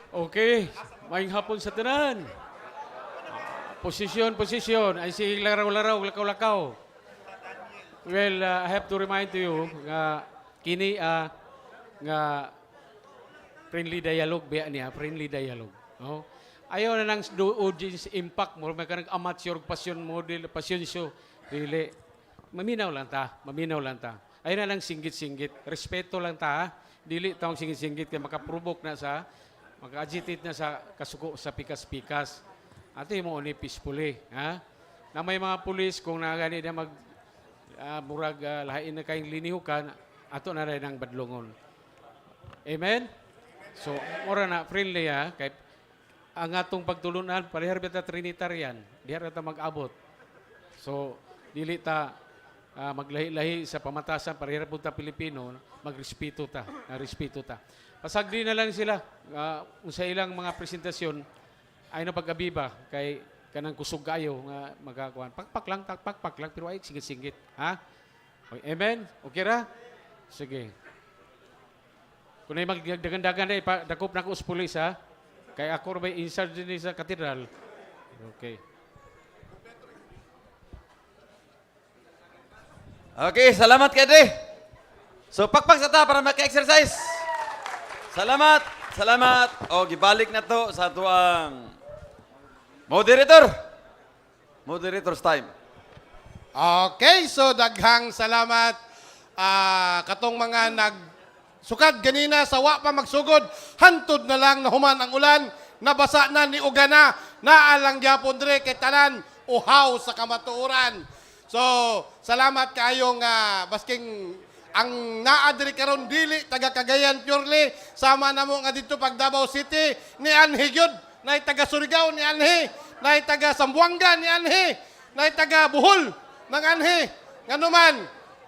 Okay, maayong hapon sa tanan. Posisyon, posisyon. Ay sige, laraw-laraw, lakaw-lakaw. Well, I have to remind you nga kini nga friendly dialogue biya niya, friendly dialogue. No? Ayaw na nang do audience impact mo, may kanang amateur passion model, passion show. Dili. Maminaw lang ta, maminaw lang ta. Ayaw na lang singgit-singgit. Respeto lang ta, ha? Dili ta singgit-singgit kay makaprovoke na sa maka-agitate na sa kasuko sa pikas-pikas. Ato mo ni peacefully, ha? Na may mga pulis kung nagani na mag murag lahain na kayong linihukan, ato na rin ang badlongon. Amen? So, mura na, friendly ha, kay ang atong pagtulunan, parehar ta Trinitarian, diha ra ta mag-abot. So, dili ta maglahi-lahi sa pamatasan, parehar po ta Pilipino, magrespeto ta, na respeto ta. Pasagdi na lang sila sa ilang mga presentasyon ay na pag-abiba kay kanang kusog kayo nga magakuan. Pakpak lang, pakpak lang pero ay singgit-singgit, ha? Okay, amen? Okay ra? Sige. Kung ay magdagandagan na, dakop na ko sa pulis, ha? Kay ako ra ba in charge din sa katedral. Okay. Okay, salamat kay Dre. So pakpak sa ta para maka-exercise. Salamat, salamat. O gibalik na to sa atuang moderator. Moderator's time. Okay, so daghang salamat katong mga nag sukad ganina sa wa pa magsugod, hantod na lang nahuman ang ulan, nabasa na ni Ugana, naalang gyapon dire kay tanan uhaw sa kamatuoran. So, salamat kayo nga basking ang naa diri karon dili taga Cagayan purely, sama namo nga didto pag Davao City ni anhi gyud, nay taga Surigao ni anhi, nay taga Zamboanga ni anhi, nay taga Bohol ng anhi. Nganuman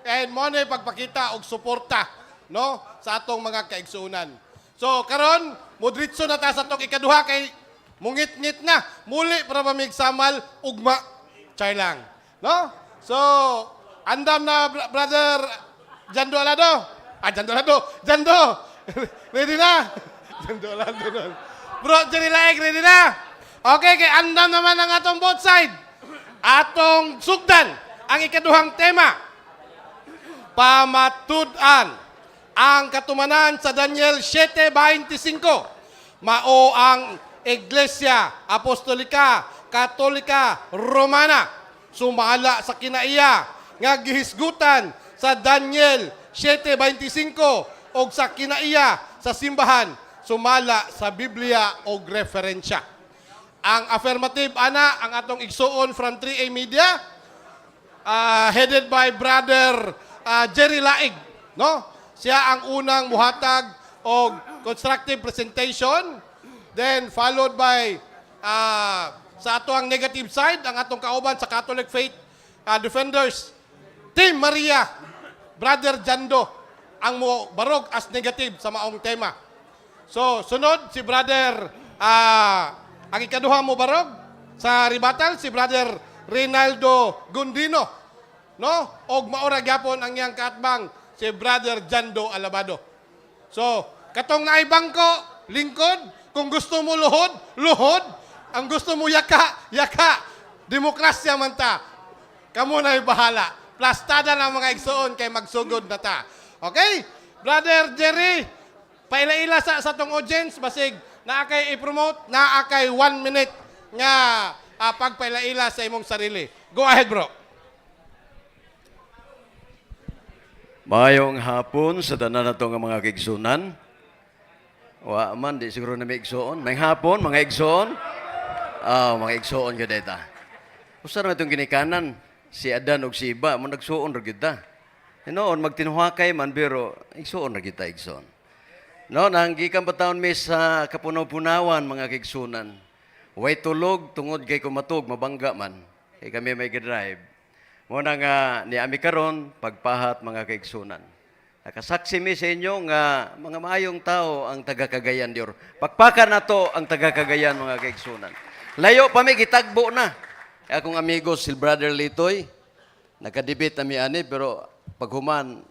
and mo na pagpakita og suporta, no, sa atong mga kaigsuonan. So karon modritso na ta sa atong ikaduha kay mungit-ngit na muli para mamig samal ugma chay lang, no? So andam na, Brother Jando Alado. Ah, Jando Alado. Jando. Ready na? Jando Alado nun. Bro, Jerry Laeg, ready na? Okay, kay andam naman ang atong both side. Atong sugdan ang ikaduhang tema. Pamatud-an ang katumanan sa Daniel 7:25. Mao ang Iglesia Apostolika Katolika Romana sumala sa kinaiya nga gihisgutan sa Daniel 7:25 og sa kinaiya sa simbahan sumala sa Biblia og referensya. Ang affirmative ana ang atong igsuon from 3A Media, headed by Brother Jerry Laig, no? Siya ang unang muhatag og constructive presentation, then followed by sa ato ang negative side, ang atong kauban sa Catholic Faith Defenders Team Maria, Brother Jando ang mo barog as negative sa maong tema. So, sunod si Brother ang ikaduha mo barog sa rebuttal, si Brother Rinaldo Gundino, no? Og maora gyapon ang iyang kaatbang si Brother Jando Alabado. So, katong naay bangko, lingkod, kung gusto mo luhod, luhod, ang gusto mo yaka, yaka. Demokrasya man ta. Kamo na bahala. Plastada na mga igsuon kay magsugod na ta. Okay? Brother Jerry, paila-ila sa tong audience basig naa kay i-promote, naa kay 1 minute nga pagpaila-ila sa imong sarili. Go ahead, bro. Maayong hapon sa tanan nato nga mga kaigsunan. Wa man di siguro na may igsoon. May hapon mga igsoon. Ah, mga igsoon gyud ta. Usa ra itong ginikanan si Adan ug si Iba mo nagsuon ra gyud ta. Hinoon magtinuhakay man pero igsoon ra gyud ta, igsoon. No, nang gikan pa taon mi sa kapunaw-punawan, mga kaigsunan. Way tulog tungod kay kumatog mabangga man. Kay kami may drive. Mo na nga ni ami karon pagpahat, mga kaigsunan. Nakasaksi mi sa inyo nga mga maayong tao ang taga Cagayan de Oro. Pakpakan nato ang taga Cagayan, mga kaigsunan. Layo pa mi gitagbo na. Akong amigo si Brother Litoy, nakadebate na mi ani pero paghuman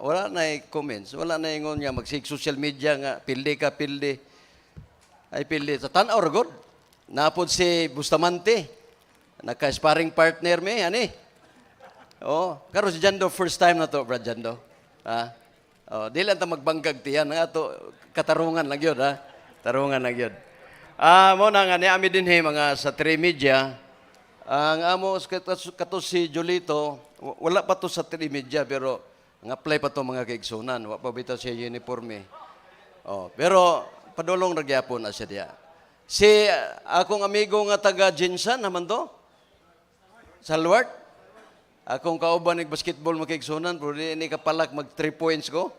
wala na comments, wala na ingon nga magsig social media nga pildi ka pildi. Ay pili sa tan-aw ra gud. Napod si Bustamante. Naka-sparring partner mi ani. Oh, karon si Jando first time na to, Brad Jando. Ha? Oh, di lang ta magbangkag tiyan nga to katarungan lang yun, ha. Tarungan lang yun. Ah, mo na nga ni ami dinhi mga sa Trimedia. Ang amo kato si Julito, wala pa to sa Trimedia pero nga apply pa to mga kaigsunan, wa pa bitaw siya uniforme. Oh, pero padulong ra gyapon na siya diya. Si akong amigo nga taga Jinsan naman to. Sa Luart. Akong kauban nig basketball makiigsunan pero di ni kapalak mag 3 points ko.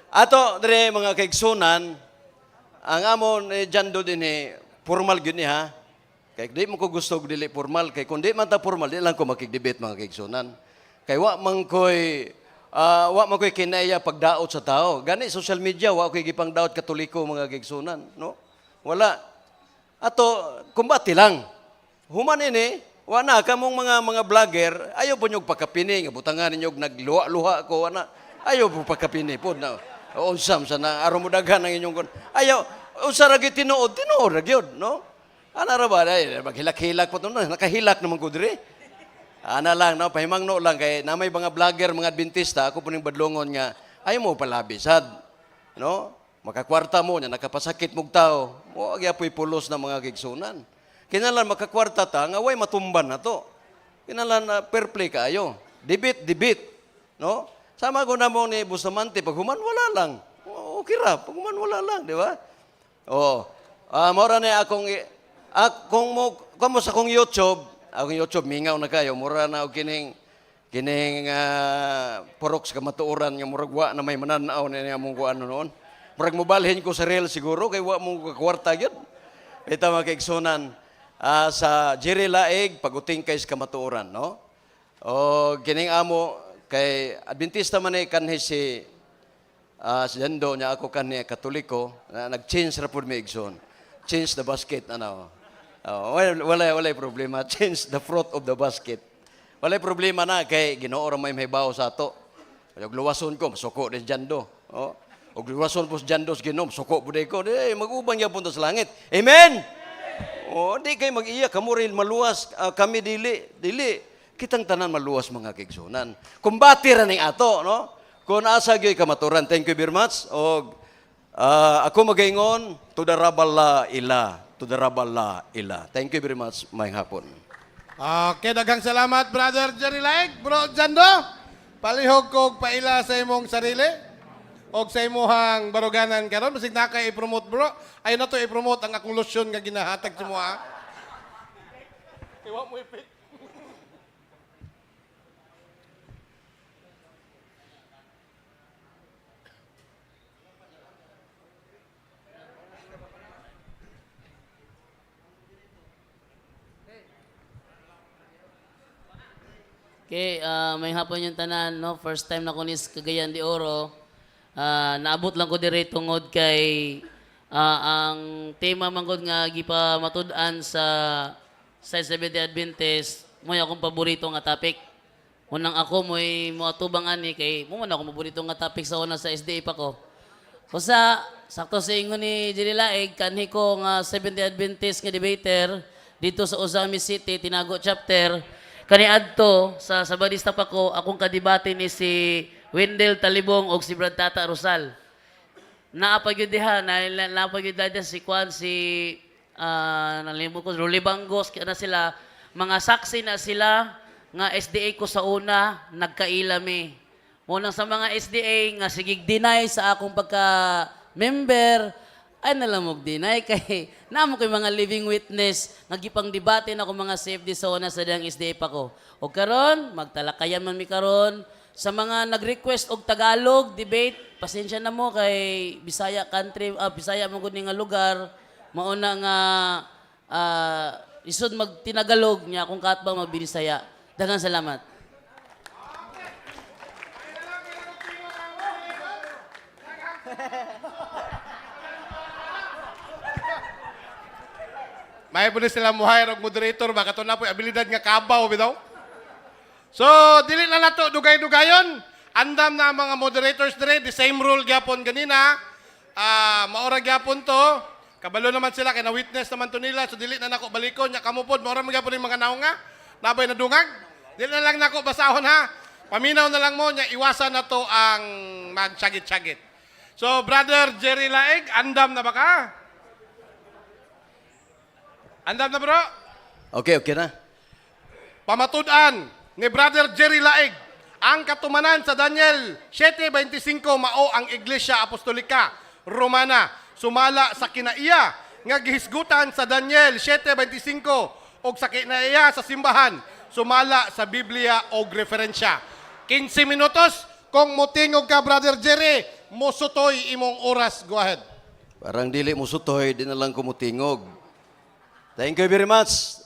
Ato dire mga kaigsunan, ang amo ni Jando dinhi formal gyud ni ha. Kay di mo ko gusto og dili formal kay kung di man ta formal di lang ko makig-debate mga kaigsunan. Kay wa man koy wa man koy kinaya pagdaot sa tao. Gani social media wa koy gipangdaot Katoliko mga kaigsunan, no? Wala. Ato kumbati lang. Human ini, wa na kamong mga vlogger, ayo po nyog pagkapini nga butangan ninyo nagluha-luha ko ana. Ayo po pagkapini po na. Unsam sa na aron mo daghan ang inyong kon. Ayo unsa ra gyud tinuod, tinuod ra gyud, no? Ana ra ba ay maghilak-hilak po to, nakahilak naman ko diri. Ana lang no, pahimangno lang kay na may mga vlogger, mga Adventista, ako po ning badlongon nga ayo mo palabi sad. No? Makakwarta mo nya nakapasakit mog tao. Mo gyapoy pulos na mga gigsunan. Kinahanglan makakwarta ta nga way matumban na to. Kinahanglan na fair play kaayo. Debate, debate, no? Sama ko na mo ni Bustamante pag human wala lang. Okay ra, pag human wala lang, di ba? Oh. Ah, mora na akong akong mo kamo sa akong YouTube mingaw na kayo, mura na og kining kining purok sa kamatuoran nga murag wa na may mananaw na niya mong kuan noon. Murag mobalhin ko sa real siguro kay wa mo kwarta gyud. Ita mga kaigsunan, sa Jerry Laig paguting kay sa kamatuoran, no? O kining amo kay Adventista man eh kanhi si si Jando niya ako kanhi Katoliko na nag-change ra pud mi igsoon. Change the basket ano. Oh, wala wala wala problema. Change the fruit of the basket. Wala problema na kay Ginoo ra may mahibaw sa ato. Og luwason ko, masuko din Jando. Oh. Og luwason po si Jando sa Ginoo, masuko pud ko. Di mag-uban gyapon ta sa langit. Amen. Oh, di kay mag-iya kamo rin maluwas, kami dili, dili. Kitang tanan maluwas mga kaigsunan. Kumbati ra ning ato, no? Kung asa gyud kamaturan. Thank you very much. Og ako magaingon, tudarabala ila, tudarabala ila. Thank you very much. Maayong hapon. Okay, daghang salamat, Brother Jerry Laig. Bro Jando, palihog kog paila sa imong sarili og sa imuhang baruganan karon basig na kay i-promote bro. Ayo na to i-promote ang akong lotion nga ginahatag sa mo ha. Iwa mo ipit. Okay, may hapon yung tanan, no? First time na ko ni sa Cagayan de Oro. Naabot lang ko dire tungod kay ang tema man gud nga gipamatud-an sa Seventh Day Adventist, mo'y akong paborito nga topic. Unang ako mo'y moatubang ani kay mo man ako paborito nga topic sa una sa SDA pa ko. Usa, sakto sa ingon ni Jerry Laig, kanhi ko nga Seventh Day Adventist nga debater dito sa Ozamiz City, Tinago Chapter. Kani adto sa Sabadista pa ko, akong kadebate ni si Wendell Talibong og si Brad Tata Rosal. Naa pa gyud diha, na naa pa gyud diha si Kwan si nalimot ko Rolly Bangos na sila, mga saksi na sila nga SDA ko sa una nagkaila mi. Munang sa mga SDA nga sigig deny sa akong pagka member ay nalamog deny kay namo koy mga living witness nga gipang debate na ko mga safety sa una sa diyang SDA pa ko. O karon magtalakayan man mi karon sa mga nag-request og Tagalog debate, pasensya na mo kay Bisaya country, Bisaya mo gud ni nga lugar, mauna nga isod magtinagalog niya akong katbang magbinisaya. Daghang salamat. May po ni sila muhire og moderator ba kato na po abilidad nga kabaw bitaw. So dili na nato dugay-dugayon. Andam na ang mga moderators dire, the same rule gyapon ganina. Maora gyapon to. Kabalo naman sila kay na witness naman to nila, so dili na nako balikon nya kamo pod maora man gyapon yung mga naong nga. Nabay nadungag. Dili na lang nako basahon ha. Paminaw na lang mo nya iwasan na to ang magsyagit-syagit. So Brother Jerry Laeg, andam na ba ka? Andam na, bro? Okay, okay na. Pamatud-an ni Brother Jerry Laeg ang katumanan sa Daniel 7:25 mao ang Iglesia Apostolika Romana sumala sa kinaiya nga gihisgutan sa Daniel 7:25 og sa kinaiya sa simbahan sumala sa Biblia og referensya. 15 minutos. Kung mutingog ka, Brother Jerry, musutoy imong oras. Go ahead. Parang dili mo sutoy, di na lang kumutingog. Thank you very much,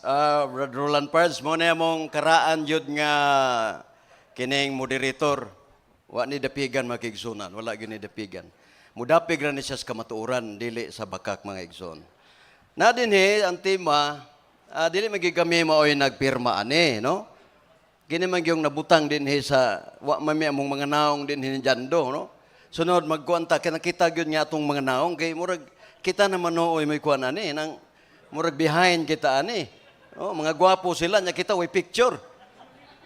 Brother Roland Pards. Mao na among karaan yun nga kining moderator. Wa ni dapigan, mga kaigsuonan. Wala gyud ni dapigan. Mudapig ra ni siya sa kamatuoran, dili sa bakak, mga igsoon. Na dinhi ang tema, dili man gyud kami maoy nagpirma ani, no? Kini man gyung nabutang dinhi sa wa man mi among mga naong dinhi ni Jando, no? Sunod magkuanta kay nakita gyud nga atong mga naong kay murag kita naman nooy may kuan ani nang murag behind kita ani. Oh, mga gwapo sila nya kita way picture.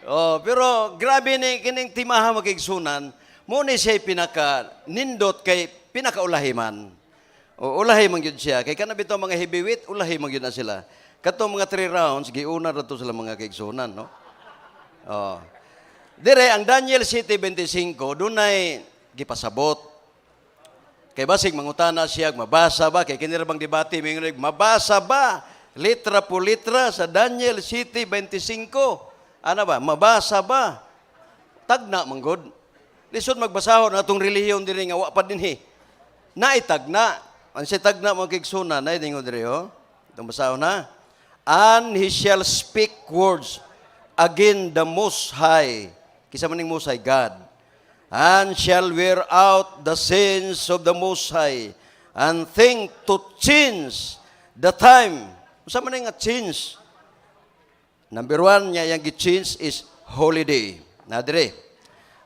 Oh, pero grabe ni kining timaha, mga kaigsuonan, mo ni siya pinaka nindot kay pinakaulahi man. O ulahi man gyud siya kay kana bitaw mga heavyweight, ulahi man gyud na sila. Katong mga three rounds giuna ra to sila, mga kaigsuonan, no? Oh. Dire ang Daniel 7:25 dunay gipasabot. Kay basig mangutana siya, mabasa ba kay kini ra bang debate mingon, mabasa ba litra po litra sa Daniel 7:25? Ana ba mabasa ba? Tagna manggod. Lisod magbasahon atong relihiyon diri nga wa pa dinhi. Naitagna. Ang si tagna, mga kaigsuonan, na dingo diri oh. Itong basahon na. "And he shall speak words against the Most High." Kinsa man ning Most High? God. "And shall wear out the saints of the Most High and think to change the time." Unsa man nga change? Number one niya yung gi-change is holiday. Na dire.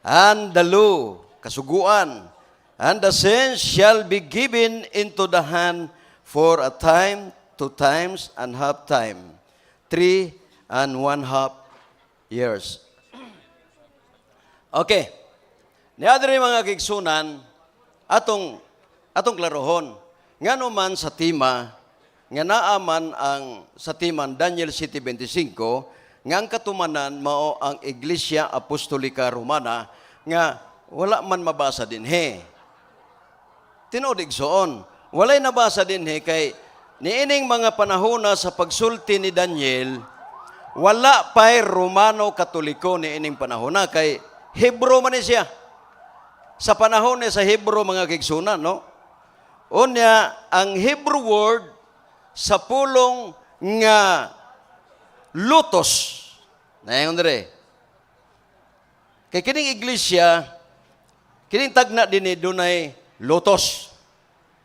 "And the law," kasuguan, "and the saints shall be given into the hand for a time, two times, and half time. 3.5 years." Okay. Niadri, mga kaigsuonan, atong klarohon. Ngano man sa tema nga naa man ang sa timan Daniel 7:25 nga ang katumanan mao ang Iglesia Apostolika Romana nga wala man mabasa dinhi? Tinuod, igsoon. Walay nabasa dinhi kay niining mga panahona sa pagsulti ni Daniel, wala pa'y Romano Katoliko niining panahona kay Hebro man ni siya. Sa panahon ni sa Hebro, mga kaigsuonan, no? Unya, ang Hebrew word sa pulong nga lotos. Naingon dire. Kay kining iglesia, kining tagna dinhi dunay lotos.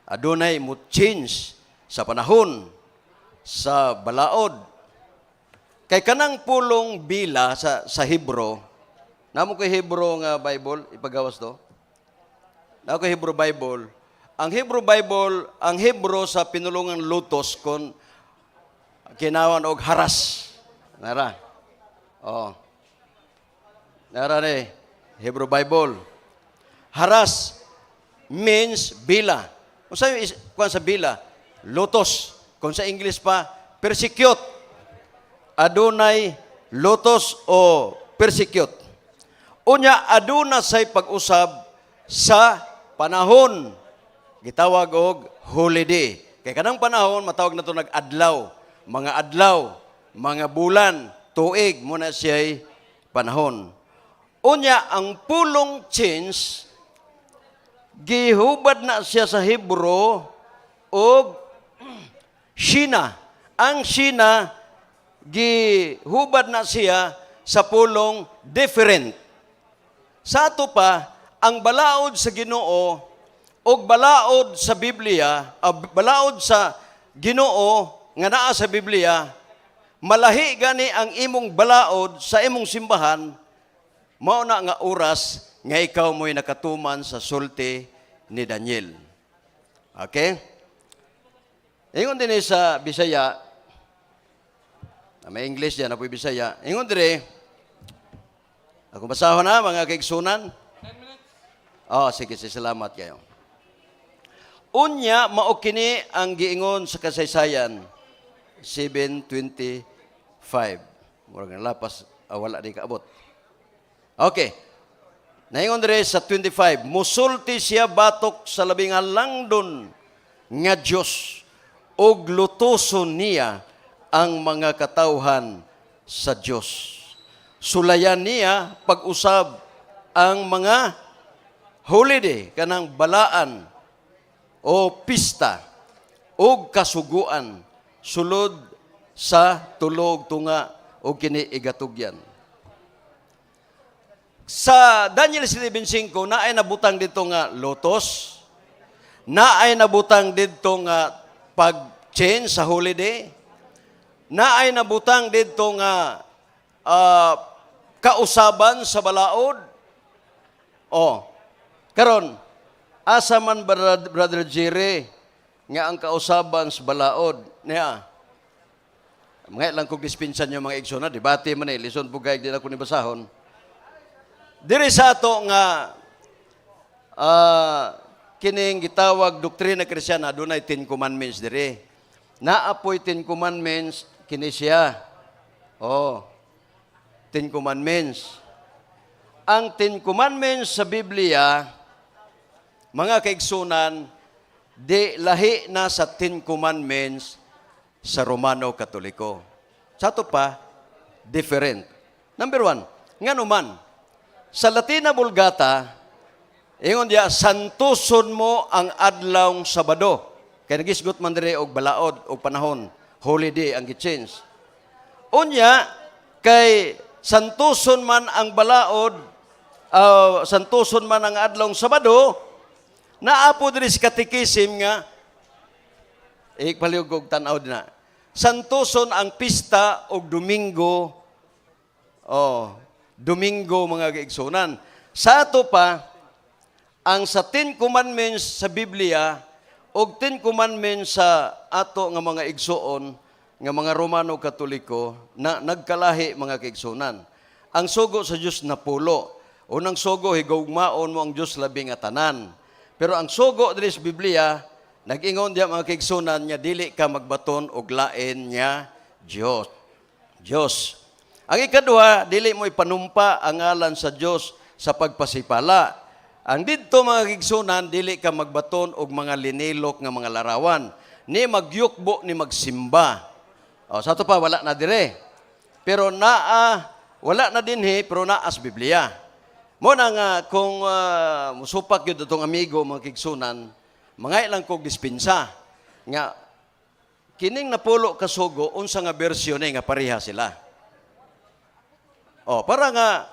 Adunay mo change sa panahon, sa balaod. Kay kanang pulong bila sa Hebro, namo ko Hebro nga Bible, ipagawas to. Namo ko Hebrew Bible. Ang Hebrew Bible, ang Hebro sa pinulungan lotos kon kinawan og haras. Nara. Oh. Nara ni Hebrew Bible. Haras means bila. Unsa yung kuan sa bila? Lotos. Kung sa English pa, persecute. Adunay lotos o persecute. Unya, aduna say pag-usab sa panahon. Gitawag og holiday. Kay kanang panahon matawag na to nag-adlaw, mga adlaw, mga bulan, tuig mo na siya'y panahon. Unya, ang pulong change gihubad na siya sa Hebro og Shina. Ang Shina gihubad na siya sa pulong different. Sa ato pa, ang balaod sa Ginoo og balaod sa Biblia, balaod sa Ginoo nga naa sa Biblia, malahi gani ang imong balaod sa imong simbahan, mao na nga oras nga ikaw mo'y nakatuman sa sulti ni Daniel. Okay? Ingon din sa Bisaya, na may English diyan, apoy Bisaya. Ingon dire, ako basahon na, mga kaigsunan. 10 minutes. Oh, sige, sige, salamat kayo. Unya, mao kini ang giingon sa Kasaysayan 7:25. Murag lapas, wala di kaabot. Okay. Naingon dire sa 25, musulti siya batok sa labing halangdon nga Dios ug lutuson niya ang mga katawhan sa Dios. Sulayan niya pag-usab ang mga holiday, kanang balaan o pista o kasuguan sulod sa tulog tunga o kini igatugyan. Sa Daniel 7:5, naay nabutang dito nga lotos, naay nabutang dito nga pag-change sa holiday, naay nabutang dito nga kausaban sa balaod. Oh, karon asa man, Brother Jerry, nga ang kausaban sa balaod niya? Mga lang kong dispensa niyo, mga igsoon na, debate man eh, lison po kay di na ko ni basahon. Diri sa ato nga kining gitawag doktrina Kristyana, dunay Ten Commandments diri. Naapoy Ten Commandments kini siya. Oh. Ten Commandments. Ang Ten Commandments sa Biblia, mga kaigsunan, di lahi na sa Ten Commandments sa Romano Katoliko. Sa ato pa, different. Number one, ngano man, sa Latina Vulgata, ingon diya, "Santuson mo ang adlawng Sabado." Kaya nagisgot man dire og balaod og panahon, holiday ang gi-change. Unya, kay santuson man ang balaod, santuson man ang adlawng Sabado, naapo diri sa Catechism nga ikpaliog og tan-aw na. Santuson ang pista og Domingo. Oh, Domingo, mga kaigsunan. Sa ato pa, ang sa Ten Commandments sa Biblia og Ten Commandments sa ato nga mga igsuon nga mga Romano Katoliko na nagkalahi, mga kaigsunan. Ang sugo sa Dios napulo. Unang sugo, higugmaon mo ang Dios labi nga tanan. Pero ang sugo diri sa Biblia, nag-ingon diya, mga kaigsunan, nga dili ka magbaton og lain nga Dios. Dios. Ang ikaduha, dili mo ipanumpa ang ngalan sa Dios sa pagpasipala. Ang didto, mga kaigsunan, dili ka magbaton og mga linilok nga mga larawan, ni magyukbo ni magsimba. O, sa ato pa wala na dire. Pero naa wala na dinhi, pero naa sa Biblia. Mo na nga kung musupak yun atong amigo, mga kaigsunan, mga ilang kog dispensa nga kining napulo ka sugo, unsa nga bersyon ni nga pareha sila. Oh, para nga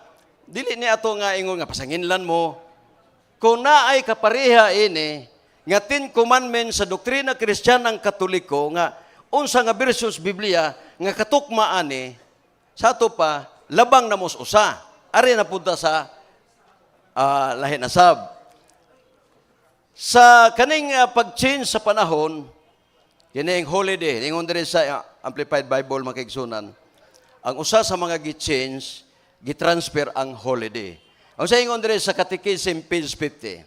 dili ni ato nga ingon nga pasanginlan mo kung naay kapareha ini nga Ten Commandments sa doktrina Kristiyanang Katoliko, nga unsa nga bersyon sa Biblia nga katukma ani. Sa ato pa, labang na mos usa. Ari na punta sa lahi na sab. Sa kaning pag-change sa panahon, kining holiday, ingon diri sa Amplified Bible, mga kaigsunan, ang usa sa mga gi-change, gi-transfer ang holiday. Ang sa ingon diri sa Catechism, page 50,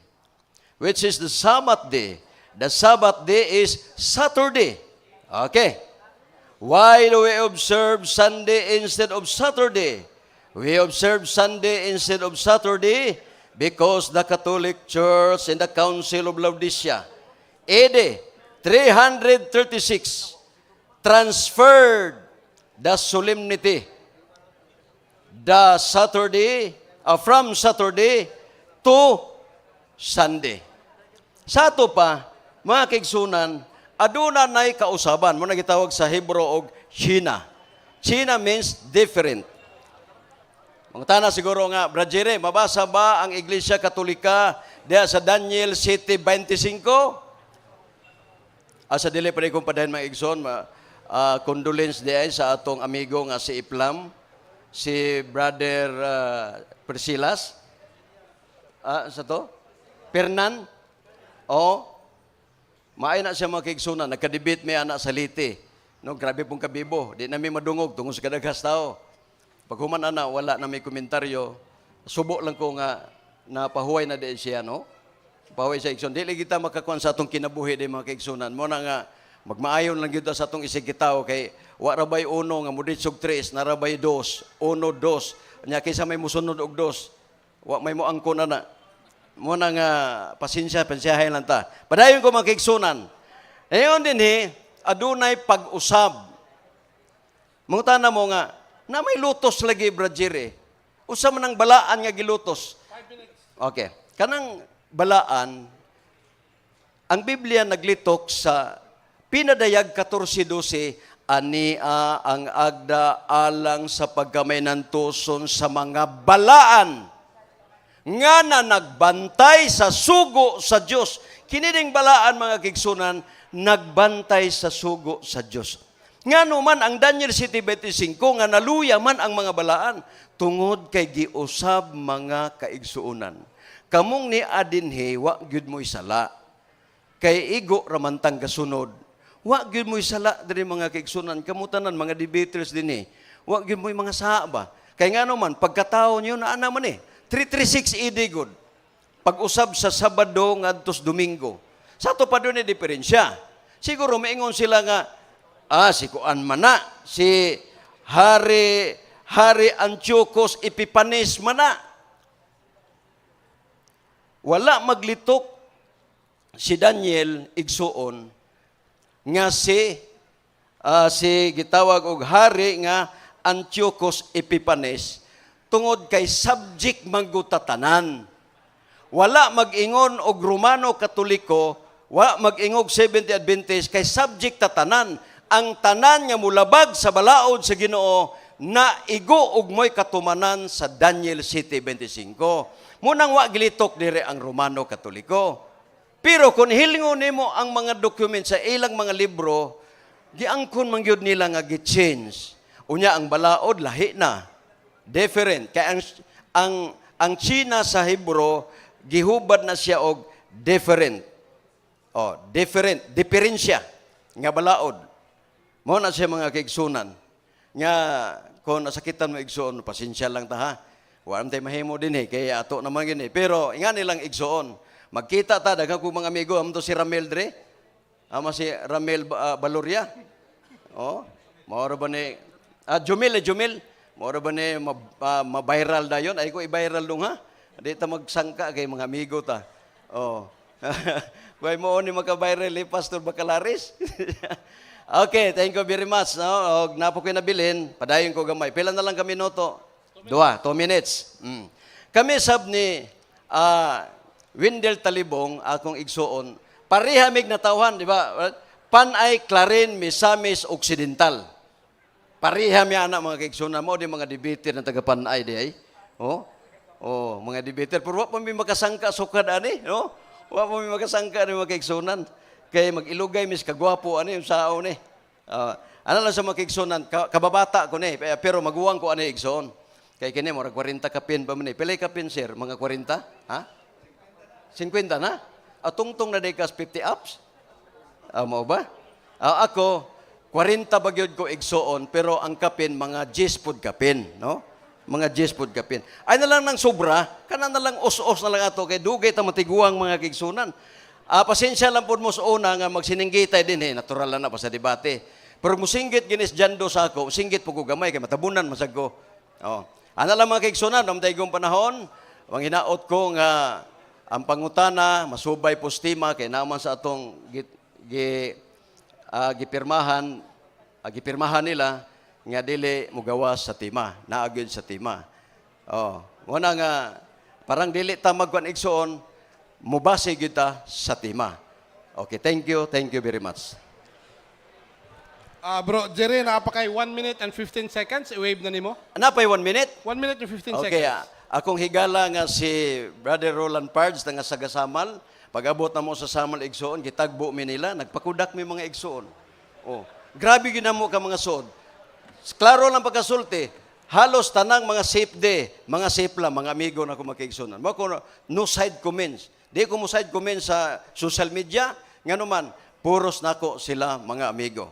which is the Sabbath day. The Sabbath day is Saturday. Okay. Why do we observe Sunday instead of Saturday? We observe Sunday instead of Saturday because the Catholic Church in the Council of Laodicea, AD 336, transferred the solemnity, the Saturday, from Saturday to Sunday. Sa ato pa, mga kaigsunan, aduna nay kausaban. Mo na gitawag sa Hebrew og Shina. Shina means different. Mga tana siguro nga, Brad Jerry, mabasa ba ang Iglesia Katolika diya sa Daniel 7:25? Asa dili pa kong padayon, mga igsoon, condolence di ay sa atong amigo nga si Iplam, si Brother Priscilas, sa to? Fernan? O? Maay na siya, mga kaigsunan, nagka-debate mi ana sa Leyte. No, grabe pong kabibo, di na mi madungog tungod sa kadaghas tao. Pag human ana, wala na may komentaryo. Subo lang ko nga napahuway na di siya, no? Pahuway sa igsoon. Dili kita makakuan sa atong kinabuhi di, mga kaigsunan. Mo na nga magmaayon lang gyud ta sa atong isig kitawo kay wa ra bay uno nga muditsog tres, nara bay dos, uno dos. Nya kinsa may musunod og dos? Wa may moangkon ana. Mo na nga pasensya, pasensyahay lang ta. Padayon ko, mga kaigsunan. Ngayon din adunay pag-usab. Mangutana mo nga, na may lutos lagi, Brad Jerry. Usa man ang balaan nga gilutos. Okay. Kanang balaan, ang Biblia naglitok sa Pinadayag 14:12, "Ania ang agda alang sa pagkamay ng tuson sa mga balaan nga na nagbantay sa sugo sa Dios." Kini ding balaan, mga kaigsunan, nagbantay sa sugo sa Dios. Nga man ang Daniel 7:25 nga naluya man ang mga balaan tungod kay giusab, mga kaigsuonan. Kamong ni adinhe, wa gyud mo'y sala. Kay igo ramantang gasunod. Wa gyud mo'y sala diri, mga kaigsunan, kamutanan mga debaters dinhi. Wa gyud mo'y mga saa ba. Kay ngano man pagkatao niyo naa naman eh. 336 AD gud. Pag-usab sa Sabado ngadtos Domingo. Sa ato pa doon diferensya. Siguro maingon sila nga si kuan man na, si Hari Antiochus Epiphanes man na. Wala maglitok si Daniel, igsuon, nga si gitawag og hari nga Antiochus Epiphanes tungod kay subject manggutatanan. Wala mag-ingon og Romano Katoliko, wala mag-ingog Seventh Adventist kay subject tatanan. Ang tanan nga mulabag sa balaod sa Ginoo na igo og mo'y katumanan sa Daniel 7:25. Munang wa gilitok dire ang Romano Katoliko. Pero kung hilingon nimo ang mga document sa ilang mga libro, giangkon man gyud nila nga gi-change. Unya ang balaod lahi na. Different. Kay ang China sa Hebro gihubad na siya og different. Oh, different, diferensya nga balaod. Mo na siya, mga kaigsunan. Nga kung nasakitan mo, igsuon, pasensya lang ta ha. Wa man tay mahimo din eh, kay ato naman gini. Pero nga nilang igsuon. Magkita ta, daghan kong mga amigo, amo to si Ramel dre. Ama si Ramel Baloria. Oh, mao ba ni Jumil eh, Jumil. Mao ba ni ma-viral dayon? Ay ko i-viral dong ha. Di ta magsangka kay mga amigo ta. Oh. Kaya mo ni maka-viral eh, Pastor Bacalaris. Okay, thank you very much. No? Og napo ko nabilin, padayon ko gamay. Pila na lang kami minuto? Dua, 2 minutes. Kami sab ni Wendell Talibong, akong igsuon, pareha mig natawhan, di ba? Panay, Clarin, Misamis Occidental. Pareha mi ana, mga kaigsunan mo di mga debater ng taga Panay di ay. Oh. Oh, mga debater pero wa pa mi makasangka sukad ani, no? Wa pa mi makasangka ni, mga kaigsunan. Kay mag-ilugay mis kagwapo ani yung sao ni. Ana lang sa mga kaigsunan, kababata ko ni, pero maguwang ko ani, igsoon. Kay kini murag 40 kapin pa man ni. Pilay kapin, sir? Mga 40? Ha? 50 na? Atungtong na day kas 50 ups? Mao ba? Ako, 40 ba gyud ko, igsuon, pero ang kapin, mga 10 pod kapin, no? Mga 10 pod kapin. Ay na lang ng sobra, kana na lang os-os na lang ato, kay dugay ta matiguang, mga kaigsunan. Pasensya lang pod mo sa una nga magsininggitay din eh, natural lang na pa sa debate. Pero musinggit ginis jando sa ako, singgit po ko gamay kay matabunan masag ko. Oh. Ana lang, mga kaigsunan, namtay kong panahon, ang hinaot ko nga ang pangutana masubay postima kay naman sa atong gipirmahan nila nga dili mugawas sa tema, naa gyud sa tema. Oh, muna nga parang dili ta magkuan, igsuon, mubase gyud ta sa tema. Okay, thank you very much. Bro, Jerry, napakay 1 minute and 15 seconds. I-wave na nimo. Napay 1 minute? 1 minute and 15 Okay, seconds. Akong higala nga si Brother Roland Pards nga sa Samal. Pag-abot na mo sa Samal, igsuon, gitagbo mi nila, nagpakudak mi mga igsuon. Oh, grabe gyud mo ka mga suod. Klaro lang pagkasulti, halos tanang mga safe day, mga safe lang, mga amigo na ko makiigsunan. Mo ko no side comments. Di ko mo side comments sa social media, ngano man, Puros nako sila mga amigo.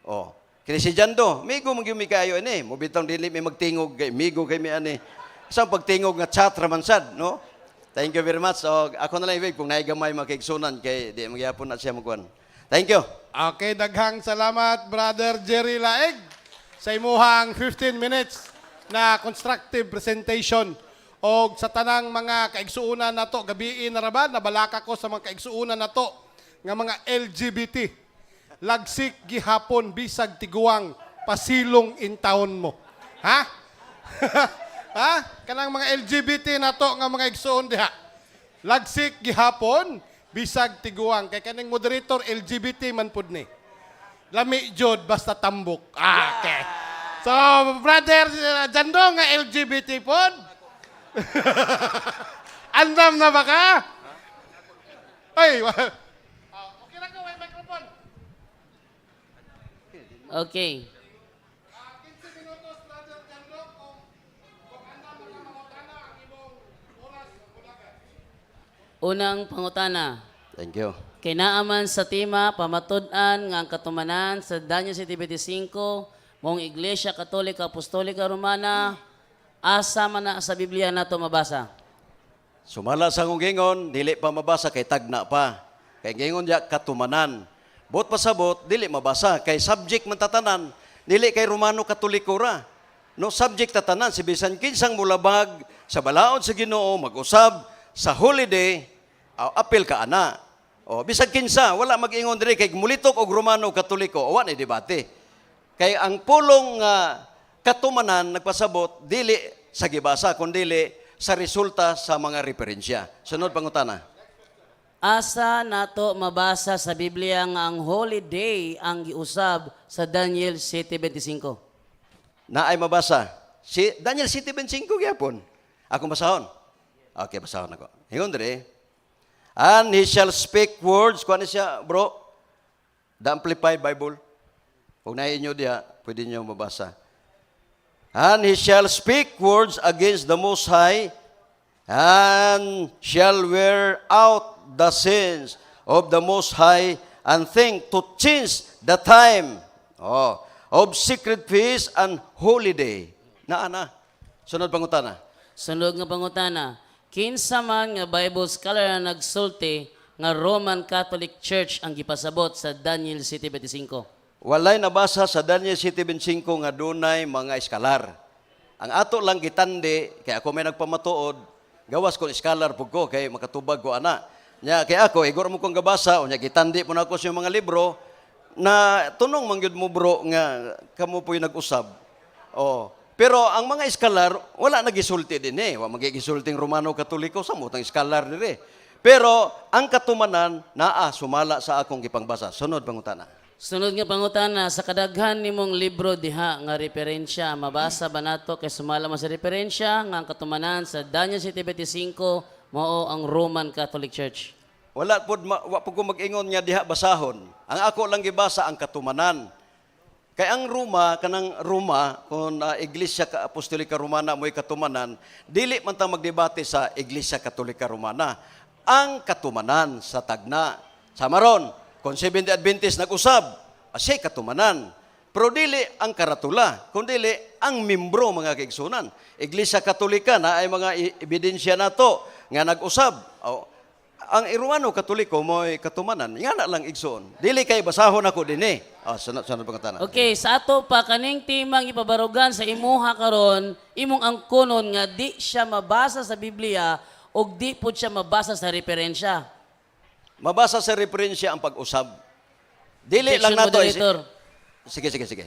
Oh. Kini si Jando, amigo man gyud mi kaayo ini. Mo bitong dili mi magtingog kay amigo kay mi ani. Sa pagtingog nga chat ra man sad, no? Thank you very much. So, ako na lang i kung naay gamay makaigsunan kay di magyapon na siya magkuan. Thank you. Okay, daghang salamat, Brother Jerry Laeg, sa imuhang 15 minutes na constructive presentation. Og sa tanang mga kaigsuonan nato, gabii na ra ba, nabalaka ko sa mga kaigsuonan nato nga mga LGBT. Lagsik gihapon bisag tiguang, pasilong intawon mo. Ha? Ha? Kanang mga LGBT nato nga mga igsuon diha. Lagsik gihapon bisag tiguang, kay kaning moderator LGBT man pud ni. Lami jud basta tambok. Ah, okay. So, Brother Jando nga LGBT pod. Andam na ba ka? Ay, okay lang ko, may microphone. Okay. 15 minutos, Brother Jando, kung andam na ka mangutana ang imong oras mudagan. Unang pangutana. Thank you. Kay naa man sa tema pamatud-an nga ang katumanan sa Daniel 7:25 maong Iglesia Katolika Apostolika Romana, asa man na sa Biblia nato mabasa? Sumala sa akong gingon, dili pa mabasa kay tagna pa. Kay gingon diya katumanan. Buot pasabot, dili mabasa kay subject man tatanan, dili kay Romano Katoliko ra. No, subject tatanan si bisan kinsang mulabag sa balaod sa Ginoo, mag-usab sa holiday, aw, apil ka ana. O bisag kinsa, wala mag-ingon diri kay mulitok og Romano Katoliko, wa ni debate. Kay ang pulong nga katumanan nagpasabot dili sa gibasa kundili sa resulta sa mga referensya. Sunod pangutana. Asa nato mabasa sa Biblia nga ang holiday ang giusab sa Daniel 7:25? Na ay mabasa. Si Daniel 7:25 gyapon. Ako basahon. Okay, basahon ako. Ingon diri. "And he shall speak words." Kuan ni siya, bro. The Amplified Bible. Kung naa inyo diha, pwede niyo mabasa. "And he shall speak words against the Most High and shall wear out the saints of the Most High and think to change the time, oh, of sacred feast and holiday." Naa na. Sunod pangutana. Sunod nga pangutana, kinsa man nga Bible scholar na nagsulti nga Roman Catholic Church ang gipasabot sa Daniel 7:25? Walay nabasa sa Daniel 7:25 nga dunay mga eskalar. Ang ato lang gitandi, kay ako may nagpamatuod, gawas kung eskalar pud ko, kay makatubag ko ana. Nya, kay ako, igor mo kong gabasa, unya gitandi po na ako sa mga libro, na tunong man gyud mo, bro, nga kamo po'y nag-usab. Oh. Pero ang mga eskalar, wala nagisulti din eh. Wa magigisulting Romano Katoliko sa mutang eskalar dire. Pero ang katumanan naa sumala sa akong gipangbasa. Sunod pangutana. Sunod nga pangutana, sa kadaghan nimong libro diha nga referensya, mabasa ba nato kay sumala man sa referensya nga ang katumanan sa Daniel 7:25 mao ang Roman Catholic Church? Wala pod wa pud ko mag-ingon nga diha basahon. Ang ako lang gibasa ang katumanan. Kay ang Roma, kanang Roma, kung Iglesia Apostolika Romana mo'y katumanan, dili man ta magdebate sa Iglesia Katolika Romana. Ang katumanan sa tagna. Sa maron, kung Seventh Adventist nag-usab, asya katumanan. Pero dili ang karatula, kundi ang membro, mga kaigsunan. Iglesia Katolika na ay mga ebidensya nato nga nag-usab. O, ang Romano Katoliko mo'y katumanan. Nga na lang, igsoon. Dili kay basahon ako dinhi. Oh, sunod, sunod pangutana. Okay, sa ato pa kaning timang ipabarugan sa imuha karon, imong angkonon nga di siya mabasa sa Biblia ug di pud siya mabasa sa referensya. Mabasa sa referensya ang pag-usab. Dili lang Objection, nato. moderator. Sige, sige, sige.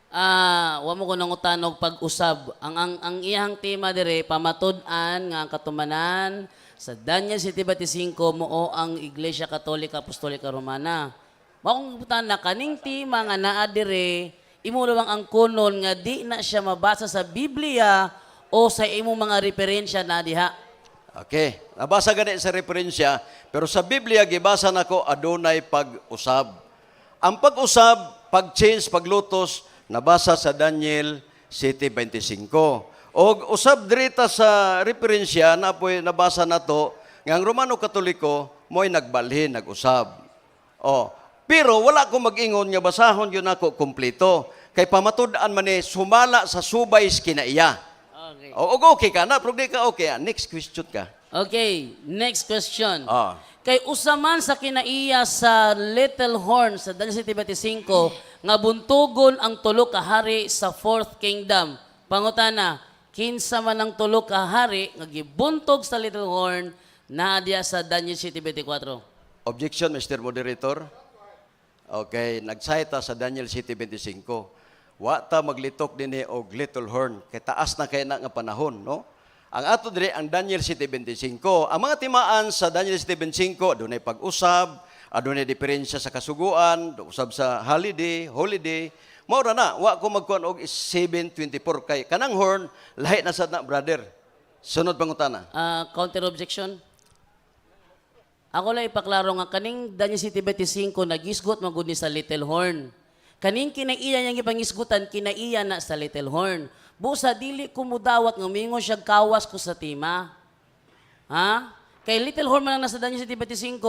Ah, wa mo ko nangutanog pag-usab. Ang iyang tema dire pamatud-an nga ang katumanan sa Daniel 7:25 mao ang Iglesia Katolika Apostolika Romana. Mao kong na kaning tema nga naa dire, imo lamang ang kunon nga di na siya mabasa sa Biblia o sa imong mga referensya na diha. Okay. Nabasa gani sa referensya, pero sa Biblia gibasa nako adunay pag-usab. Ang pag-usab, pag-change, paglutos, nabasa sa Daniel 7:25. Og usab dirita sa referensya na po'y nabasa nato nga ang Romano Katoliko mo'y nagbalhin, nag-usab. Oh, pero wala ko mag-ingon nga basahon yun ako kumpleto. Kay pamatud-an man ni sumala sa subay kinaiya. Okay. O, og okay ka na, pero di ka okay. Ah. Next question ka. Okay, next question. Ah. Kay usaman sa kinaiya sa Little Horn sa Daniel 7:25 nga buntugon ang tulo ka hari sa Fourth Kingdom. Pangutana, kinsa man ang tulo ka hari nga gibuntog sa Little Horn naa diya sa Daniel 7:24? Objection, Mr. Moderator. Okay, nagsayta sa Daniel 7:25. Wa ta maglitok dinhi og little horn kay taas na kay na nga panahon, no? Ang ato diri ang Daniel 7:25. Ang mga timaan sa Daniel 7:25 dunay pag-usab, adunay diferensya sa kasuguan, usab sa holiday, holiday. Mao ra na, wa ko magkuan og 7:24 kay kanang horn lahi na sad na, brother. Sunod pangutana. Ah, counter objection. Ako lang ipaklaro nga kaning Daniel 7:25 nagisgot man gud ni sa Little Horn. Kaning kinaiya niyang gipangisgutan kinaiya na sa Little Horn. Busa dili ko mudawat nga mingon siya kawas ko sa tema. Ha? Kay Little Horn man ang nasa Daniel 7:25.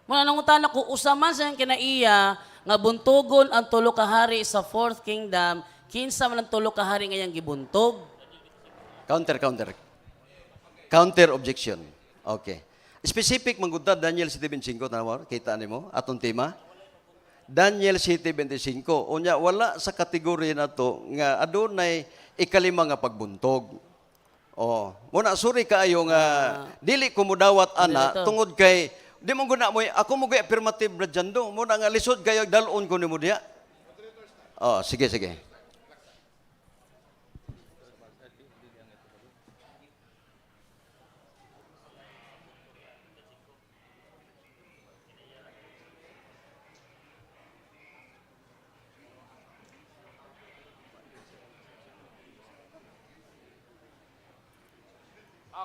Muna nangutana ko usa man sa iyang kinaiya nga buntugon ang tulo ka hari sa Fourth Kingdom, kinsa man ang tulo ka hari nga iyang gibuntog? Counter, counter. Counter objection. Okay. Specific manggudta Daniel 7:25 tanaw kita nimo atong tema. Daniel 7:25. Unya wala sa kategorya nato nga adunay ikalima nga pagbuntog. Oh, muna sorry kaayo nga dili ko mudawat ana Moderator. tungod kay di mo guna mo ako mo gay affirmative ra dyan do. Muna nga lisod kayo dalon ko nimo diha. Oh, sige sige.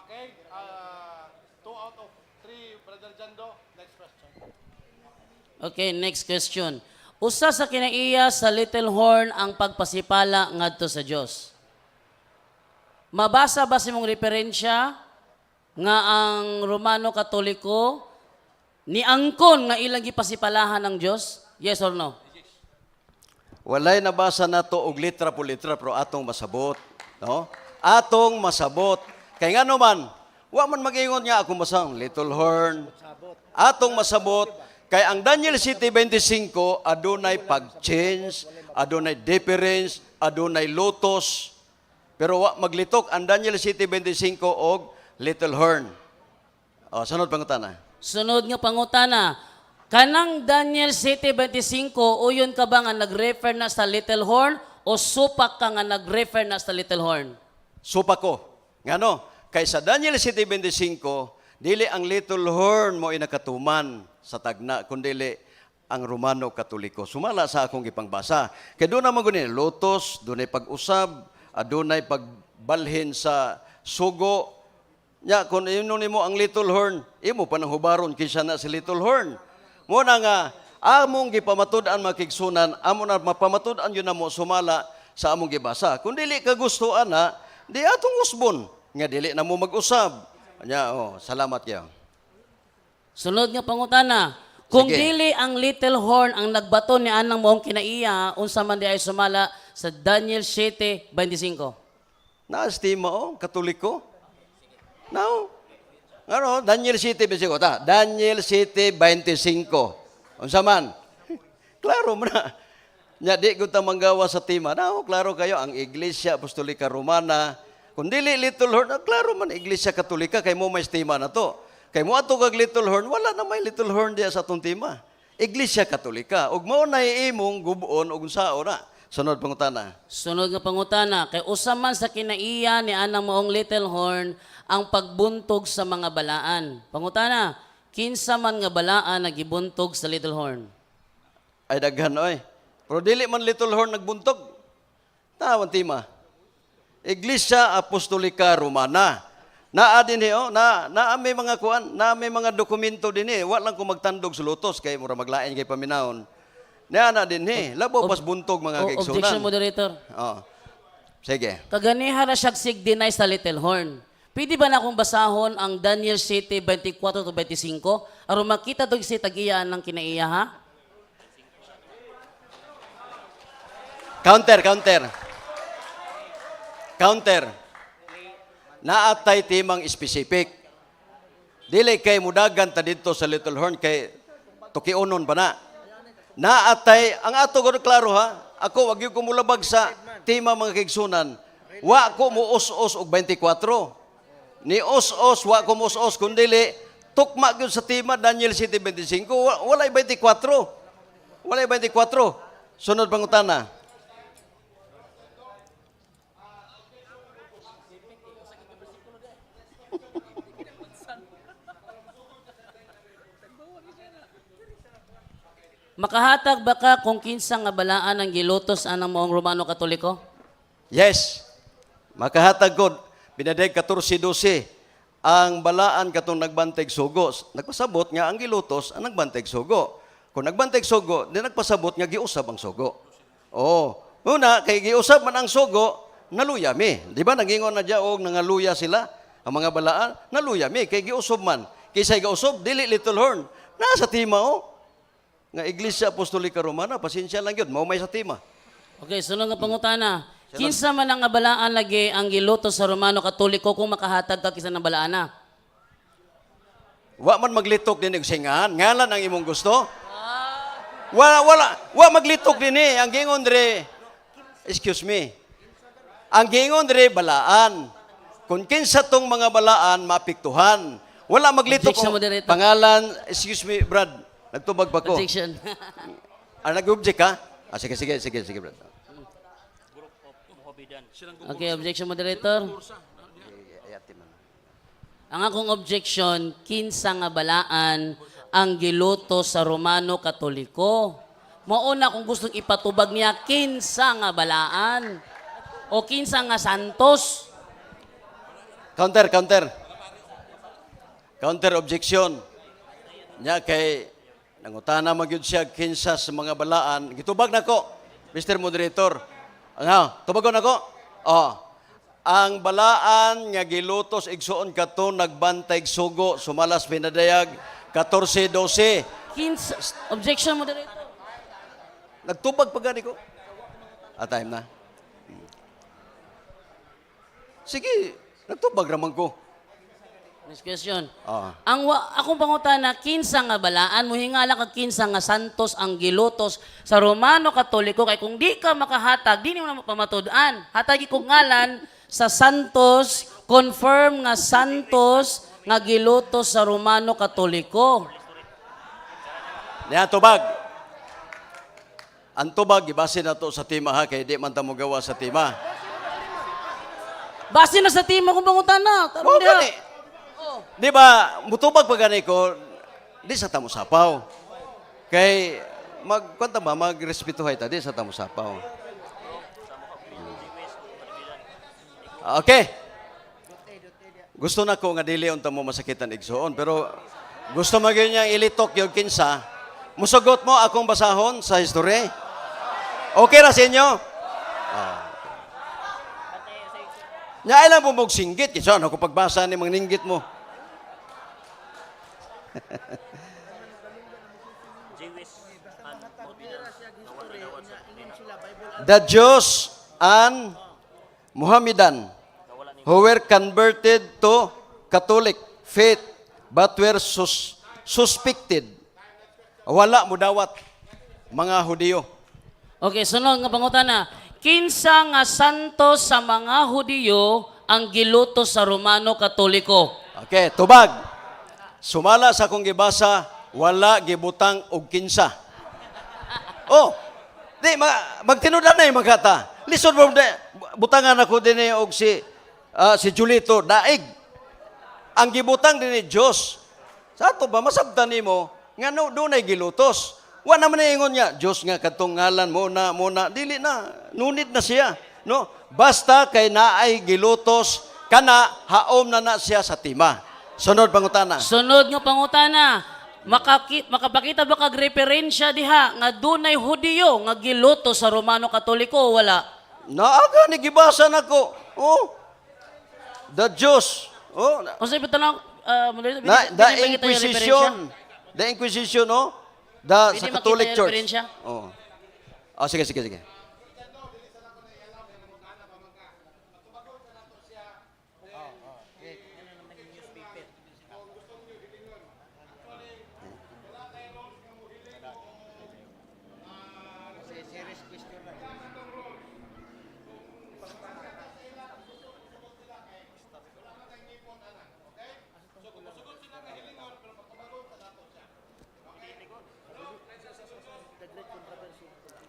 Okay, 2 out of 3, Brother Jando. Next question. Okay, next question. Usa sa kinaiya sa Little Horn ang pagpasipala ngadto sa Dios. Mabasa ba sa imong referensya nga ang Romano Katoliko niangkon nga ilang gipasipalahan ng Dios? Yes or no? Walay nabasa nato og litra po litra pero atong masabot, no? Atong masabot. Kay ngano man, wa man mag-ingon nga ako masang little horn. Atong masabot kay ang Daniel 7:25 adunay pag-change, adunay difference, adunay lotos. Pero wa maglitok ang Daniel 7:25 og little horn. O, sunod pangutana. Sunod nga pangutana, kanang Daniel 7:25 uyon ka ba nga nag-refer na sa Little Horn o supak ka nga nag-refer na sa Little Horn? Supa ko. Ngano? Kay sa Daniel 7:25, dili ang little horn mo inakatuman sa tagna, kundili ang Romano Katoliko. Sumala sa akong gipangbasa. Kay doon naman guni, lotos, dunay pag-usab, adunay pagbalhin sa sugo. Nya kung ino nimo ang little horn, imo pa nang hubaron kinsa na si little horn. Mo na nga among gipamatud-an makigsunan, amo na mapamatud-an yun namo sumala sa among gibasa. Kung dili ka gusto ana, di atong usbon nga dili na mo mag-usab. Nya oh, salamat kayo. Sunod nga pangutana, kung Sige. dili ang Little Horn ang nagbato ni anang moong kinaiya, unsa man di ay sumala sa Daniel 7:25. Naastima oh, Katoliko. Now, ano, Daniel 7:25 ta. Daniel 7:25. Unsa man? Klaro man na. Nya di gud ta manggawa sa tema. Now, klaro kayo ang Iglesia Apostolika Romana. Kung dili Little Horn, ah, klaro man Iglesia Katolika kay mo may tema na to. Kay mo ato kag Little Horn, wala na may Little Horn diya sa atong tema. Iglesia Katolika. Ug mao na imong gubon ug unsaon na. Sunod pangutana. Sunod nga pangutana, kay usa man sa kinaiya ni anang maong Little Horn ang pagbuntog sa mga balaan. Pangutana, kinsa man nga balaan nagibuntog sa Little Horn? Ay daghan oy. Pero dili man Little Horn nagbuntog. Tawan tema. Iglesia Apostolika Romana. Naa din oh, na naa may mga kuan, naa may mga dokumento din eh. Wa lang ko magtandog sa lutos kay mura maglain kay paminawon. Naa na din eh. Labo pas buntog mga Objection, kaigsunan. moderator. Oh. Sige. Kaganiha ra siya sig-deny sa Little Horn. Pwede ba na akong basahon ang Daniel 7, 24 to 25? Aron makita to si tagiyaan ng kinaiya ha? Counter, counter. Counter. Naatay temang specific. Dili kay mudagan ta didto sa Little Horn kay tukiunon pa na. Naatay, ang ato ko klaro ha, ako wag gyud ko mulabag sa tema, mga kaigsunan. Wa ko mo us-us og 24. Ni us-us, wa ko mo us-us kun dili tukma gyud sa tema Daniel 7:25, walay 24. Walay 24. Sunod pangutana. Makahatag ba ka kung kinsa nga balaan ang gilutos anang maong Romano Katoliko? Yes. Makahatag ko, binadeg 14:12, ang balaan katong nagbantay sugo. Nagpasabot nga ang gilutos ang nagbantay sugo. Kung nagbantay sugo, di nagpasabot nga giusab ang sugo. Oh, una kay giusab man ang sugo, naluya mi. Di ba nagingon na diya og nangaluya sila ang mga balaan, naluya mi kay giusob man. Kinsay giusob dili Little Horn. Naa sa tema oh. Nga Iglesia Apostolika Romana, pasensya lang yun, mao may sa tema. Okay, sunod nga pangutana. Kinsa man ang nga balaan lagi ang gilutos sa Romano Katoliko kung makahatag ka kinsa ng balaan na? Wa man maglitok din og singahan, ngalan ang imong gusto. Wala, wala, wa maglitok din eh. Ang gingon dire, excuse me. Ang gingon dire balaan. Kung kinsa tong mga balaan maapektuhan. Wala maglitok Objection, og moderator. pangalan, excuse me, Brad. Nagtubag pa ko. Objection. Ah, nag-object ka? Ah, sige, sige, sige, sige, Brad. Okay, objection, moderator. Ang akong objection, kinsa nga balaan ang giluto sa Romano Katoliko. Mao na kung gustong ipatubag niya, kinsa nga balaan o kinsa nga santos. Counter, counter. Counter objection. Nya kay nangutana man gyud siya kinsa sa mga balaan. Gitubag nako, Mr. Moderator. Ano, tubagon nako. Oh. Ang balaan nga gilutos igsuon kato nagbantay sugo sumalas pinadayag 14:12. Kinsa, objection, moderator. Nagtubag pa gani ko. Ah, time na. Sige, nagtubag raman ko. Next question. Ah. Ang akong pangutana, kinsa nga balaan, muhingala ka kinsa nga santos ang gilutos sa Romano Katoliko kay kung di ka makahatag, di nimo na pamatud-an. Hatagi kong ngalan sa santos, confirm nga santos nga gilutos sa Romano Katoliko. Niya tubag. Ang tubag gibase na to sa tema ha kay di man ta mogawa sa tema. Base na sa tema kung pangutana. Tarong Oh, diha. gani. Di ba, mutubag pa gani ko, di sa tamo sapaw. Kay mag kwanta ba magrespetuhay ta di sa tamo sapaw. Okay. Gusto na ko nga dili unta mo masakitan igsuon pero gusto mo gyud niyang ilitok yung kinsa. Musugot mo akong basahon sa history. Okay ra sa inyo? Ah. Nya ay lang mo singgit kinsa ano ko pagbasa ni mga ninggit mo. The Jews and Mohammedan who were converted to Catholic faith but were suspected. Wala mudawat mga Hudiyo. Okay, sunod nga pangutana. Kinsa nga santos sa mga Hudiyo ang gilutos sa Romano Katoliko? Okay, tubag. Sumala sa akong gibasa, wala gibutang og kinsa. Oh, di magtinudan na yung magkata. Lisod mo di, butangan ako din eh og si Julito daig. Ang gibutang din ni Diyos. Sa ato ba masabtan nimo nga no dunay gilutos. Wa naman ingon niya, Diyos nga kadtong ngalan mo na mo na dili na nunid na siya, no? Basta kay naay gilutos kana haom na na siya sa tima. Sunod pangutana. Sunod nga pangutana, makapakita ba kag referensya diha nga dunay Hudiyo nga gilutos sa Romano Katoliko o wala? Naaga ni gibasa nako. Oh. The Jews. Oh, Unsa ba tanong moderator, na, pwede the makita yung Inquisition. The Inquisition, no? The Pwede sa makita Catholic yung Church. referensya? Oh. Oh, sige, sige, sige.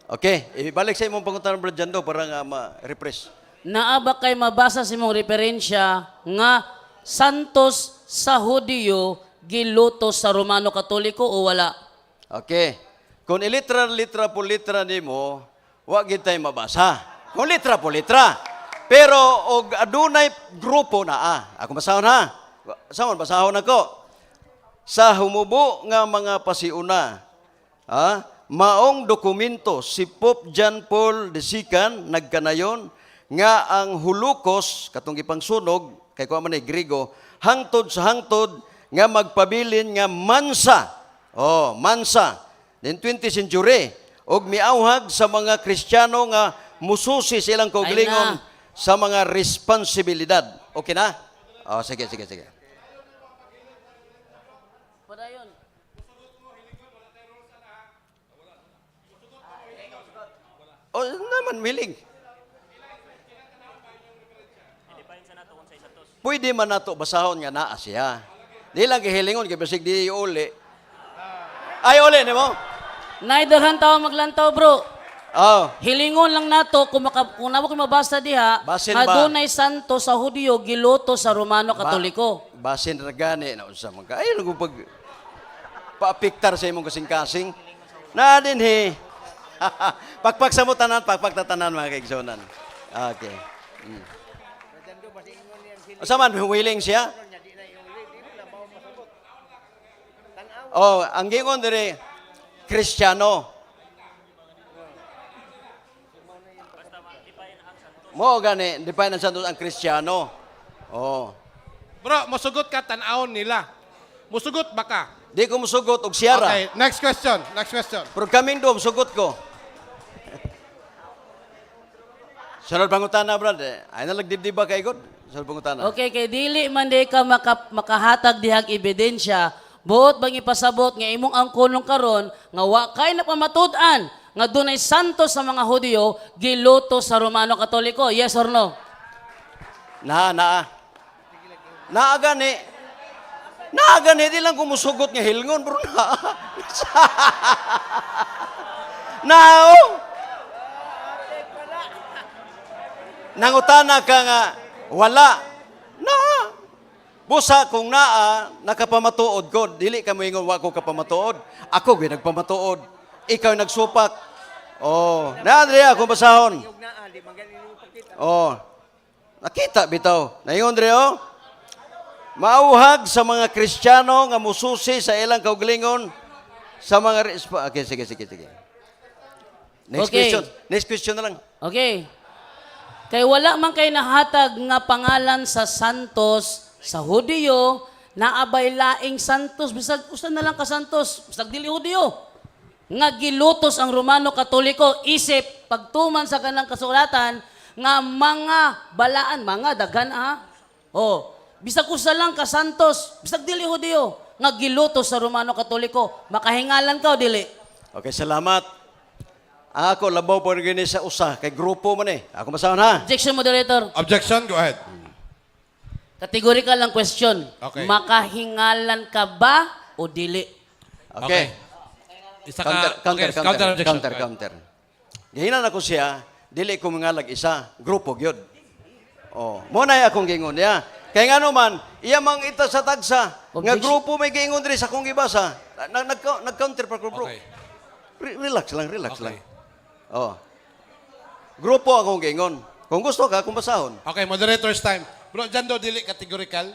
Okay, ibalik sa imong pangutana, Brad Jando, para nga ma-refresh. Naa ba kay mabasa sa imong referensya nga santos sa Hudiyo giluto sa Romano Katoliko o wala? Okay. Kung ilitra litra po litra nimo, wa gid tay mabasa. Kung litra po litra. Pero og adunay grupo naa. Ako basahon ha. Basahon, basahon ako. Sa humubo nga mga pasiuna, ha? Maong dokumento si Pope John Paul II nagkanayon nga ang Holocaust katong gipangsunog kay kuha man ni Grigo hangtod sa hangtod nga magpabilin nga mansa, oh, mansa in 20th century og miauhag sa mga Kristiyano nga mususi sa ilang kaugalingon Ay na. sa mga responsibilidad. Okay na? Oh, sige, sige, sige. Padayon. Oh, naman willing. Pwede man nato basahon nga naa siya. Di lang gihilingon kay basig di uli. Ay uli nimo? Nay daghan tawo maglantaw, bro. Oh, Hilingon lang nato kung maka, kung namo kay mabasa diha Basin nga ba? dunay santo sa Hudiyo giluto sa Romano Katoliko. Basin ra gani na unsa man ka. Ay nang pag paapektar sa imong kasing-kasing. Na din he. Pakpak sa mo tanan, pakpak ta tanan, mga kaigsonan. Okay. Unsa man willing siya? Oh, ang gingon diri Kristiyano. Mo gani, define ang santos ang Kristiyano. Oh. Bro, musugot ka tan-awon nila. Musugot ba ka? Di ko musugot og siyara. Okay, next question. Next question. Pero kaming doon, sugot ko. Sunod pangutana, brad. Eh. Ay nalagdibdib ba kay God? Sunod pangutana. Okay, kay dili man di ka makahatag dihag ebidensya, buot bang ipasabot nga imong angkonong karon nga wa kay napamatud-an nga dunay santo sa mga Hudiyo giluto sa Romano Katoliko. Yes or no? Naa, naa. Naa gani. Naa gani, di lang kumusugot nga hilngon, bro. Naa. Naa, oh. Nangutana ka nga, wala. Naa. Busa kung naa, nakapamatuod ko. Dili ka moingon, wa ko kapamatuod. Ako gyud nagpamatuod. Ikaw nagsupak. Oh, naa diri ako basahon. Oh. Nakita bitaw. Naingon diri oh. Mauhag sa mga Kristiyano nga mususi sa ilang kaugalingon sa mga Okay, sige, sige, sige. Next Okay. question. Next question na lang. Okay. Kay wala man kay nahatag nga pangalan sa santos sa Hudiyo, naabay laing santos bisag usa na lang ka santos, bisag dili Hudiyo. Nga gilutos ang Romano Katoliko isip pagtuman sa kanang kasulatan nga mga balaan, mga daghan ah. Oh, bisag usa lang ka santos, bisag dili Hudiyo, nga gilutos sa Romano Katoliko, makahingalan ka o dili? Okay, salamat. Ako labaw po gini sa usa kay grupo man eh. Ako masahon ha. Objection, moderator. Objection, go ahead. Categorical lang question. Okay. Makahingalan ka ba o dili? Okay. Isa ka, Counter, counter, okay, counter, counter objection. counter, counter. Gihinan ako siya, dili ko mangalag isa, grupo gyud. Oh, mo na akong giingon niya. Kay ngano man, iya mang ita sa tagsa, nga Objection. grupo may giingon diri sa akong gibasa. Nag nag nag-counter pa ko, bro. Okay. Relax lang, relax Okay. lang. Oh. Grupo akong giingon. Kung gusto ka, kung basahon. Okay, moderator's time. Bro, dyan do, dili categorical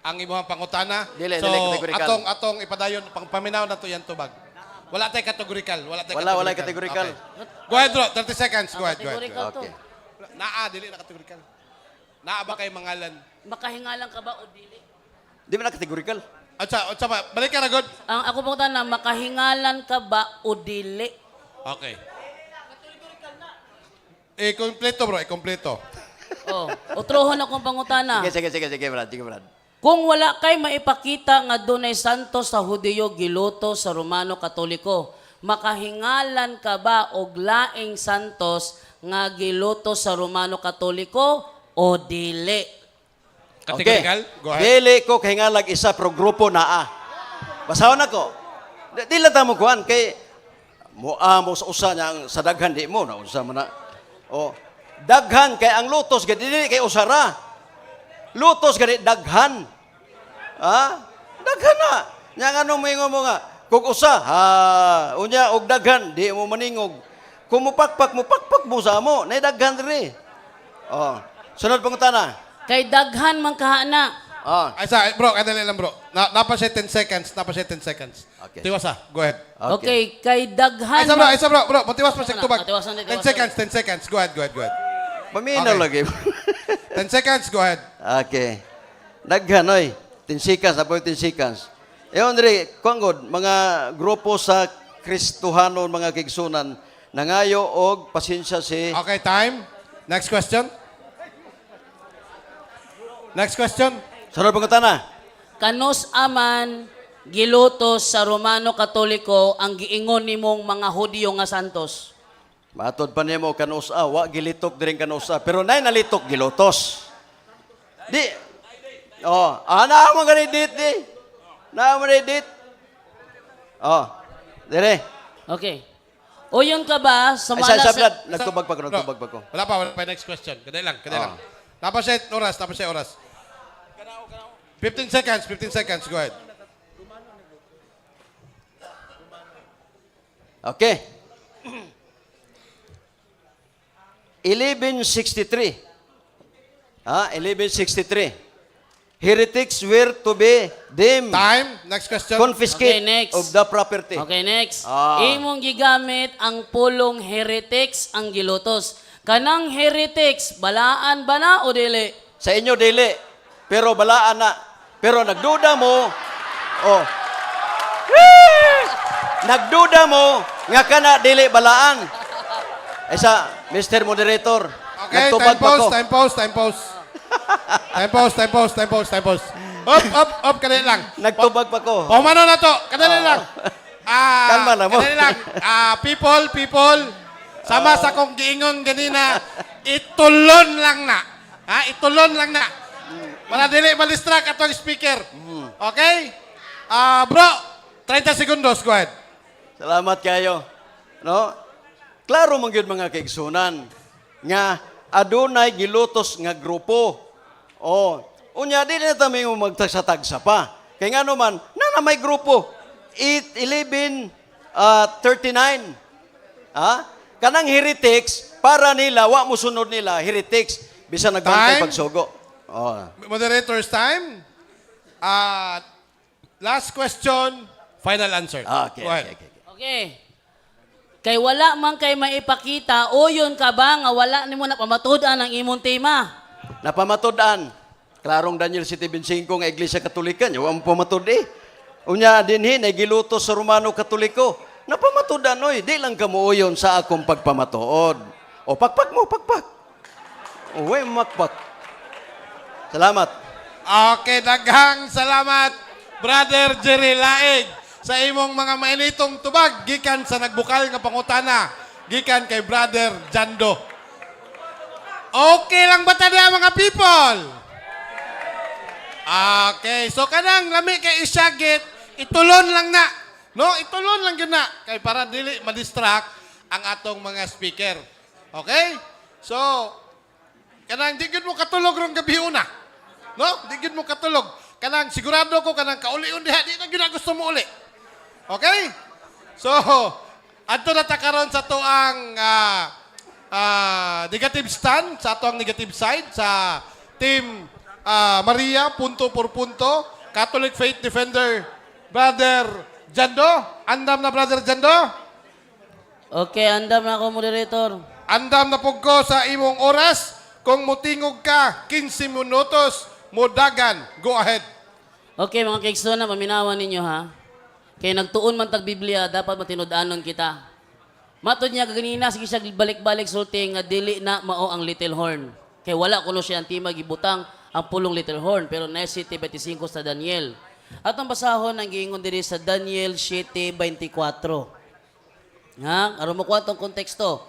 ang imuhang pangutana. Dili, So, dili categorical. Atong atong ipadayon, pang paminaw na to yan tubag. Wala tay categorical, wala tay Wala, wala categorical. Okay. Go ahead, bro. 30 seconds. Go ahead, go ahead. Go Categorical ahead. to. Okay. Naa, dili na categorical. Naa ba kay mangalan? Makahingalan ka ba o dili? Di ba na categorical? Unsa, unsa ba? Balik ka na, god. Ang ako pong tanong, makahingalan ka ba o dili? Okay. Eh, kompleto, bro. Eh, kompleto. Oh, otrohon akong pangutana. Sige, sige, sige, sige, Brad. Sige, Brad. Kung wala kay maipakita nga dunay santo sa Hudiyo giluto sa Romano Katoliko, Makahingalan ka ba og laing santos nga gilutos sa Romano Katoliko o dili? Categorical? Go ahead. Dili ko kahingalag isa pero grupo naa. Basahon ako. Di lang ta mo kuan kay mo amo sa usa niya ang sa daghan di mo na unsa man na. Oh, daghan kay ang lutos gani dili kay usara. Lutos gani daghan. Ha? Daghan na. Nya ngano moingon mo nga kung usa ha unya og daghan di mo maningog. Kung mupakpak mupakpak mo sa amo, nay daghan diri. Oh. Sunod pangutana. Kay daghan man kahana. Ah. Ay, sa, bro, kadali lang, bro. Na, napa siya 10 seconds, napa siya 10 seconds. Okay. Tiwas ah, go ahead. Okay, kay daghan Ay, sa bro, ay, sa bro, bro, matiwas pa siya Ano, tubag. matiwas na, 10 tiwas na. seconds, 10 seconds. Go ahead, go ahead, go ahead. Paminaw Okay. lagi. 10 seconds, go ahead. Okay. Daghan oy. 10 seconds, apoy 10 seconds. Eh Andre, kuan gud, mga grupo sa Kristohanon mga kigsunan nangayo og pasensya si Okay, time. Next question. Next question. Sunod pangutana. Kanus aman gilutos sa Romano Katoliko ang giingon nimong mga Hudyo nga santos? Matod pa nimo kanusa, wa gilitok diring kanusa, pero nay nalitok gilotos. Di. Oh, ana mo gani dit di. Na mo ni dit. Oh. Dire. Okay. Uyon ka ba sa Ay, sa, mala sa, sa, nagtubag pa ko, Bro, nagtubag pa ko. Wala pa. Next question. Kadali lang, kadali Ah. lang. Napa siya oras, napa siya oras. 15 seconds, 15 seconds. Go ahead. Okay. 1163. Ah, 1163. Heretics were to be deemed Time. Next question. confiscate Okay, next. of the property. Okay, next. Ah. Imong gigamit ang pulong heretics ang gilutos. Kanang heretics, balaan ba na o dili? Sa inyo dili, pero balaan na. Pero nagduda mo, oh. Nagduda mo nga kana dili balaan. Ay sa Mr. Moderator, Okay, nagtubag time pa pause, ko. time pause, time pause. Time pause, time pause, time pause, time pause. Up, up, up, kadali lang. Nagtubag pa ko. Pahumano na to, kadali lang. Ah, Kalma na mo. Kadali lang. Ah, people, people, sama sa kong giingon ganina, itulon lang na. Ha, itulon lang na. Para dili malistract atong speaker. Okay? Ah, bro, 30 segundos, go ahead. Salamat kayo. No? Klaro man gyud mga kaigsunan nga adunay gilutos nga grupo. Oh, unya di na ta mingon magtagsa-tagsa pa. Kay ngano man, na na may grupo. 8 11 39. Ha? Kanang heretics para nila wa mo sunod nila heretics bisan nagbantay Time. pagsugo. Oh. Moderator's time. Ah, last question, final answer. Ah, okay, Go ahead. okay. Okay. Kay wala man kay maipakita, uyon ka ba nga wala nimo na pamatud-an ang imong tema? Napamatud-an. Klarong Daniel 7:25 nga Iglesia Katolika nya wa mo pamatud eh. Unya dinhi nay gilutos sa Romano Katoliko. Napamatud-an oy, di lang kamuuyon sa akong pagpamatuod. O pakpak mo, pakpak. Uwe makpak. Salamat. Okay, daghang salamat, Brother Jerry Laig, sa imong mga mainitong tubag gikan sa nagbukal nga pangutana, gikan kay Brother Jando. Okay lang ba tada mga people? Okay, so kanang lami kay isyagit, itulon lang na. No, itulon lang gyud na kay para dili ma-distract ang atong mga speaker. Okay? So, kanang di gyud mo katulog rong gabi una. No? Di gyud mo katulog. Kanang sigurado ko kanang kaulion diha di na gyud na gusto mo uli. Okay? So, adto na ta karon sa tuang negative stand, sa atoang negative side sa team Maria punto por punto, Catholic Faith Defender Brother Jando. Andam na Brother Jando. Okay, andam na ako, moderator. Andam na pug ko sa imong oras. Kung mutingog ka, 15 minutos, mudagan. Go ahead. Okay, mga kaigsoon, paminawan ninyo ha. Kay nagtuon man tag Biblia, dapat matinud-anon kita. Matod niya kaganina, sige siya balik-balik sulti nga dili na mao ang little horn. Kay wala kuno siya ang tema gibutang ang pulong little horn, pero na 7:25 sa Daniel. Atong basahon ang giingon diri sa Daniel 7:24. Ha? Aron mo kuha tong konteksto.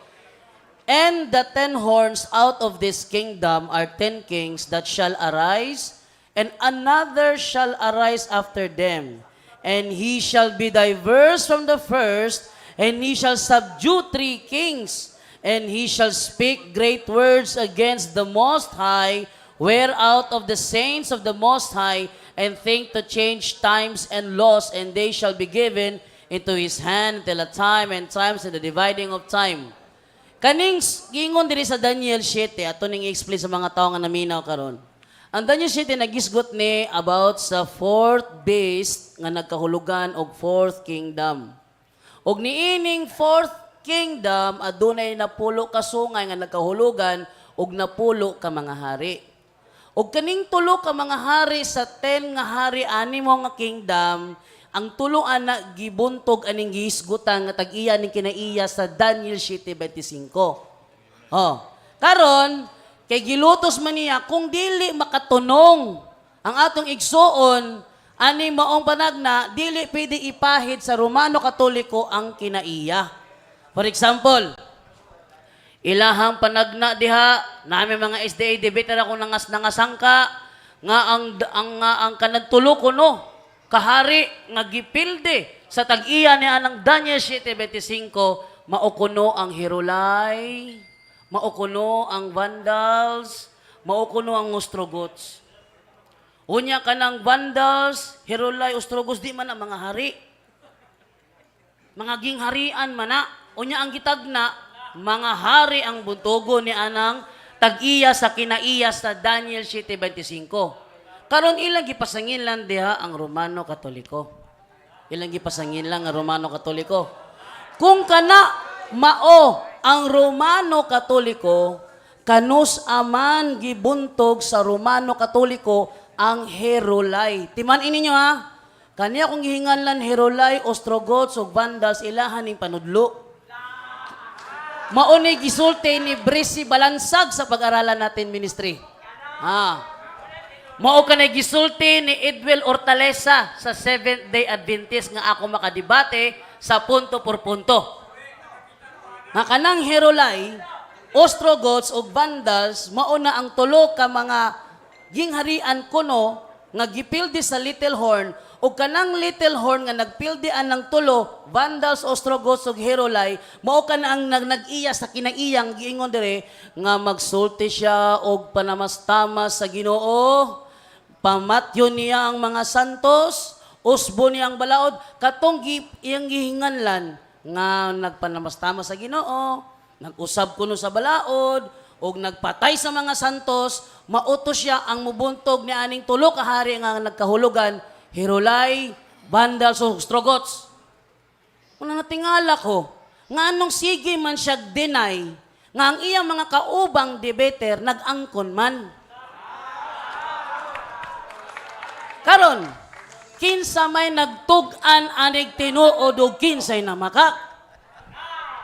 "And the 10 horns out of this kingdom are 10 kings that shall arise, and another shall arise after them. And he shall be diverse from the first, and he shall subdue three kings. And he shall speak great words against the Most High, wear out of the saints of the Most High, and think to change times and laws, and they shall be given into his hand till a time and times and the dividing of time." Kaning giingon diri sa Daniel 7, ato ning i-explain sa mga tao nga naminaw karon. Ang Daniel 7 nagisgot ni about sa fourth beast nga nagkahulugan og fourth kingdom. Og niining fourth kingdom adunay napulo ka sungay nga nagkahulugan og napulo ka mga hari. Og kaning tulo ka mga hari sa 10 nga hari animo nga kingdom, ang tulo ana gibuntog aning gihisgutan nga tag-iya ning kinaiya sa Daniel 7:25. Oh. Karon kay gilutos man niya kung dili makatunong ang atong igsuon ani maong panagna, dili pwede ipahid sa Romano Katoliko ang kinaiya. For example, ilahang panagna diha nami mga SDA debater ako nangas nangasangka nga ang kanang tulo kuno kahari nga gipilde sa tag-iya ni anang Daniel 7:25 mao kuno ang Heruli, mao kuno ang Vandals, mao kuno ang Ostrogoths. Unya kanang Vandals, Heruli, Ostrogoths di man ang mga hari. Mga gingharian man na. Unya ang gitagna, mga hari ang buntogo ni anang tag-iya sa kinaiya sa Daniel 7:25. Karon ilang gipasanginlan diha ang Romano Katoliko. Ilang gipasanginlan ang Romano Katoliko. Kung kana mao ang Romano Katoliko, kanus aman gibuntog sa Romano Katoliko ang Heruli? Timan ninyo ha. Kaniya kung gihinganlan Heruli, Ostrogoths ug Vandals ilahan ning panudlo. Mao ni gisulti ni Brissy Balansag sa pag-aralan natin ministry. Ha. Mao kanay gisulti ni Edwel Ortalesa sa Seventh Day Adventist nga ako makadebate sa punto por punto. Nga kanang Heruli, Ostrogoths ug Vandals mao na ang tulo ka mga gingharian kuno nga gipildi sa Little Horn, ug kanang Little Horn nga nagpildi anang tulo, Vandals, Ostrogoths ug Heruli, mao kana ang nag-iya sa kinaiyang giingon dire nga magsulti siya og panamastamas sa Ginoo, pamatyon niya ang mga santos, usbo niya ang balaod, katong iyang gihinganlan nga nagpanamastamas sa Ginoo, nag-usab kuno sa balaod, og nagpatay sa mga santos, mauto siya ang mubuntog ni aning tulo ka hari nga nagkahulugan, Heruli, Vandals ug Ostrogoths. Una natingala ko, nga anong sige man siya deny, nga ang iyang mga kaubang debater nag-angkon man. Karon, kinsa may nagtug-an anig tinuod ug kinsay namakak?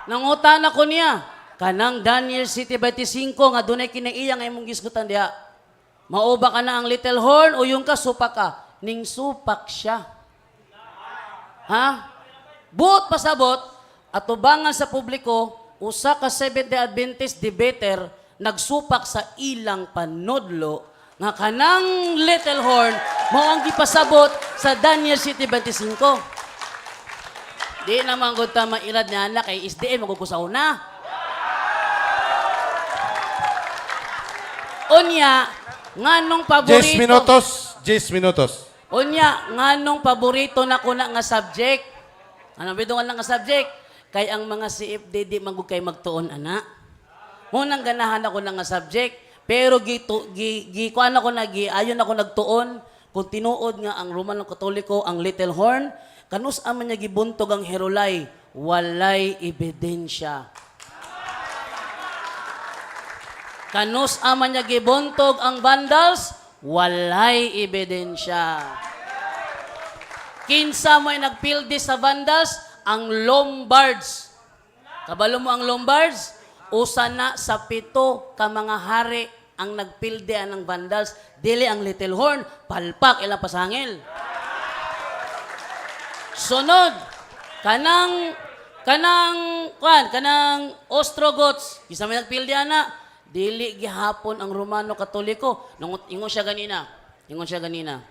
Nangutana ko niya, kanang Daniel 7:25 nga dunay kinaiya nga imong gisgutan diha. Mao ba kana ang Little Horn o yung ka supak ka? Ning supak siya. Ha? Buot pasabot, atubangan sa publiko, usa ka Seventh-day Adventist debater nagsupak sa ilang panudlo nga kanang Little Horn mao ang gipasabot sa Daniel 7:25. Di naman gud ta mailad ni anak kay SDA magugod sa una. Unya, nganong paborito? 10 minutos, 10 minutos. Unya, nganong paborito na ko na nga subject? Ano bitaw nga lang nga subject? Kay ang mga CFD di man gud kay magtuon ana. Mo nang ganahan ako na nga subject, pero gi gi, gi kuan ako na gi ayon ako nagtuon kung tinuod nga ang Romano Katoliko ang Little Horn, kanus man niya gibuntog ang Heruli, walay ebidensya. Kanus man niya gibuntog ang Vandals, walay ebidensya. Kinsa may nagpildi sa Vandals? Ang Lombards. Kabalo mo ang Lombards? Usa na sa 7 ka mga hari ang nagpildi ang Vandals. Dili ang Little Horn, palpak ilang pasangil. Sunod, kanang Kanang kuan, kanang Ostrogoths, kinsa may nagpildi ana, dili gihapon ang Romano Katoliko. Nung ingon siya ganina, ingon siya ganina.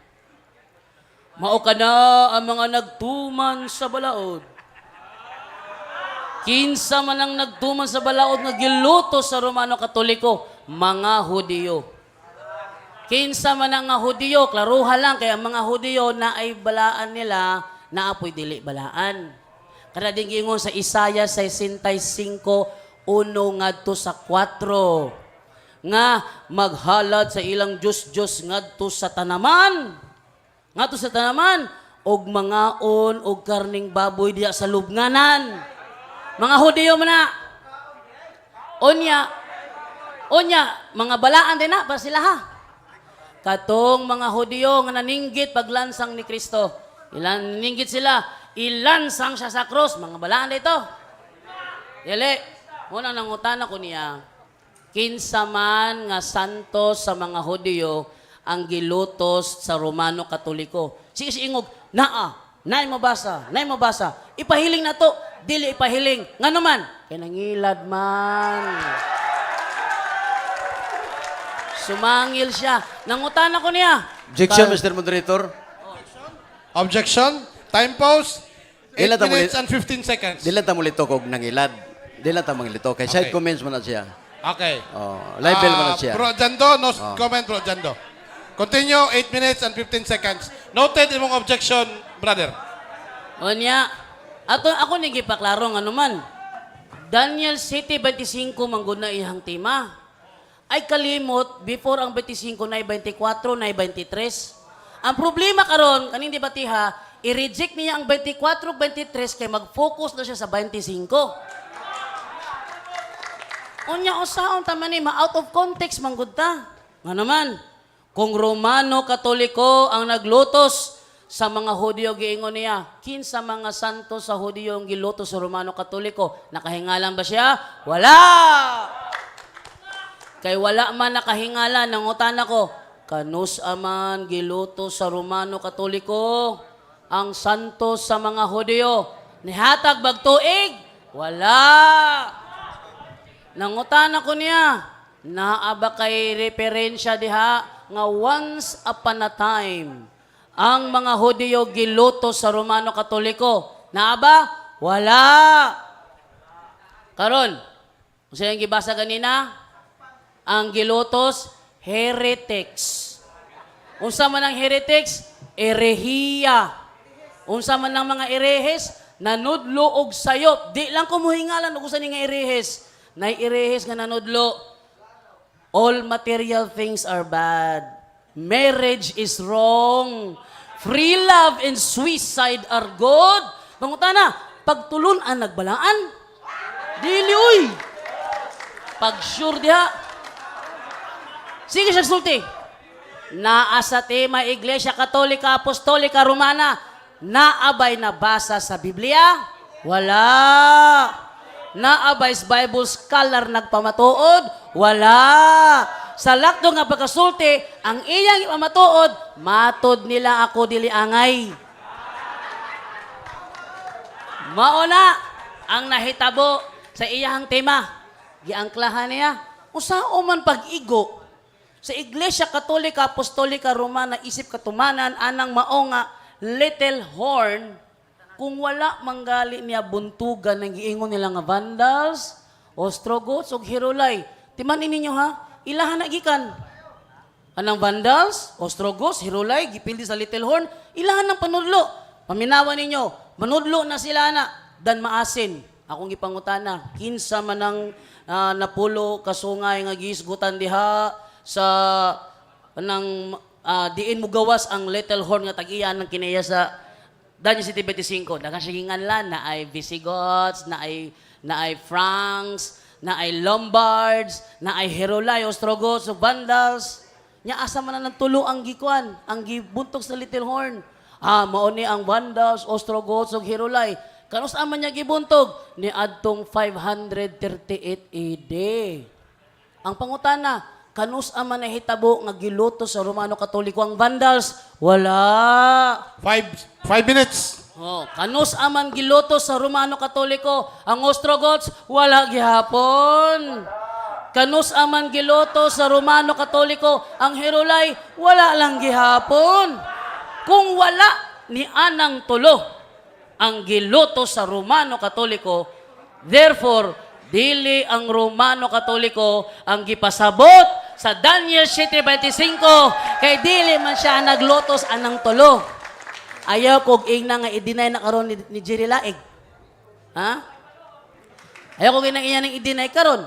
Mao kana ang mga nagtuman sa balaod. Kinsa man ang nagtuman sa balaod nga giluto sa Romano Katoliko, mga Hudiyo. Kinsa man ang nga Hudiyo, klaruha lang kay ang mga Hudiyo na ay balaan nila, naapoy dili balaan. Kada din giingon sa Isaiah 65:1 ngadto sa 4 nga maghalad sa ilang Diyos-Diyos ngadto sa tanaman. Ngadto sa tanaman og mangaon og karning baboy diya sa lubnganan. Mga Hudiyo man na. Unya, unya, mga balaan din na para sila ha. Katong mga Hudiyo nga naninggit paglansang ni Kristo. Ilan ninggit sila, ilansang siya sa krus, mga balaan dito. Dili, muna nangutana ko niya, kinsa man nga santo sa mga Hudiyo ang gilutos sa Romano Katoliko. Sige si ingog, naa, naay mabasa, naay mabasa. Ipahiling na to, dili ipahiling. Ngano man? Kay nangilad man. Sumangil siya. Nangutana ko niya. Objection, Mr. Moderator. Objection. Time pause. 8 Ilan ta muli- minutes and 15 seconds. Dili ta molito og nangilad. Dili ta manglito. Kay side comments man na siya. Okay. Oh, libel man na siya. Bro Jando, no comment, Bro Jando. Continue, 8 minutes and 15 seconds. Noted imong objection, brother. Unya, ato ako ni gipaklaro nga man. Daniel 7:25 manggod na iyang tema. Ay kalimot before ang 25 na 24 na 23. Ang problema karon kaning debatiha, i-reject niya ang 24 23 kay mag-focus na siya sa 25. Unya usaon ta man ni ma out of context manggod ta. Nga naman, kung Romano Katoliko ang naglutos sa mga Hudyo giingon niya, kinsa mga santo sa Hudyo ang gilutos sa Romano Katoliko? Nakahingalan ba siya? Wala! Kay wala man nakahingala, nangutana ko, kanus aman gilutos sa Romano Katoliko ang santo sa mga Hudyo? Nihatag bag tuig? Wala! Nangutana ko niya, naa ba kay referensya diha nga once upon a time ang mga Hudyo giluto sa Romano Katoliko? Naa ba? Wala. Karon, unsa yung gibasa ganina? Ang gilutos, heretics. Unsa man ang heretics? Erehiya. Unsa man ang mga erehes? Nanudlo og sayop. Di lang ko muhingalan og usa ni nga erehes. Nay erehes nga nanudlo. All material things are bad. Marriage is wrong. Free love and suicide are good. Pangutana, pagtulun-an nagbalaan? Dili uy. Pag sure diha. Sige siya sulti. Naa sa tema Iglesia Katolika Apostolika Romana, naabay nabasa sa Biblia? Wala. Naabay sa Bible scholar nagpamatuod? Wala. Sa lakdo nga pagkasulti, ang iyang ipamatuod, matod nila ako dili angay. Mauna ang nahitabo sa iyang tema. Giangklahan niya, usao man pag-igo sa Iglesia Katolika Apostolika Romana isip katumanan anang mao nga little horn kung wala manggali niya buntugan ng giingon nila nga Vandals, Ostrogoths ug Herulay. Timan ninyo ha, ilahan na gikan. Anang Vandals, Ostrogoths, Herulay, gipildi sa Little Horn, ilahan ng panudlo. Paminawa ninyo, manudlo na sila na, dan maasin. Akong gipangutana, kinsa man ang napulo kasungay nga gihisgutan diha sa anang diin mo gawas ang Little Horn nga tag-iya ng kinaya sa Daniel City 25. Daghang siya ginganlan na ay Visigoths, na ay Franks, na ay Lombards, na ay Herulay, Ostrogoths, ug Vandals. Nya asa man na ng tulo ang gikuan, ang gibuntog sa Little Horn. Ah, mao ni ang Vandals, Ostrogoths ug Herulay. Kanus man niya gibuntog? Ni adtong 538 AD. Ang pangutana, kanus man nahitabo nga giluto sa Romano Katoliko ang Vandals? Wala. 5 minutes. Oh, kanus aman gilutos sa Romano Katoliko ang Ostrogoths, wala gihapon. Kanus aman gilutos sa Romano Katoliko ang Herulay, wala lang gihapon. Kung wala ni anang tulo ang gilutos sa Romano Katoliko, therefore dili ang Romano Katoliko ang gipasabot sa Daniel 7:25 kay dili man siya naglutos anang tulo. Ayaw kog ingna nga i-deny na karon ni Jerry Laig. Ha? Ayaw kog ingna iya nang i-deny karon.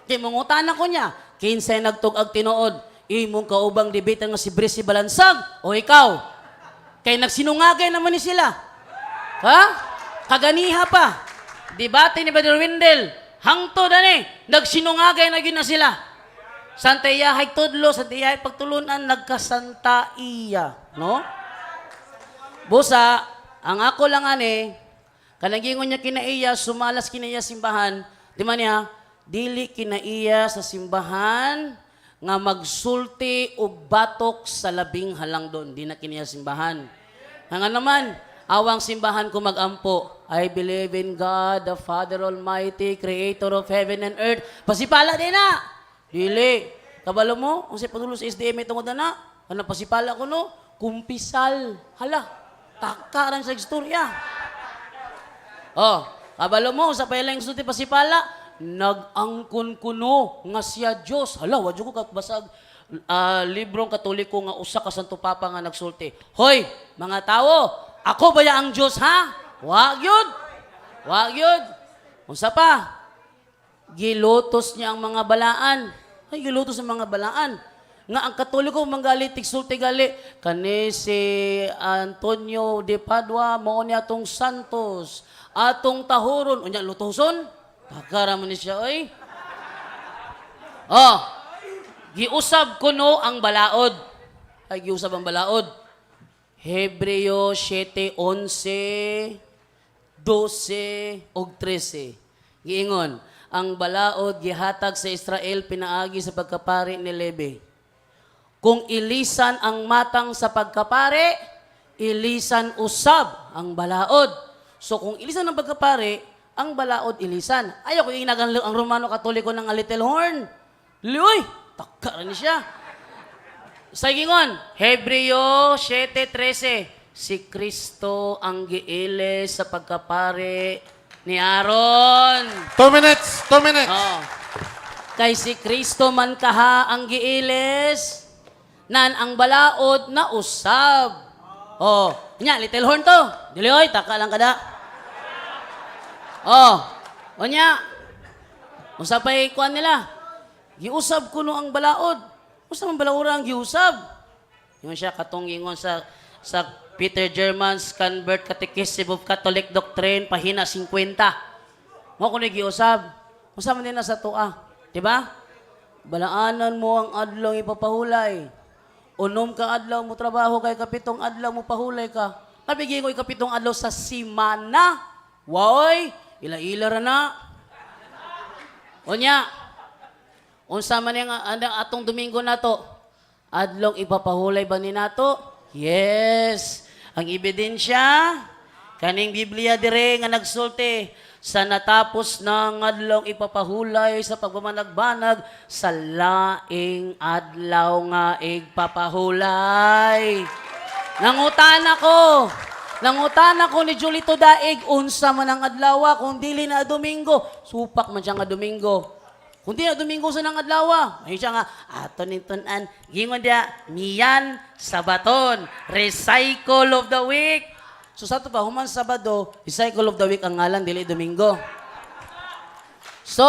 Kay mangutana ko niya, kinsay nagtug-ag tinuod, imong kaubang debate nga si Brissy Balansag o ikaw? Kay nagsinungagay naman ni sila. Ha? Kaganiha pa. Debate ni Brother Wendell. Hangto dani, nagsinungagay na gyud na sila. Santa iyahay tudlo, santa iyahay pagtulunan, nagkasanta iya. No? Busa, ang ako lang ani, kanang gingon niya kinaiya, sumalas kinaiya simbahan, di man niya, dili kinaiya sa simbahan nga magsulti og batok sa labing halangdon. Di na kinaiya simbahan. Nga naman, awang simbahan ko magampo, "I believe in God, the Father Almighty, Creator of heaven and earth." Pasipala din na! Dili. Kabalo mo, kung sa patulo sa SDM tungod na na, ano pasipala ko no? Kumpisal. Hala, takaran sa istorya. Oh, kabalo mo, sa pailang sulti pasipala, nag-angkon kuno nga siya Diyos. Hala, wadyo ko kabasag librong Katoliko nga usa ka Santo Papa nga nagsulti. "Hoy, mga tao, ako ba ya ang Diyos ha?" Wa gyud. Wa gyud. Unsa pa? Gilutos niya ang mga balaan. Ay, gilutos ang mga balaan. Nga ang Katoliko manggali tigsulti gali kani si Antonio de Padua mao ni atong santos atong tahuron, unya lutoson takara man ni siya oy. Oh, giusab kuno ang balaod. Ay, giusab ang balaod. Hebreo 7:11, 12 ug 13. Giingon, ang balaod gihatag sa Israel pinaagi sa pagkapari ni Levi. Kung ilisan ang matang sa pagkapari, ilisan usab ang balaod. So kung ilisan ang pagkapari, ang balaod ilisan. Ayaw ko inagan ang Romano Katoliko ng little horn. Luy, takka ni siya. Sa gingon, Hebreo 7:13, si Kristo ang giilis sa pagkapari ni Aaron. 2 minutes, 2 minutes. Oh. Kay si Kristo man kaha ang giilis, nan ang balaod na usab. Oh, nya little horn to. Dili oy, taka lang kada. Oh, unya. Unsa pay kuan nila? Giusab kuno ang balaod. Unsa man balaora ang giusab? Yun siya katong ingon sa Peter German's Convert Catechism of Catholic Doctrine, pahina 50. Mo kuno giusab. Unsa man din na sa tua, di ba? Balaanan mo ang adlaw ipapahulay. 6 ka adlaw mo trabaho kay kapitong adlaw mo pahulay ka. Nabigay ko ikapitong adlaw sa simana. Woy, ila-ila ra na. Unya, unsa man yung atong Domingo nato? Adlong ipapahulay ba ni nato? Yes. Ang ebidensya, kaning Biblia dire nga nagsulti sa natapos ng adlong ipapahulay sa pagbamanagbanag sa laing adlaw nga igpapahulay. Nangutan ako. Nangutan ako ni Julito Daig, unsa man ang adlaw kung dili na Domingo. Supak man siya nga Domingo. Kung di na Domingo sa nang adlaw, may siya nga, ato ning tun-an, gingon diya, miyan, sabaton, recycle of the week. So sa ato pa, human Sabado, recycle of the week ang ngalan, dili Domingo. So,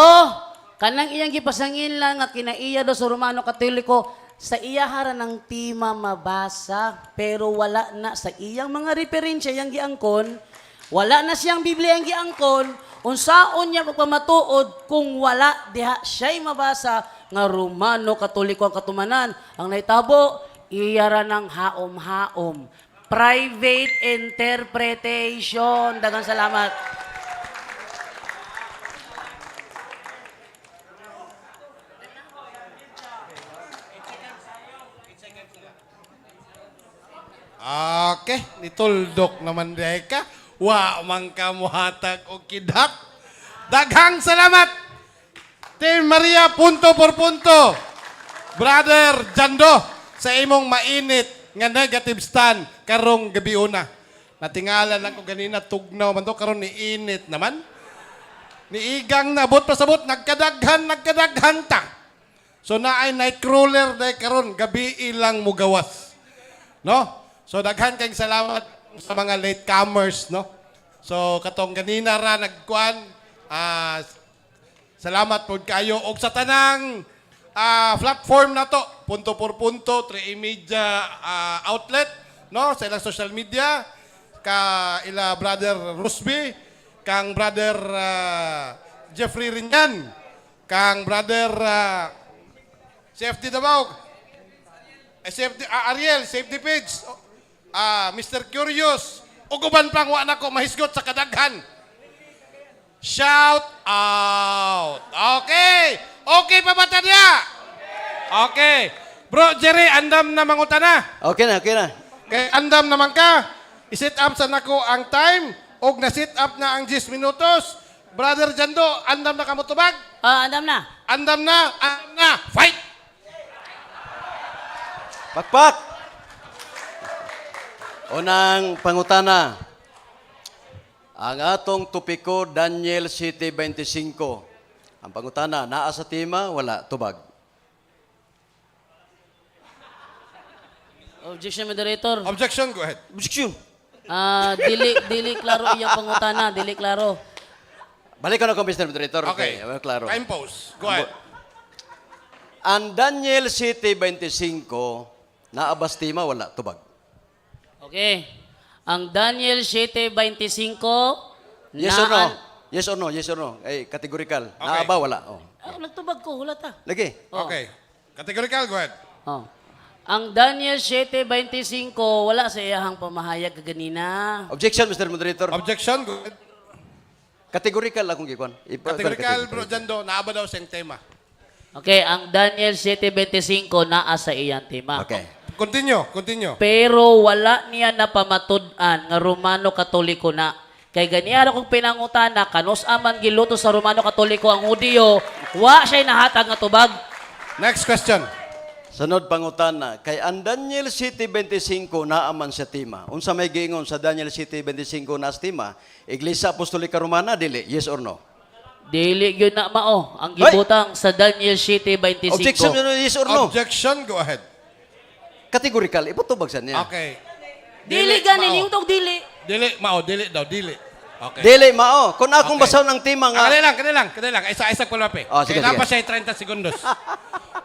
kanang iyang gipasangin lang nga kinaiya do sa Romano Katoliko, sa iyahara ng tima mabasa, pero wala na sa iyang mga referensya iyang giangkon, wala na siyang Biblia ang giangkon, unsaon niya pagpamatuod kung wala diha siya'y mabasa nga Romano Katoliko ang katumanan. Ang nahitabo, iyara ng haom-haom. Private interpretation. Daghang salamat. Okay, nituldok naman di ka. Wa man ka muhatag og kidak. Daghang salamat. Team Maria, punto por punto. Brother Jando, sa imong mainit nga negative stand karong gabiuna. Natingala lang ko ganina, tugnaw man to, karon ni init naman. Niigang nabot pasabot, nagkadaghan, nagkadaghan ta. So naay nightcrawler day karon gabi ilang mugawas. No? So daghan kayong salamat sa mga latecomers, no? So katong ganina ra nagkuan, salamat pod kayo og sa tanang platform nato, Punto por Punto, 3 Media outlet, no, sa ilang social media, ka ila Brother Rusby, kang Brother Jeffrey Ringan, kang Brother CFD Davao, CFD, Ariel, Safety Page, Mr. Curious, ug uban pang wa nako mahisgot sa kadaghan. Shout out. Okay. Okay pa ba niya? Okay. Bro Jerry, andam na mangutana. Okay na, okay na. Kay andam naman ka. I-set up sa nako ang time og na-set up na ang 10 minutos. Brother Jando, andam na ka mo tubag? Ah, andam na. Andam na, andam na. Fight! Pakpak! Unang pangutana. Ang atong topiko, Daniel 7:25. Ang pangutana, naa sa tema, wala, tubag. Objection, moderator. Objection, go ahead. Objection. Ah, dili dili klaro iyang pangutana, dili klaro. Balik ko na ko, Mr. Moderator. Okay. Okay, klaro. Time pause. Go ahead. Ang Daniel 7:25, naa ba sa tema, wala, tubag. Okay. Ang Daniel 7:25. Yes or no? Yes or no? Yes or no? Eh, categorical. Okay. Naa ba, wala? Oh. Ah, nagtubag ko, wala ta. Lagi. Oh. Okay. Categorical, go ahead. Oh. Ang Daniel 7:25, wala sa iyahang pamahayag kaganina. Objection, Mr. Moderator. Objection, go ahead. Categorical akong gikuan. Categorical, Bro Jando, naa ba daw siyang tema? Okay, ang Daniel 7:25 naa sa iyang tema. Okay. Continue, continue. Pero wala niya napamatud-an nga Romano Katoliko na. Kay ganiya ra kong pinangutana, kanus aman giluto sa Romano Katoliko ang Hudiyo, wa siya nahatag nga tubag. Next question. Sunod pangutana, kay ang Daniel 7:25 naa man sa tema. Unsa may giingon sa Daniel 7:25 na sa tema? Iglesia Apostolika Romana dili, yes or no? Dili gyud na mao ang gibutang sa Daniel 7:25. Objection, yes or no? Objection, go ahead. Categorical, ipatubag sa niya. Okay. Dili gani mao. yung tog dili. Dili, mao, dili daw, dili. Okay. Dili mao. Kung akong Okay. basahon ang tema Ah, nga kadali lang, kadali lang, kadali lang. Isa-isa ko lang, pe. Oh, sige, Kaya sige. pa siya 30 segundos.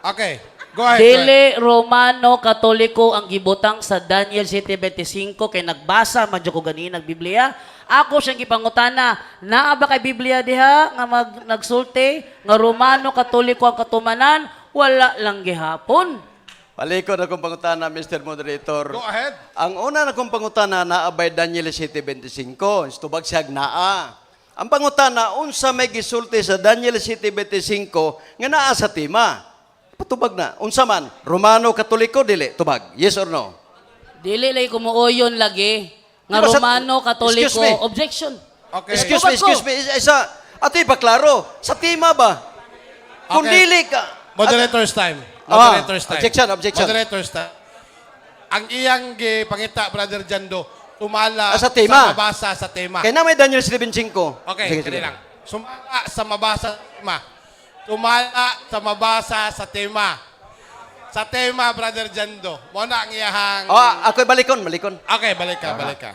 Okay. Go ahead. Go ahead. Dili Romano Katoliko ang gibutang sa Daniel 7:25 kay nagbasa man jud ko ganina ng Biblia. Ako siyang gipangutana, naa ba kay Biblia diha nga nagsulti nga Romano Katoliko ang katumanan? Wala lang gihapon. Palikod akong pangutana, Mr. Moderator. Go ahead. Ang una na kong pangutana naa bay Daniel 7:25. Tubag siya naa. Ang pangutana, unsa may gisulti sa Daniel 7:25 nga naa sa tema? Patubag na. Unsa man? Romano Katoliko dili tubag. Yes or no? Dili lay kumuoyon lagi nga Di ba Romano Katoliko. Excuse me. Objection. Okay. Excuse me, Tubag ko. excuse me. Isa, isa ato'y paklaro. Sa tema ba? Kung Okay. dili ka Moderator's time. Ah, Moderator's time. objection, objection. Moderator's time. Ang iyang gipangita, Brother Jando, tumala Ah, sa tema. sa mabasa sa tema. Kay na may Daniel 7:25. Okay, Sige, sige, sige. lang. Sumala sa mabasa sa tema. Tumala sa mabasa sa tema. Sa tema, Brother Jando. Mo na ang iyahang. Oh, ako'y balikon, balikon. Okay, balik ka, balik ka.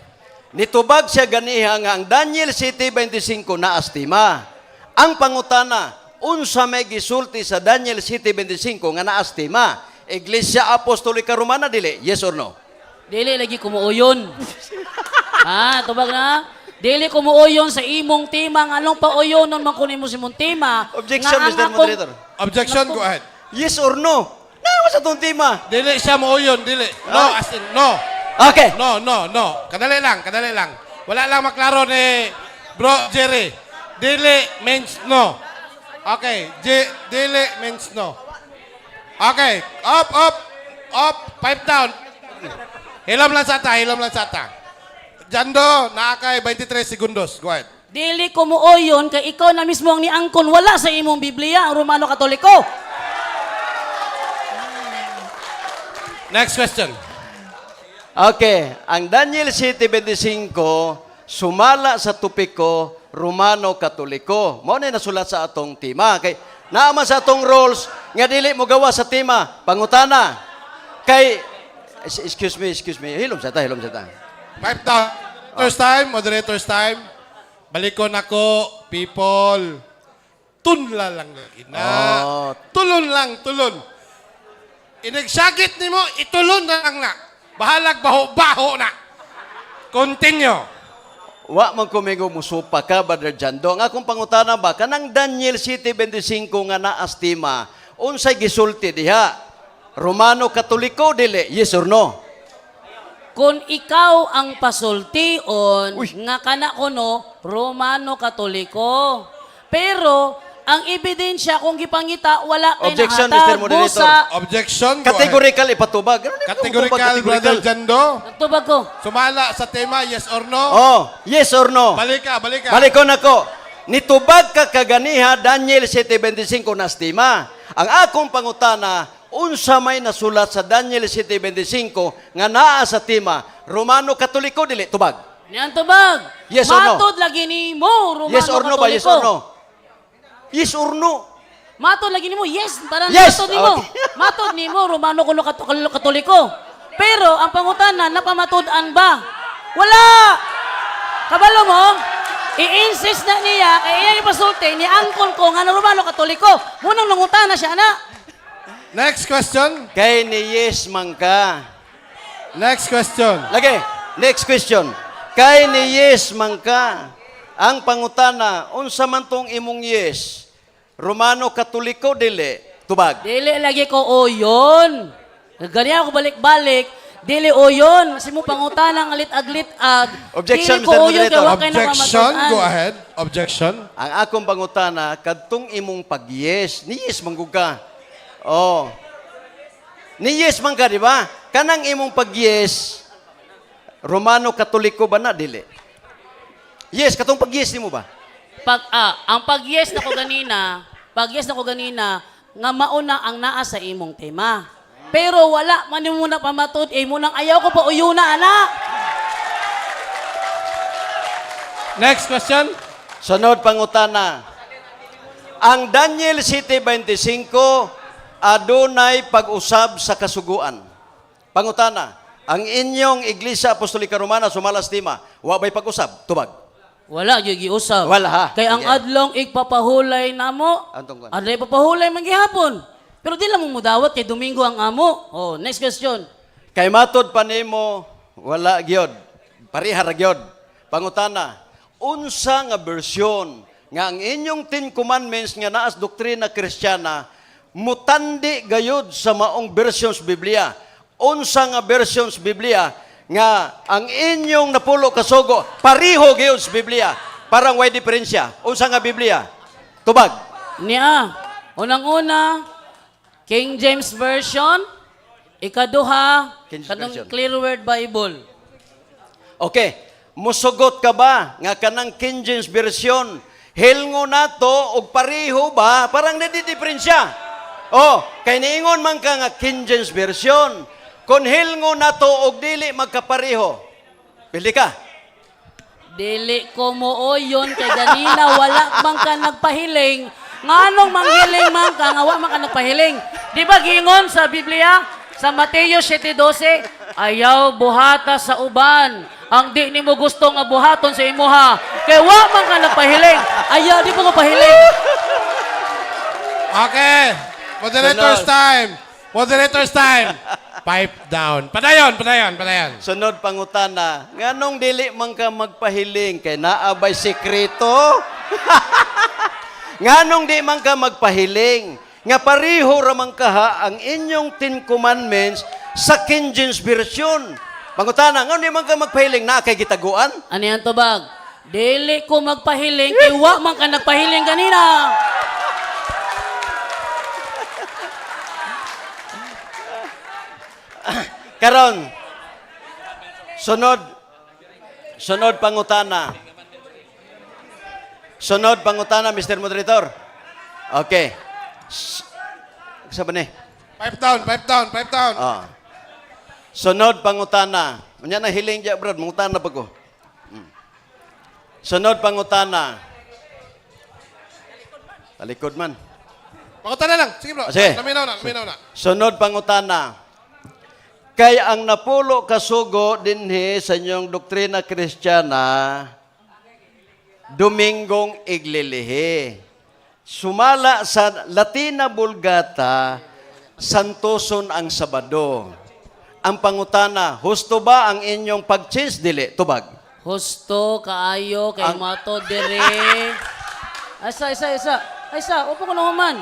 Nitubag siya ganiha nga ang Daniel 7:25 na astima. Ang pangutana, unsa may gisulti sa Daniel 7:25 nga naastima? Iglesia Apostolika Romana dili, yes or no? Dili lagi kumuoyon. Ha, tubag na. Dili kumuoyon sa imong tema nga anong pauyonon man kunin mo sa imong tema. Objection, nga ang Mr. Moderator. Objection, go ahead. Yes or no? Naa sa tong tema. Dili siya mo yun, dili. No, Ah. as in, no. Okay. No, no, no. Kadali lang, kadali lang. Wala lang maklaro ni Bro Jerry. Dili means no. Okay, dili means no. Okay, up, up, up, pipe down. Hilom lang sa ta, hilom lang sa ta. Jando, naa kay 23 segundos. Go ahead. Dili ko muoyon kay ikaw na mismo ang niangkon, wala sa imong Biblia ang Romano Katoliko. Next question. Okay, ang Daniel 7:25 sumala sa topiko Romano Katoliko. Mao na nasulat sa atong tema kay naa man sa atong rules nga dili mo gawa sa tema. Pangutana kay, excuse me, excuse me. Hilom sa ta, hilom sa ta. Pipe down. Moderator's time, moderator's time. Balikon ako, people. Tunla lang lagi na. Oh. Tulon lang, tulon. Inagsagit nimo, itulon na lang na. Bahalag baho-baho na. Continue. Wa man kumingo musupa ka, Brother Jando. Ang akong pangutana ba, kanang Daniel 7:25 nga naas tema, unsay gisulti diha? Romano Katoliko dili? Yes or no? Kung ikaw ang pasultion Uy. nga kana kuno Romano Katoliko. Pero ang ebidensya kung gipangita wala kay Objection, nahatag. Mr. Moderator. Busa, Objection. Go ahead. Categorical ipatubag. Ganun din Categorical, mutubag, Brother Jando. Nagtubag ko. Sumala sa tema, yes or no? Oh, yes or no? Balik ka, balik ka. Balikon ako. Nitubag ka kaganiha Daniel 7:25 nastima. Ang akong pangutana, unsa may nasulat sa Daniel 7:25 nga naa sa tema Romano Katoliko dili? Tubag. Niyan tubag. Yes or no? Matod lagi nimo Romano Yes or no ba? Yes Katoliko. or no? Yes or no? Matod lagi nimo, yes, parang Yes! matod nimo. Okay. Matod nimo Romano kuno Katoliko. Pero ang pangutana napamatud-an ba? Wala. Kabalo mo? I-insist na niya kay iya ipasulti ni angkon ko nga na Romano Katoliko. Munang nangutana siya na. Next question. Kay ni yes man ka. Next question. Lagi, next question. Kay ni yes man ka. Ang pangutana, unsa man tong imong yes? Romano Katoliko dili? Tubag. Dili lagi ko oyon. Ganyan ako balik-balik. Dili oyon. Kasi mo pangutana ang alit-aglit-ag. Objection, Dili ko Mr. oyon kay Moderator. wa kay Objection. napamatud-an. Go ahead. Objection. Ang akong pangutana, kadtong imong pag-yes, ni yes man gud ka. Oh. Ni yes man ka, di ba? Kanang imong pag-yes, Romano Katoliko ba na dili? Yes, katong pag-yes nimo ba? Ang pag-yes nako ganina, pag-yes nako ganina nga mauna ang naa sa imong tema. Pero wala man nimo na pamatud eh mo nang ayaw ko pa uyuna ana. Next question. Sunod pangutana. Ang Daniel 7:25 adunay pag-usab sa kasuguan. Pangutana, ang inyong Iglesia Apostolika Romana sumalas tema, wa bay pag-usab? Tubag. Wala gyud giusab. Wala, ha? Kay ang Sige. adlong igpapahulay namo. Ang tungkol. Adlong ipapahulay man gihapon. Pero di lang mo mudawat kay Domingo ang amo. Oh, next question. Kay matod pa nimo, wala gyud. Pareha ra gyud. Pangutana, unsa nga bersyon nga ang inyong Ten Commandments nga naas doktrina Kristiyana mutandi gayud sa maong versions Biblia? Unsa nga versions Biblia nga ang inyong napulo kasugo pareho gayud sa Biblia? Parang way diferensya. Unsa nga Biblia? Tubag. Niya, unang-una, King James Version. Ikaduha, King James kanang Version. Clear Word Bible. Okay, musugot ka ba nga kanang King James Version hilngo nato og pareho ba, parang nadidiferensya? Oh, kay niingon man ka nga King James Version, kon hilngo nato og dili magkapareho. Pili ka. Dili ko mooyon kay ganina wala man ka nagpahiling. Nganong manghiling man ka nga wa man ka nagpahiling? Di ba giingon sa Biblia sa Mateo 7:12, ayaw buhata sa uban ang di nimo gusto nga buhaton sa imuha. Kay wa man ka nagpahiling. Ayaw di mo ko pahiling. Okay. Moderator's Sunod. time. Moderator's time. Pipe down. Padayon, padayon, padayon. Sunod pangutana, nganong dili man ka magpahiling kay naa bay sekreto? Nganong di man ka magpahiling? Nga pareho ra man kaha ang inyong Ten Commandments sa King James Version. Pangutana, nganong di man ka magpahiling naa kay gitaguan? Ano yan tubag? Dili ko magpahiling kay wa man ka nagpahiling ganina. Karon, sunod, Sunod pangutana. Sunod pangutana, Mr. Moderator. Okay. Sa ba ni? Pipe down, pipe down, pipe down. Ah. Sunod pangutana. Unya na hiling diya, brad, mangutana pa ko. Sunod pangutana. Talikod man. Pangutana lang. Sige, bro. Ah, sige. Naminaw na, naminaw na. Sunod pangutana. Kay ang napulo kasugo dinhi sa inyong doktrina Kristiyana, Dominggong iglilihi. Sumala sa Latina Vulgata, santoson ang Sabado. Ang pangutana, husto ba ang inyong pag-change dili? Tubag. Husto kaayo kay mato dire. Asa isa isa. Ay sa, upo ko na human.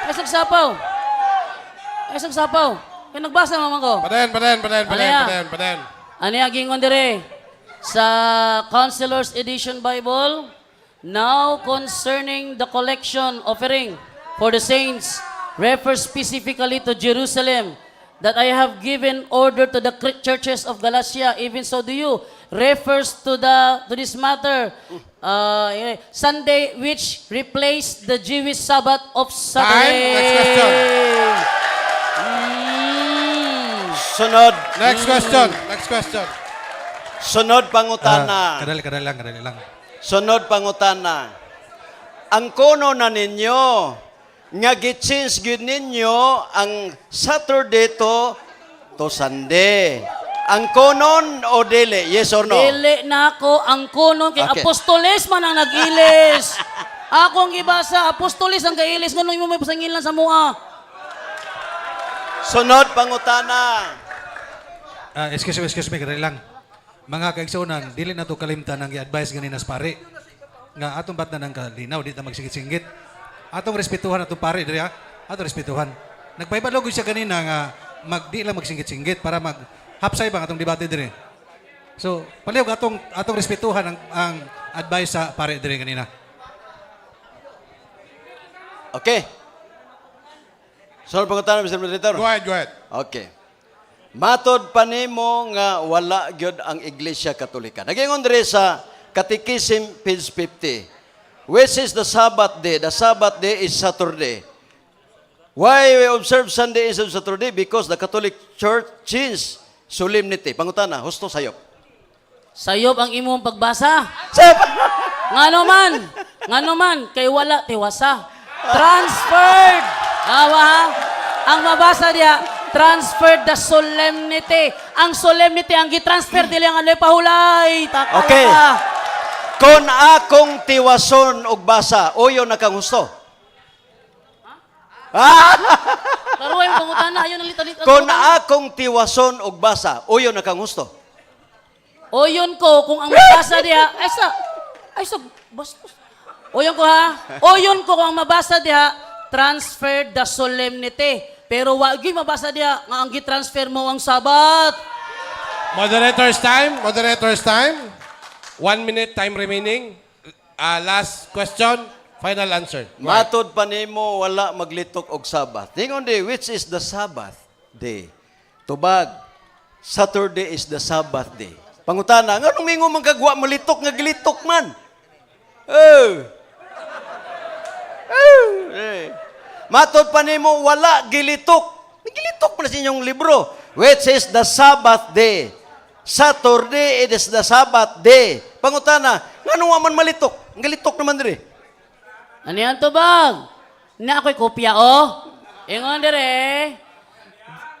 Ay sa sapaw. Ay sa sapaw. Kay nagbasa naman ko. Padayon, padayon, padayon, padayon, Alaya. padayon, padayon. Ano yung gingon dire? Sa Counselor's Edition Bible, "Now concerning the collection offering for the saints, refers specifically to Jerusalem, that I have given order to the churches of Galatia, even so do you." Refers to this matter. Sunday, which replaced the Jewish Sabbath of Saturday. Next question. Sunod, Next question. Next question. Sunod pangutana. Ah, kadali, kadali lang, kadali lang. Sunod pangutana. Ang kono na ninyo, nga gi-change gyud ninyo ang Saturday to Sunday. Ang konon o dili? Yes or no? Dili na ako ang kunon kay apostoles man ang nag-ilis. Ako ang gibasa, apostoles ang kailis, nganong imo may pasangilan sa mua. Sunod pangutana. Ah, excuse me, kadali lang. Mga kaigsuonan, dili na to kalimtan ang gi-advise ganina sa pare. Nga atong batna ng kalinaw, di ta magsinggit-singgit. Atong respetuhan atong pare diri ha. Atong respetuhan. Nagpahibalo gud siya ganina nga mag di lang magsinggit-singgit para mag hapsay ba ang atong debate diri. So, palihog atong atong respetuhan ang advice sa pare diri ganina. Okay. Sunod pangutana, Mr. Moderator. Go ahead, go ahead. Okay. Matod pa nimo nga wala gyud ang Iglesia Katolika. Nagingon diri sa Catechism page 50. Which is the Sabbath day? The Sabbath day is Saturday. Why we observe Sunday instead of Saturday? Because the Catholic Church changed solemnity. Pangutana, husto sayop. Sayop ang imong pagbasa. Sayop! Ngano man? Ngano man kay wala tiwasa. Transferred. Awa ha? Ang mabasa diya, transferred the solemnity. Ang solemnity ang gitransfer dili ang anoy pahulay. Takala Okay. ka. Kung akong tiwason og basa, uyo na kang husto. Ah! Karuhay mo pangutana ayon ang litalit. Kung akong tiwason og basa, uyo na kang husto. Oyon ko kung ang mabasa diha ay sa bastos. Oyon ko ha. Oyon ko kung ang mabasa diha transfer the solemnity. Pero wa gyud mabasa diha nga ang gitransfer mo ang Sabat. Moderator's time. Moderator's time. 1 minute time remaining. Last question. Final answer. Go ahead. Matod pa nimo wala maglitok og Sabbath. Tingon di, which is the Sabbath day? Tubag, Saturday is the Sabbath day. Pangutana, nganong mingo man kagwa malitok nga gilitok man? Oh. Oh. Eh. Matod pa nimo wala gilitok. Gilitok man sa inyong libro. Which is the Sabbath day. Saturday, it is the Sabbath day. Pangutana, nganong wa man malitok? Gilitok naman diri. Ano yan tubag? Na ako'y kopya oh. Ingon dire.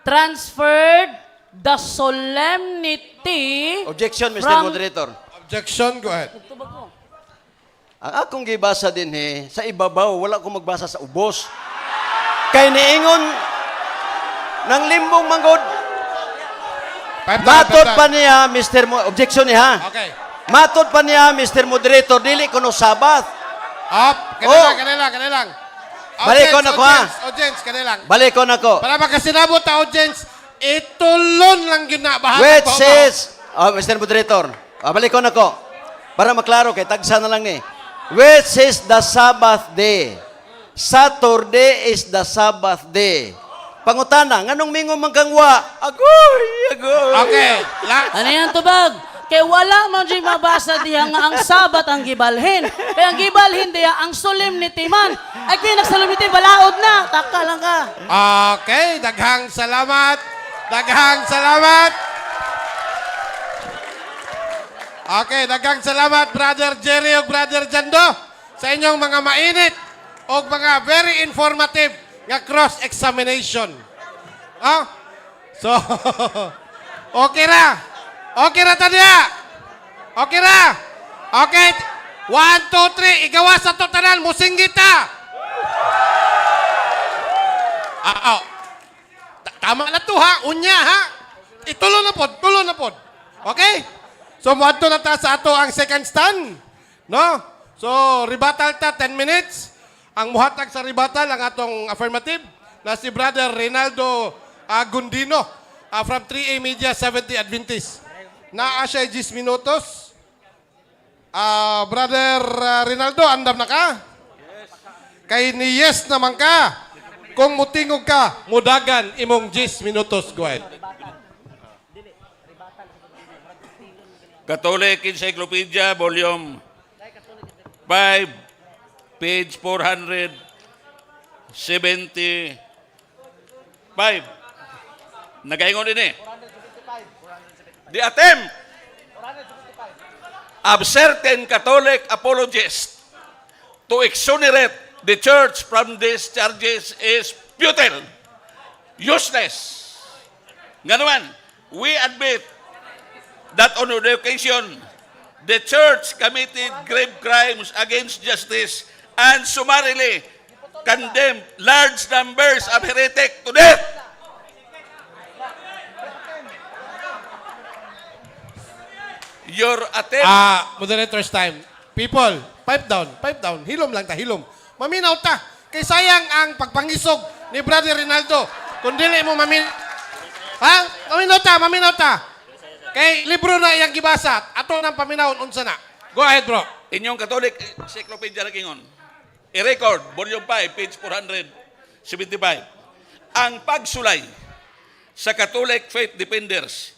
Transferred the solemnity Objection, Mr. Moderator. Objection. Go ahead. Tubag ko. Ang akong gibasa din he, sa ibabaw, wala ko magbasa sa ubos. Kay niingon ng limbong manggod. Pipe down, Matod pipe down. pa niya, Mr. Objection niya. Ha? Okay. Matod pa niya, Mr. Moderator, dili kuno Sabbath. Up. Kanila, Oh. kanila, kanila. Balik ko na ko, ha? Audience, audience, kanila. Balik ko na ko. Para makasinabot ta audience, itulon lang yun na. Bahala Which pa, ba? is, oh, Mr. Moderator, balik ko na ko. Para maklaro kay tagsa na lang ni. Which is the Sabbath day? Saturday is the Sabbath day. Pangutana, nganong mingo man kang wa? Agoy, agoy. Okay. Ano yan tubag? Kay wala man jud mabasa diha nga ang Sabat ang gibalhin. Kay ang gibalhin diha ang solemnity man. Ay kay nagsolemnity balaod na. Taka lang ka. Okay, daghang salamat. Daghang salamat. Okay, daghang salamat, Brother Jerry ug Brother Jando, sa inyong mga mainit o mga very informative nga cross-examination. Ah? So, okay ra. Okay ra ta diha. Okay ra. Okay. One, two, three. Igawas sa to tanan. Musinggit ta. Ah, oh. Tama na to ha. Unya ha. Itulo na pod, tulo na pod. Okay? So moadto na ta sa ato ang second stand. No? So rebuttal ta 10 minutes. Ang muhatag sa rebuttal ang atong affirmative na si Brother Reynaldo Gundino from 3A Media 70 Adventist. Naa siya 10 minutos. Brother Reynaldo, andam na ka? Kay ni yes naman ka. Kung mutingog ka, mudagan imong 10 minutos. Go ahead. Catholic Encyclopedia, Volume 5, page 475. Nagaingon din eh. The attempt of certain Catholic apologists to exonerate the church from these charges is futile, useless. Nga naman, we admit that on the occasion, the church committed grave crimes against justice and summarily condemned large numbers of heretic to death. Your attempt Ah, moderator's time. People, pipe down, pipe down. Hilom lang ta, hilom. Maminaw ta. Kay sayang ang pagpangisog ni Brother Rinaldo. Kung dili mo mamin... Ha? Maminaw ta, maminaw ta. Kay libro na iyang gibasa. Ato nang paminawon unsa na. Go ahead, bro. Inyong Catholic Encyclopedia na kingon. I-record, Volume 5, page 475. Ang pagsulay sa Catholic Faith Defenders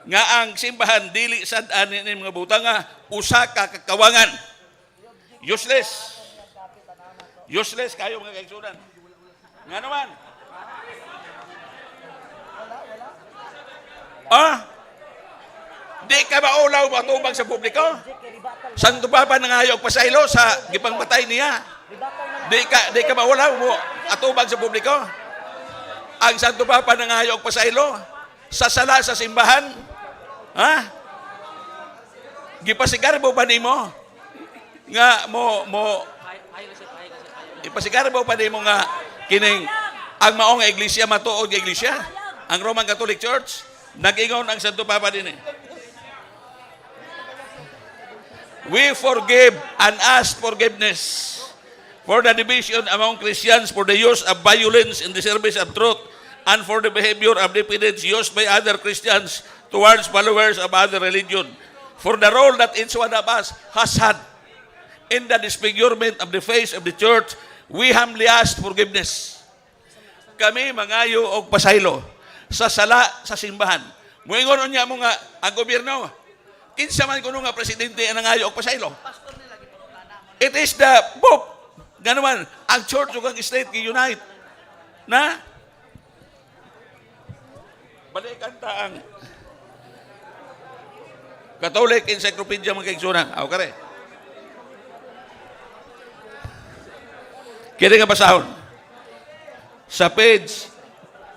nga ang simbahan dili sad ani ni mga butanga usa ka kakawangan. Useless. Useless kayo, mga kaigsunan. Nga naman. Ah? Di ka maulaw matubang sa publiko? Santo Papa nangayo og pasaylo sa gipangmatay niya. Di ka maulaw mo atubang sa publiko? Ang Santo Papa nangayo og pasaylo sa sala sa simbahan. Ha? Gipasigarbo pa nimo nga mo mo ipasigarbo pa nimo nga kining ang maong iglesia matuod nga iglesia, ang Roman Catholic Church. Nag-ingon ang Santo Papa din eh. We forgive and ask forgiveness for the division among Christians, for the use of violence in the service of truth, and for the behavior of diffidence used by other Christians towards followers of other religion, for the role that each one of us has had in the disfigurement of the face of the church, we humbly ask forgiveness. Kami mangayo og pasaylo sa sala sa simbahan. Muingon unya mo nga ang gobyerno, kinsa man kuno nga presidente ang nangayo og pasaylo? It is the Pope. Nga ang church ug ang state gi-unite. Na? Balikan ta ang Catholic Encyclopedia, mga kaigsunan. Aw kare. Kini nga basahon. Sa page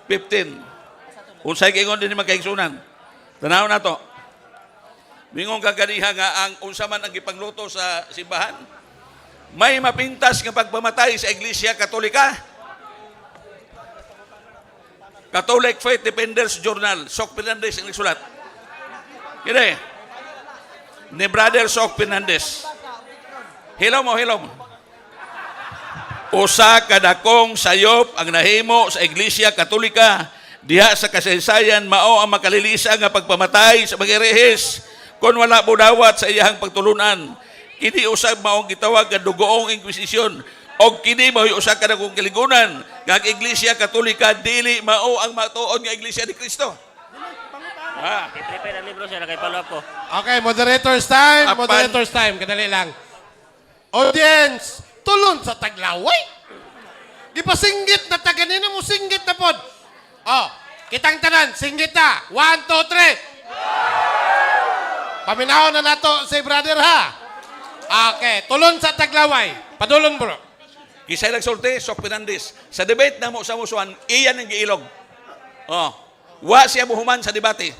15. Unsay giingon din mga kaigsunan? Tanaw na to. Mingon ka ganiha nga ang unsa man ang gipangluto sa simbahan, may mapintas nga pagpamatay sa Iglesia Katolika. Catholic Faith Defenders Journal, Sok Fernandez ang nagsulat. Kini, ni Brother Sok Fernandez. Hello mo, hello mo. Usa ka dakong sayop ang nahimo sa Iglesia Katolika diha sa kasaysayan mao ang makalilisa nga pagpamatay sa mga erehis kon wala budawat sa iyahang pagtulunan. Kini usab maong gitawag nga dugoong inquisition og kini mao'y usa ka dakong kaligunan nga ang Iglesia Katolika dili mao ang matuod nga Iglesia ni Kristo. Ah. I-prepare ang libro, sir. Kay follow up ko. Okay, moderator's time. Apan. Moderator's time. Kadali lang. Audience, tulon sa taglaway. Gipasinggit na ta ganina mo singgit na pod. Oh, kitang tanan, singgit na. One, two, three. Paminaw na nato si brother ha. Okay, tulon sa taglaway. Padulon, bro. Kisay nagsulti, Sok Fernandez. Sa debate na mo sa Musuan, iyan ang giilog. Oh. Wa siya muhuman sa debate.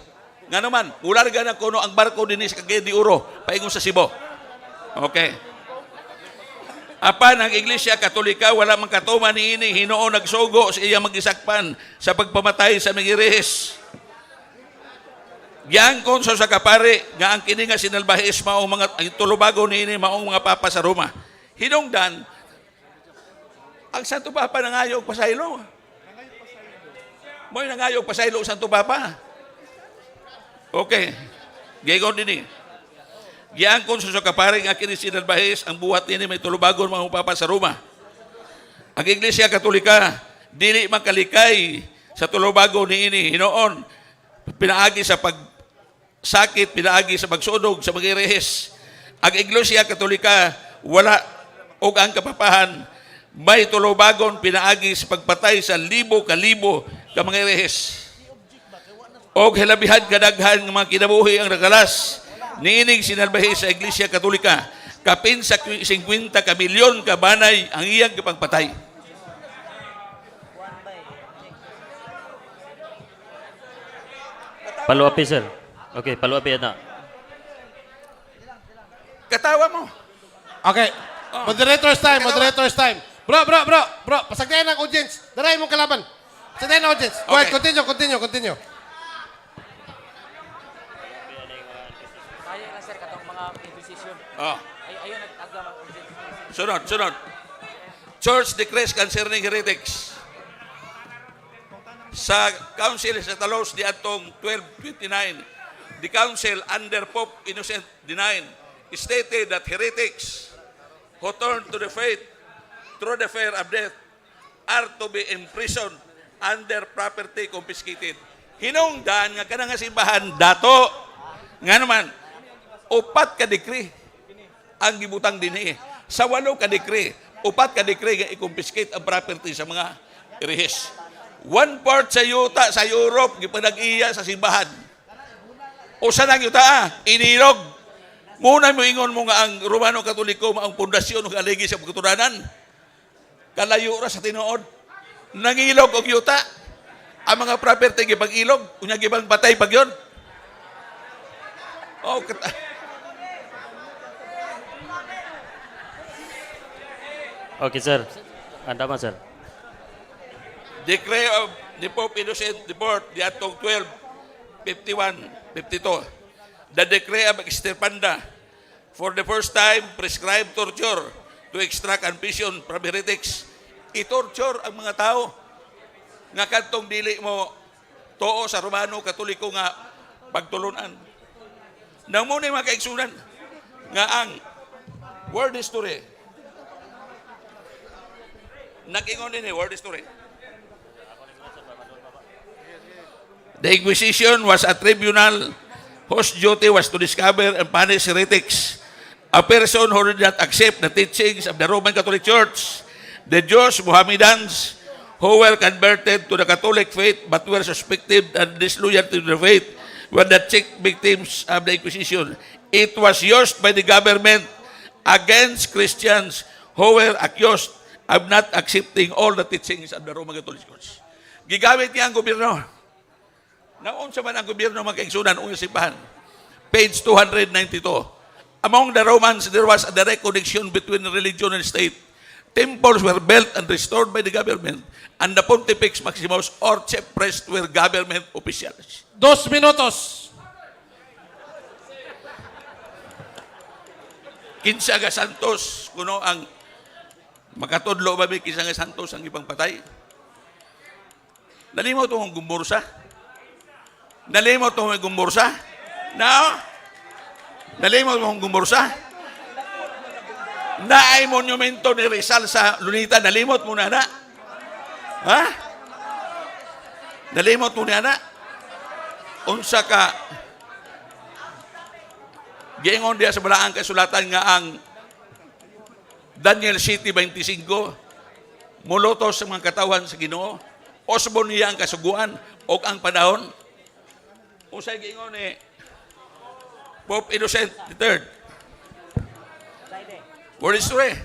Nga naman, mularga na kuno ang barko dinhi sa Cagayan de Oro, paingon sa Cebu. Okay. Apan ang Iglesia Katolika wala man katuma niini, Hinuon nagsugo sa iyang magisakpan sa pagpamatay sa mga irehis. Giangkon sa kapari nga ang kini nga sinalbahis maong mga ang tulubago niini maong mga papa sa Roma. Hinungdan ang Santo Papa nangayo og pasaylo. Mo'y nangayo og pasaylo ang Santo Papa. Okay. Giingon dinhi. Giangkon sa kapari nga kini sinalbahis ang buhat niini may tulubagon mga papa sa Roma. Ang Iglesia Katolika dili makalikay sa tulubago niini hinuon pinaagi sa pagsakit, pinaagi sa pagsunog sa mga irehis. Ang Iglesia Katolika wala og ang kapapahan may tulubagon pinaagi sa pagpatay sa libo ka libo ka mga irehis. Og hilabihan kadaghan ng mga kinabuhi ang nagalas niining sinalbahe sa Iglesia Katolika kapin sa 50 ka milyon ka banay ang iyang gipagpatay. Follow up, sir. Okay, follow up na. Katawa mo. Okay. Moderator's time, moderator's time. Bro, bro, bro, bro, pasagdayan ang audience. Daray mo kalaban. Pasagdayan ang audience. Go ahead, Okay. continue, continue, continue. Kaya lang sir katong mga inquisition. Oh. Ay ayun nag-agam ang Sunod, sunod. Church decrees concerning heretics. Sa Council sa Talos di atong 1229, the Council under Pope Innocent IX stated that heretics who turn to the faith through the fear of death are to be imprisoned and their property confiscated. Hinungdan nga kanang nga simbahan dato nga naman upat ka decree ang gibutang dinhi. Sa 8 ka decree, 4 ka decree nga i-confiscate ang property sa mga irihis. One part sa yuta sa Europe gipanag-iya sa simbahan. Usa nang yuta ah, inilog. Muna mo ingon mo nga ang Romano Katoliko maong pundasyon ug aligi sa pagkaturanan. Kalayo ra sa tinuod. Nangilog og yuta. Ang mga property gipag-ilog, unya gibang patay pag yun. Oh, Okay, sir. Andama, sir. Decree of the Pope Innocent IV, the atong 12, 51, 52. The decree of Extirpanda, for the first time, prescribed torture to extract confession from heretics. I-torture ang mga tao nga kadtong dili mo tuo sa Romano Katoliko nga pagtulunan. Nang muna mga kaigsunan nga ang world history nag-ingon din eh, world history. The Inquisition was a tribunal whose duty was to discover and punish heretics, a person who did not accept the teachings of the Roman Catholic Church. The Jews, Mohammedans, who were converted to the Catholic faith but were suspected and disloyal to the faith, were the chief victims of the Inquisition. It was used by the government against Christians who were accused of not accepting all the teachings of the Roman Catholic Church. Gigamit niya ang gobyerno. Naunsa man ang gobyerno mga kaigsunan ang simbahan. Page 292. Among the Romans, there was a direct connection between religion and state. Temples were built and restored by the government, and the Pontifex Maximus or chief priest were government officials. 2 minutos. Kinsa nga santos kuno ang makatudlo ba mi kinsa nga santos ang ibang patay? Nalimot tong gumbursa. Nalimot tong gumbursa. Na Nalimot tong gumbursa. Naay monumento ni Rizal sa Lunita, nalimot mo na na. Ha? Nalimot mo na na. Unsa ka giingon diya sa balaang kasulatan nga ang Daniel 7:25 mulutos sa mga katawan sa Ginoo, usbon niya ang kasuguan o ang panahon. Unsay giingon ni Pope Innocent III? Word history.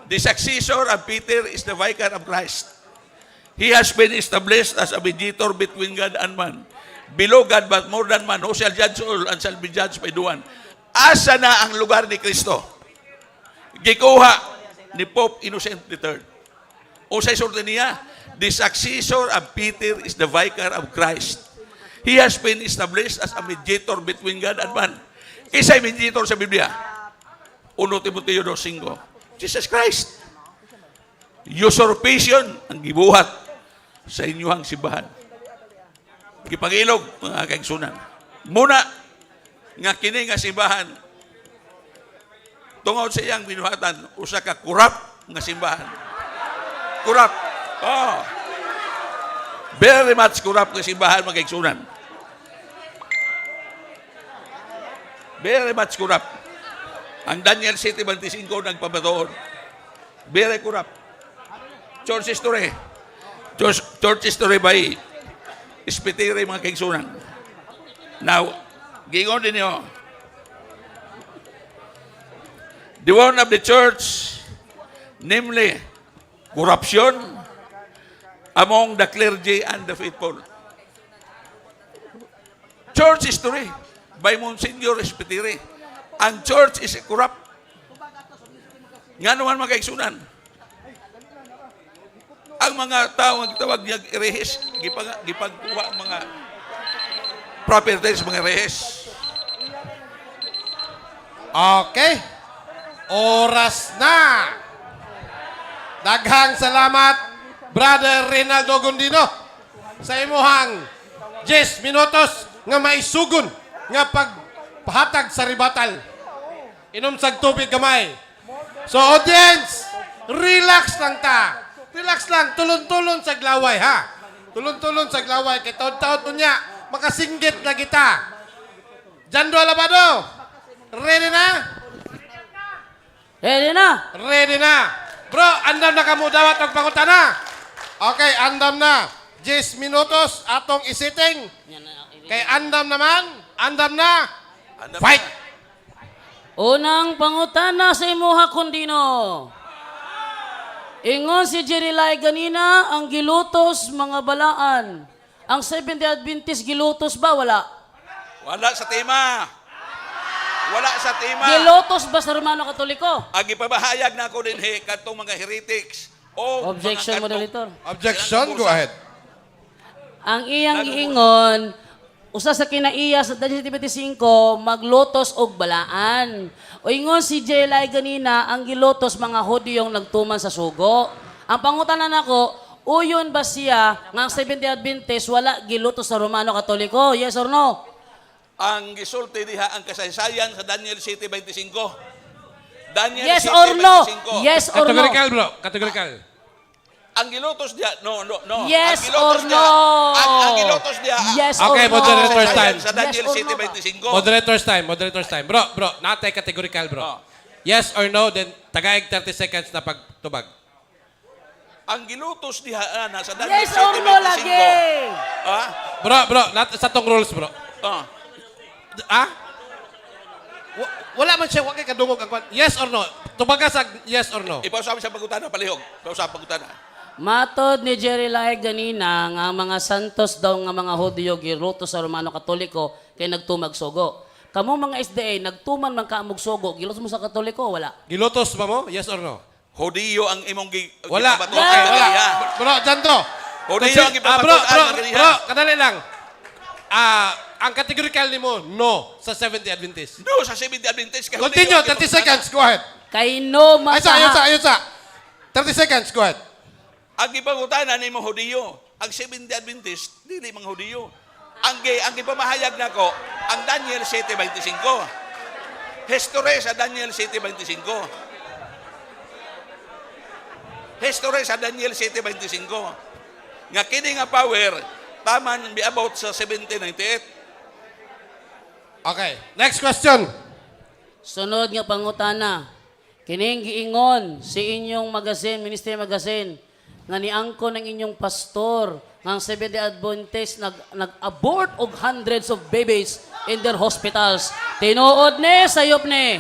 The successor of Peter is the vicar of Christ. He has been established as a mediator between God and man. Below God but more than man, who shall judge all and shall be judged by the one. Asa na ang lugar ni Kristo? Gikuha ni Pope Innocent III. Unsay sulti niya? The successor of Peter is the vicar of Christ. He has been established as a mediator between God and man. Kinsay mediator sa Biblia? 1 Timoteo 2:5. Jesus Christ. Usurpation ang gibuhat sa inyong simbahan. Gipangilog, mga kaigsunan. Muna, nga kini nga simbahan, tungod sa iyang binuhatan, usa ka corrupt nga simbahan. Corrupt. Oh. Very much corrupt nga simbahan, mga kaigsunan. Very much corrupt. Ang Daniel 7:25 nagpamatuod. Very corrupt. Church history. Church history by Spiteri, mga kaigsunan. Now, giingon din niyo, the one of the church, namely, corruption among the clergy and the faithful. Church history by Monsignor Spiteri. Ang church is corrupt. Nga naman, mga kaigsunan, ang mga tao nga gitawag niya erehes, gipagkuha ang mga properties, mga erehes. Okay. Oras na. Daghang salamat, Brother Reynaldo Gondino, sa imuhang 10 minutos nga maisugon nga pagpahatag sa rebuttal. Inom sag tubig gamay. So audience, relax lang ta. Relax lang, tulon-tulon sa glaway ha. Tulon-tulon sa glaway kay taon-taon unya makasinggit na kita. Jando Alabado, ready na? Ready na. Ready na. Bro, andam na kamo dawat og pangutana. Okay, andam na. 10 minutos atong isiting. Kay andam naman, andam na. Andam Fight! na. Unang pangutana sa imuha, Kundino. Ingon si Jerry Lai ganina, ang gilutos mga balaan. Ang Seventh Adventist gilutos ba? Wala. Wala sa tema. Wala sa tema. Gilutos ba sa Romano Katoliko? Ang ipamahayag na ako din kadtong mga heretics o Objection, mga moderator. Objection, go ahead. Ang iyang giingon, usa sa kinaiya sa Daniel 25, maglutos og balaan. O ingon si Jelay ganina, ang gilutos mga Hudyong nagtuman sa sugo. Ang pangutanan nako, uyon ba siya nga ang Seventh Adventist wala gilutos sa Romano Katoliko? Yes or no? Ang gisulti diha ang kasaysayan sa Daniel 7:25. Daniel Yes or no? 7:25. Yes or no? Categorical, bro. Categorical. Ang gilutos diha, no, no, no. Yes ang gilutos or diha, no? Ang gilutos diha. Yes Okay, or no? moderator's time. Sa Daniel Yes or no ba? 7:25. Moderator's time, moderator's time. Bro, bro, natay categorical, bro. Oh. Yes or no, then tagaig 30 seconds na pagtubag. Ang gilutos diha ana sa Daniel Yes or 7:25. no lagi? Ha? Bro, bro, not sa tong rules, bro. Ah. Ah? Wala man siya, wa kay kadungog ang kwan. Yes or no? Tubaga sa yes or no. Ipausap sa pagutana palihog. Ipausap pagutana. Matod ni Jerry Lai ganina nga mga santos daw nga mga Hudyo gilutos sa Romano Katoliko kay nagtumag sugo. Kamo mga SDA nagtuman man ka amog sugo, gilutos mo sa Katoliko wala? Gilutos ba mo? Yes or no? Hudiyo ang imong Wala. gipabatuan Okay, wala. ganiha. Bro, dyan to. Hudiyo ang Ah, bro, gipabatuan bro, ganiha. bro, kadali lang. Ah, ang categorical nimo, no sa Seventh Adventist. No, sa Seventh Adventist. Kay Continue, Hudiyo ang 30 seconds, go ahead. Kay no Ayun sa, ayun sa, masaha. ayun sa. 30 seconds, go ahead. Ang gipangutana nimo Hudiyo. Ang Seventh Adventist dili mga Hudiyo. Ang gipamahayag nako ang Daniel 7:25. History sa Daniel 7:25. History sa Daniel 7:25. Nga kini nga power taman be about sa 1798. Okay, next question. Sunod nga pangutana. Kining giingon si inyong magazine, Ministry Magazine, nga niangkon ng inyong pastor nga ang Seventh-day Adventist nag-abort og hundreds of babies in their hospitals. Tinuod ni, sayop ni.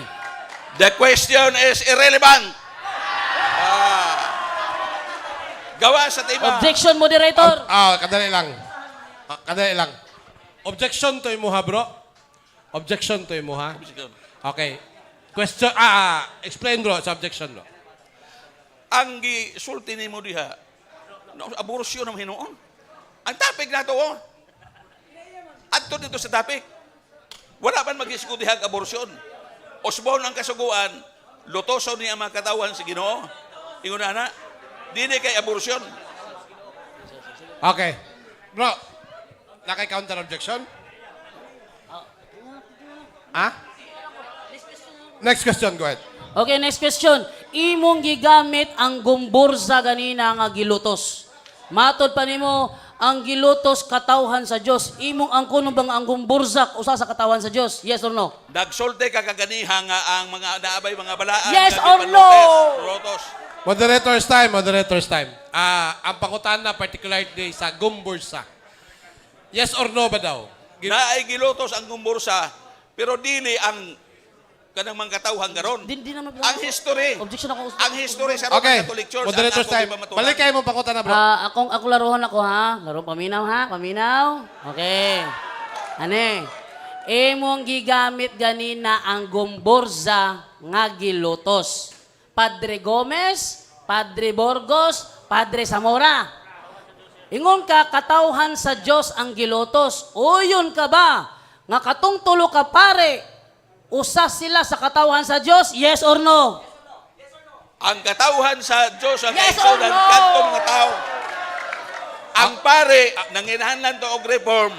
The question is irrelevant. Ah. Gawa sa tema. Objection, moderator. Kadali lang. Kadali lang. Objection to imo ha, bro. Objection to imo ha. Okay. Question, explain bro sa objection bro. Ang gisulti nimo diha, no, abortion ang hinuon. Ang topic nato oh. Adto dito sa topic. Wala man mag-isgo diha ang abortion. Osbon ang kasuguan, lutoson niya ang mga katawan sa Ginoo. Ingon na, dili kay abortion. Okay. Bro, naka counter objection? Ah? Next question, go ahead. Okay, next question. Imong gigamit ang gumburza ganina nga gilutos. Matod pa nimo ang gilutos katawhan sa Dios. Imong ang kuno bang ang gumburza usa sa katawan sa Dios? Yes or no? Nagsulti ka kaganiha nga ang mga naabay mga balaan. Yes nga or no? gipanlotes, Rotos. Moderator's time, moderator's time. Ang pangutana particularly sa gumbursa. Yes or no ba daw? Naay gilutos ang gumbursa, pero dili ang kanang mga katawhan karon. Di naman Ang history. Objection ako. Ang history sa Roman Okay, Catholic Church. moderator's ang ako time. gipamatulan. Balik kayo mo pangutana, bro. Akong ako laruhan ako ha. Laro paminaw ha, paminaw. Okay. Ane. Imong gigamit ganina ang gumburza nga gilutos. Padre Gomez, Padre Borgos, Padre Zamora. Ingon ka katawhan sa Dios ang gilutos. Uyon ka ba nga katong tulo ka pare usa sila sa katawhan sa Dios? Yes or no? Ang katawhan sa Diyos ang Yes or kaigsunan no? kadto mga tao. Ang pare nanginahanglan to og reform,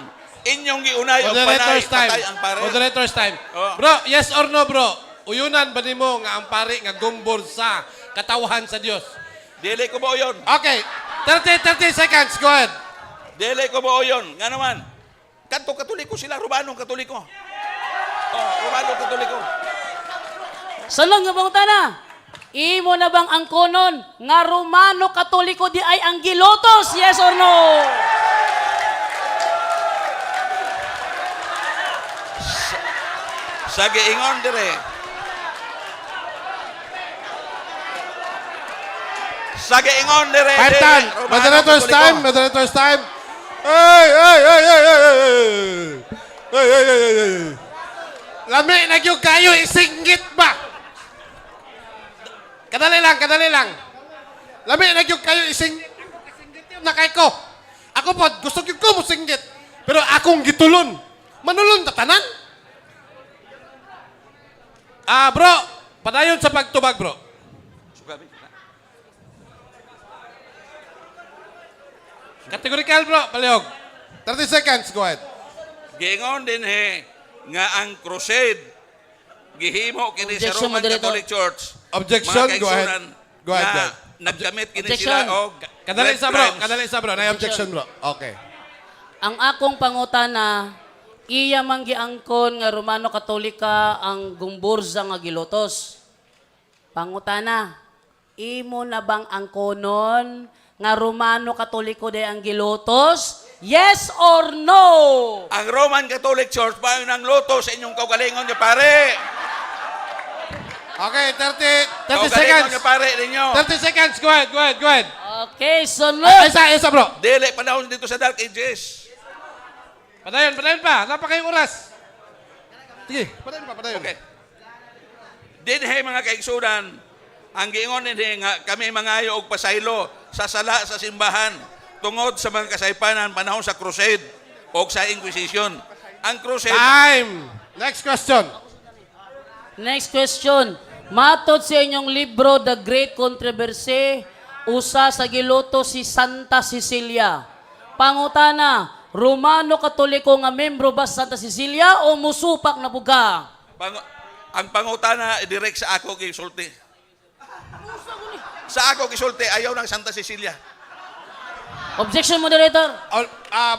inyong giunay og panay Moderator's time. patay ang pare. Moderator's time. Oh. Bro, yes or no, bro? Uyunan ba nimo nga ang pare nga gumbursa katawhan sa Dios? Dili ko mo yon. Okay. 30 seconds. Go ahead. Dili ko mo yon. Nga naman. Kadto Katoliko sila, Romanong Katoliko. Oh, Romano Katoliko. Sunod nga pangutana. Imo na bang ang konon nga Romano Katoliko di ay ang gilotos? Yes or no? Sa giingon dire. Sa giingon dire. Five dili, time. Romano Moderator's Katoliko. time. Moderator's time. Hey, hey, hey, hey, hey, hey, hey. Hey, hey, hey, hey, hey. Lami na gyud kayo isinggit ba? Kadali lang, kadali lang. Lami na gyud kayo isinggit. Ako isinggit na kay ko. Ako pod gusto gyud ko mosinggit. Pero akong gitulon. Manulon ta tanan. Bro, padayon sa pagtubag, bro. Categorical, bro. Palihog. 30 seconds, go ahead. Giingon din he nga ang crusade gihimo kini sa Objection, Roman moderator. Catholic Church. Objection, Mga go ahead. kaigsunan, Go ahead, nga go ahead. Naggamit kini Objection. sila og Kadali red sa bro, crimes. kadali sa bro. Na objection bro. Okay. Ang akong pangutana, iya man giangkon nga Romano Katolika ang gumburza nga gilotos. Pangutana, imo na bang angkonon nga Romano Katoliko di ang gilotos? Yes or no? Ang Roman Catholic Church pa ang luto sa inyong kaugalingon niyo pare. Okay, 30 Kaugalingon seconds. niyo pare ninyo. 30 seconds. Go ahead, go ahead, go ahead. Okay, sunod. Ay, isa bro. Dili panahon dito sa Dark Ages. Padayon, padayon pa. Napakayong oras. Sige, padayon pa, padayon. Okay. Dinhe mga kaigsunan, ang giingon dinhe nga kami mangayo og pasaylo sa sala sa simbahan tungod sa mga kasaypanan panahon sa crusade o sa Inquisition. Ang crusade Time. Next question. Next question. Matod sa inyong libro, The Great Controversy, usa sa giluto si Santa Cecilia. Pangutana, Romano Katoliko nga membro ba sa Santa Cecilia o musupak na buga? Ang pangutana direct sa ako gisulti. Sa ako gisulti ayaw ng Santa Cecilia. Objection, moderator.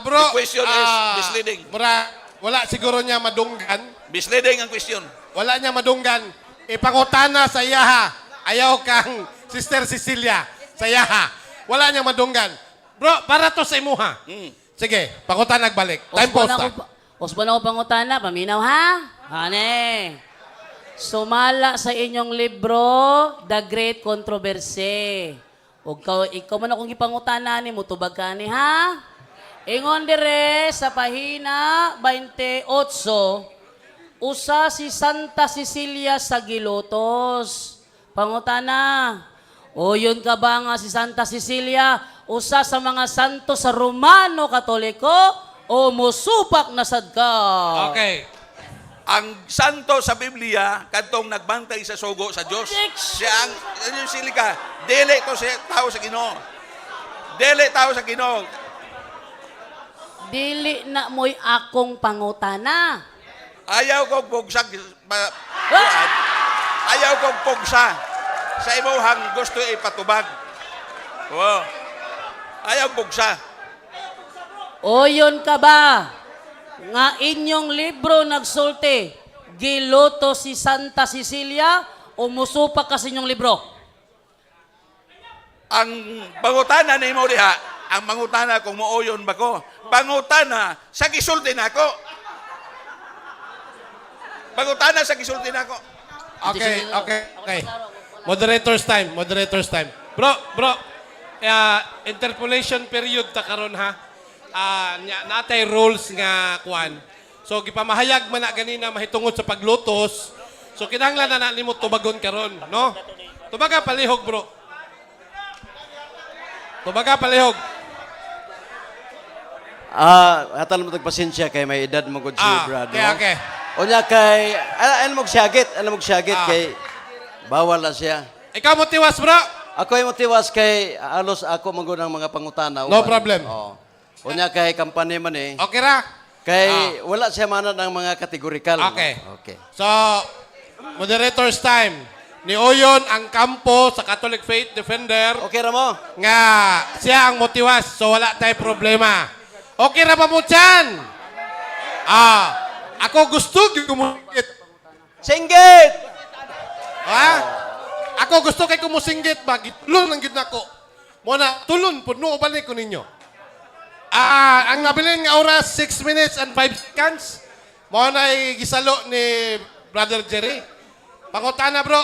Bro, The question is misleading. Mura, wala siguro niya madunggan. Misleading ang question. Wala niya madunggan. Ipangutana sa iyaha. Ayaw kang Sister Cecilia sa iyaha. Wala niya madunggan. Bro, para to sa imuha. Sige, pangutana nagbalik. Time Usbon pause ako, ta. usbon ako pangutana, paminaw ha? Hane. Sumala sa inyong libro, The Great Controversy. Ug ka, ikaw man akong gipangutana ni mutubag ka ni ha? Ingon dire sa pahina 28, usa si Santa Cecilia sa Gilotos. Pangutana, o yun ka ba nga si Santa Cecilia, usa sa mga santo sa Romano Katoliko, o musupak na sad ka? Okay. Ang santo sa Biblia kadtong nagbantay sa sugo sa Dios. Objection! Siya ang ano yung silika, dili to siya tao sa Ginoo. Dili tao sa Ginoo. Dili na mo'y akong pangutana. Ayaw kong pugsa ayaw kong pugsa sa imuhang gusto ipatubag. Oo. Ayaw pugsa. O yun ka ba nga inyong libro nagsulti, giluto si Santa Cecilia o musupak ka sa inyong libro? Ang pangutana nimo diha, ang mangutana kung mooyon ba ko. Pangutana sa gisulti nako. Pangutana sa gisulti nako. Okay. Moderator's time, moderator's time. Bro, bro, interpolation period ta karon ha. Natay rules nga kuan. So gipamahayag man na ganina mahitungod sa paglutos. So kinahanglan na na nimo tubagon karon, no? Tubaga palihog, bro. Tubaga palihog. Atal mo pasensya kay may edad mo gud si Brad. Okay, no? okay. Unya kay alam mo siyagit, alam mo siyagit kay bawal na siya. Ikaw mo tiwas, bro. Ako ay motiwas kay alos ako man gud ang mga pangutana. No uban. problem. Oo. Unya kay kampanya man eh. Okay ra. Kay wala siya mana ng mga kategorikal. no? Okay. Okay. So, moderator's time. Ni Oyon ang kampo sa Catholic Faith Defender. Okay ra mo? Nga siya ang motiwas, so wala tayo problema. Okay ra ba mo tiyan? Ako gusto gyud kumusinggit. Singgit! Ha? Ako gusto kay kumusinggit ba gitulon lang gyud nako. Mo na tulon pud no balik ko ninyo. Ang nabilin nga oras 6 minutes and 5 seconds. Mo na gisalo ni Brother Jerry. Pangutana bro.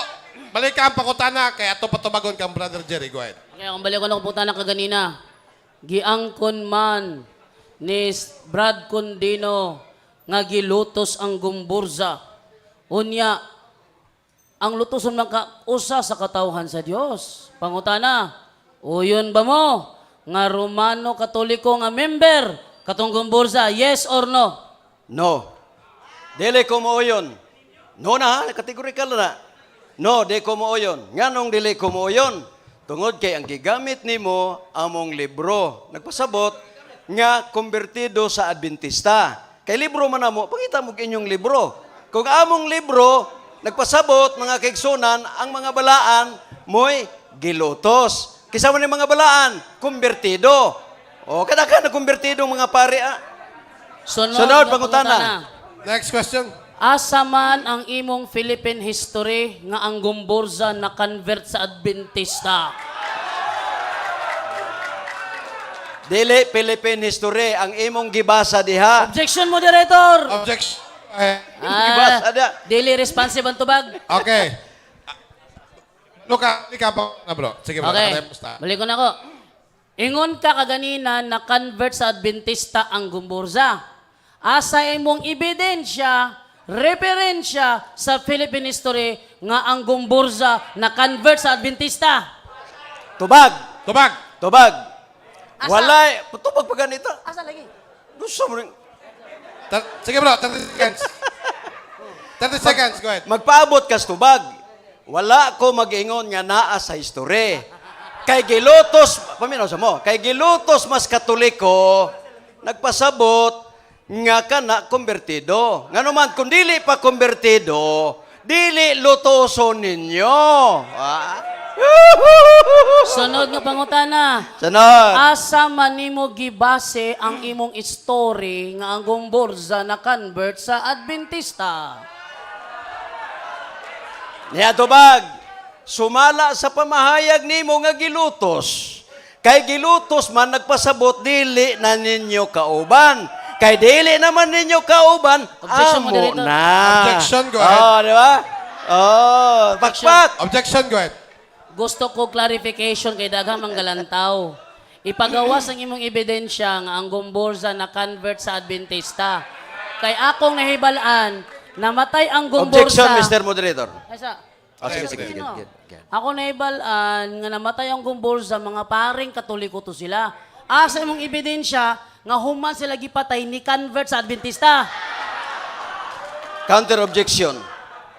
Balik ka ang pangutana kay ato patubagon kang Brother Jerry. Go ahead. Okay, kung balik ko na pangutana kaganina. Giangkon man ni Brad Condino nga gilutos ang gumburza. Unya, ang lutoson man ka usa sa katawhan sa Dios. Pangutana, uyon ba mo nga Romano Katoliko nga member katong gumburza? Yes or no? No. Dili ko mooyon. No na ha, kategorikal na. No, di ko mooyon. Nganong dili ko mooyon? Tungod kay ang gigamit nimo among libro. Nagpasabot nga konbertido sa Adventista. Kay libro man namo, pangita mo inyong libro. Kung among libro nagpasabot mga kaigsunan ang mga balaan mo'y gilutos. Kisa man yung mga balaan, konbertido. O kada ka na konbertido mga pare ah. Sunod, Sunod, nga pangutana. Next question. Asa man ang imong Philippine history nga ang gumburza na convert sa Adventista? Dili Philippine history ang imong gibasa diha. Objection, moderator! Objection. Eh, Gibasa diha. Dili responsive ang tubag. Okay. Luka, ikaw pa na bro. Sige bro, Okay. nakatapos na. Balik ko na ako. Ingon ka kaganina na convert sa Adventista ang gumburza. Asa imong ebidensya, referensya sa Philippine history nga ang gumburza na convert sa Adventista. Tubag, Tubag. tubag. Asa? Walay, tubag pa ganito. Asa lagi? Gusto mo rin. Sige bro, 30 seconds. 30 seconds, go ahead. Magpaabot kas tubag. Wala ko mag-ingon nga naa sa history. Kay gilutos, paminaw sa mo, kay gilutos mas katoliko, nagpasabot nga kana konbertido. Nga naman, kung dili pa konbertido, dili lutoso ninyo. Ah? Sunod nga pangutana. Sunod. Asa man nimo gibase ang imong story nga ang Gomburza na convert sa Adventista? Niatubag, sumala sa pamahayag nimo nga gilutos. Kay gilutos man nagpasabot dili na ninyo kauban. Kay dili naman ninyo kauban, Objection, amo moderator. na. Objection, go ahead. Oh, di ba? Oh, pakpak. Objection, go ahead. Gusto ko clarification kay daghang manggalantaw. Ipagawas ang imong ebidensya nga ang Gomburza na convert sa Adventista. Kay akong nahibal-an, namatay ang Gomburza. Objection, Mr. Moderator. Ay, sa, Oh, sige, sige, sige. Sino? Sige, sige. Ako nahibal-an nga namatay ang Gomburza, mga paring Katoliko to sila. Asa imong ebidensya nga human sila gipatay ni convert sa Adventista? Counter objection.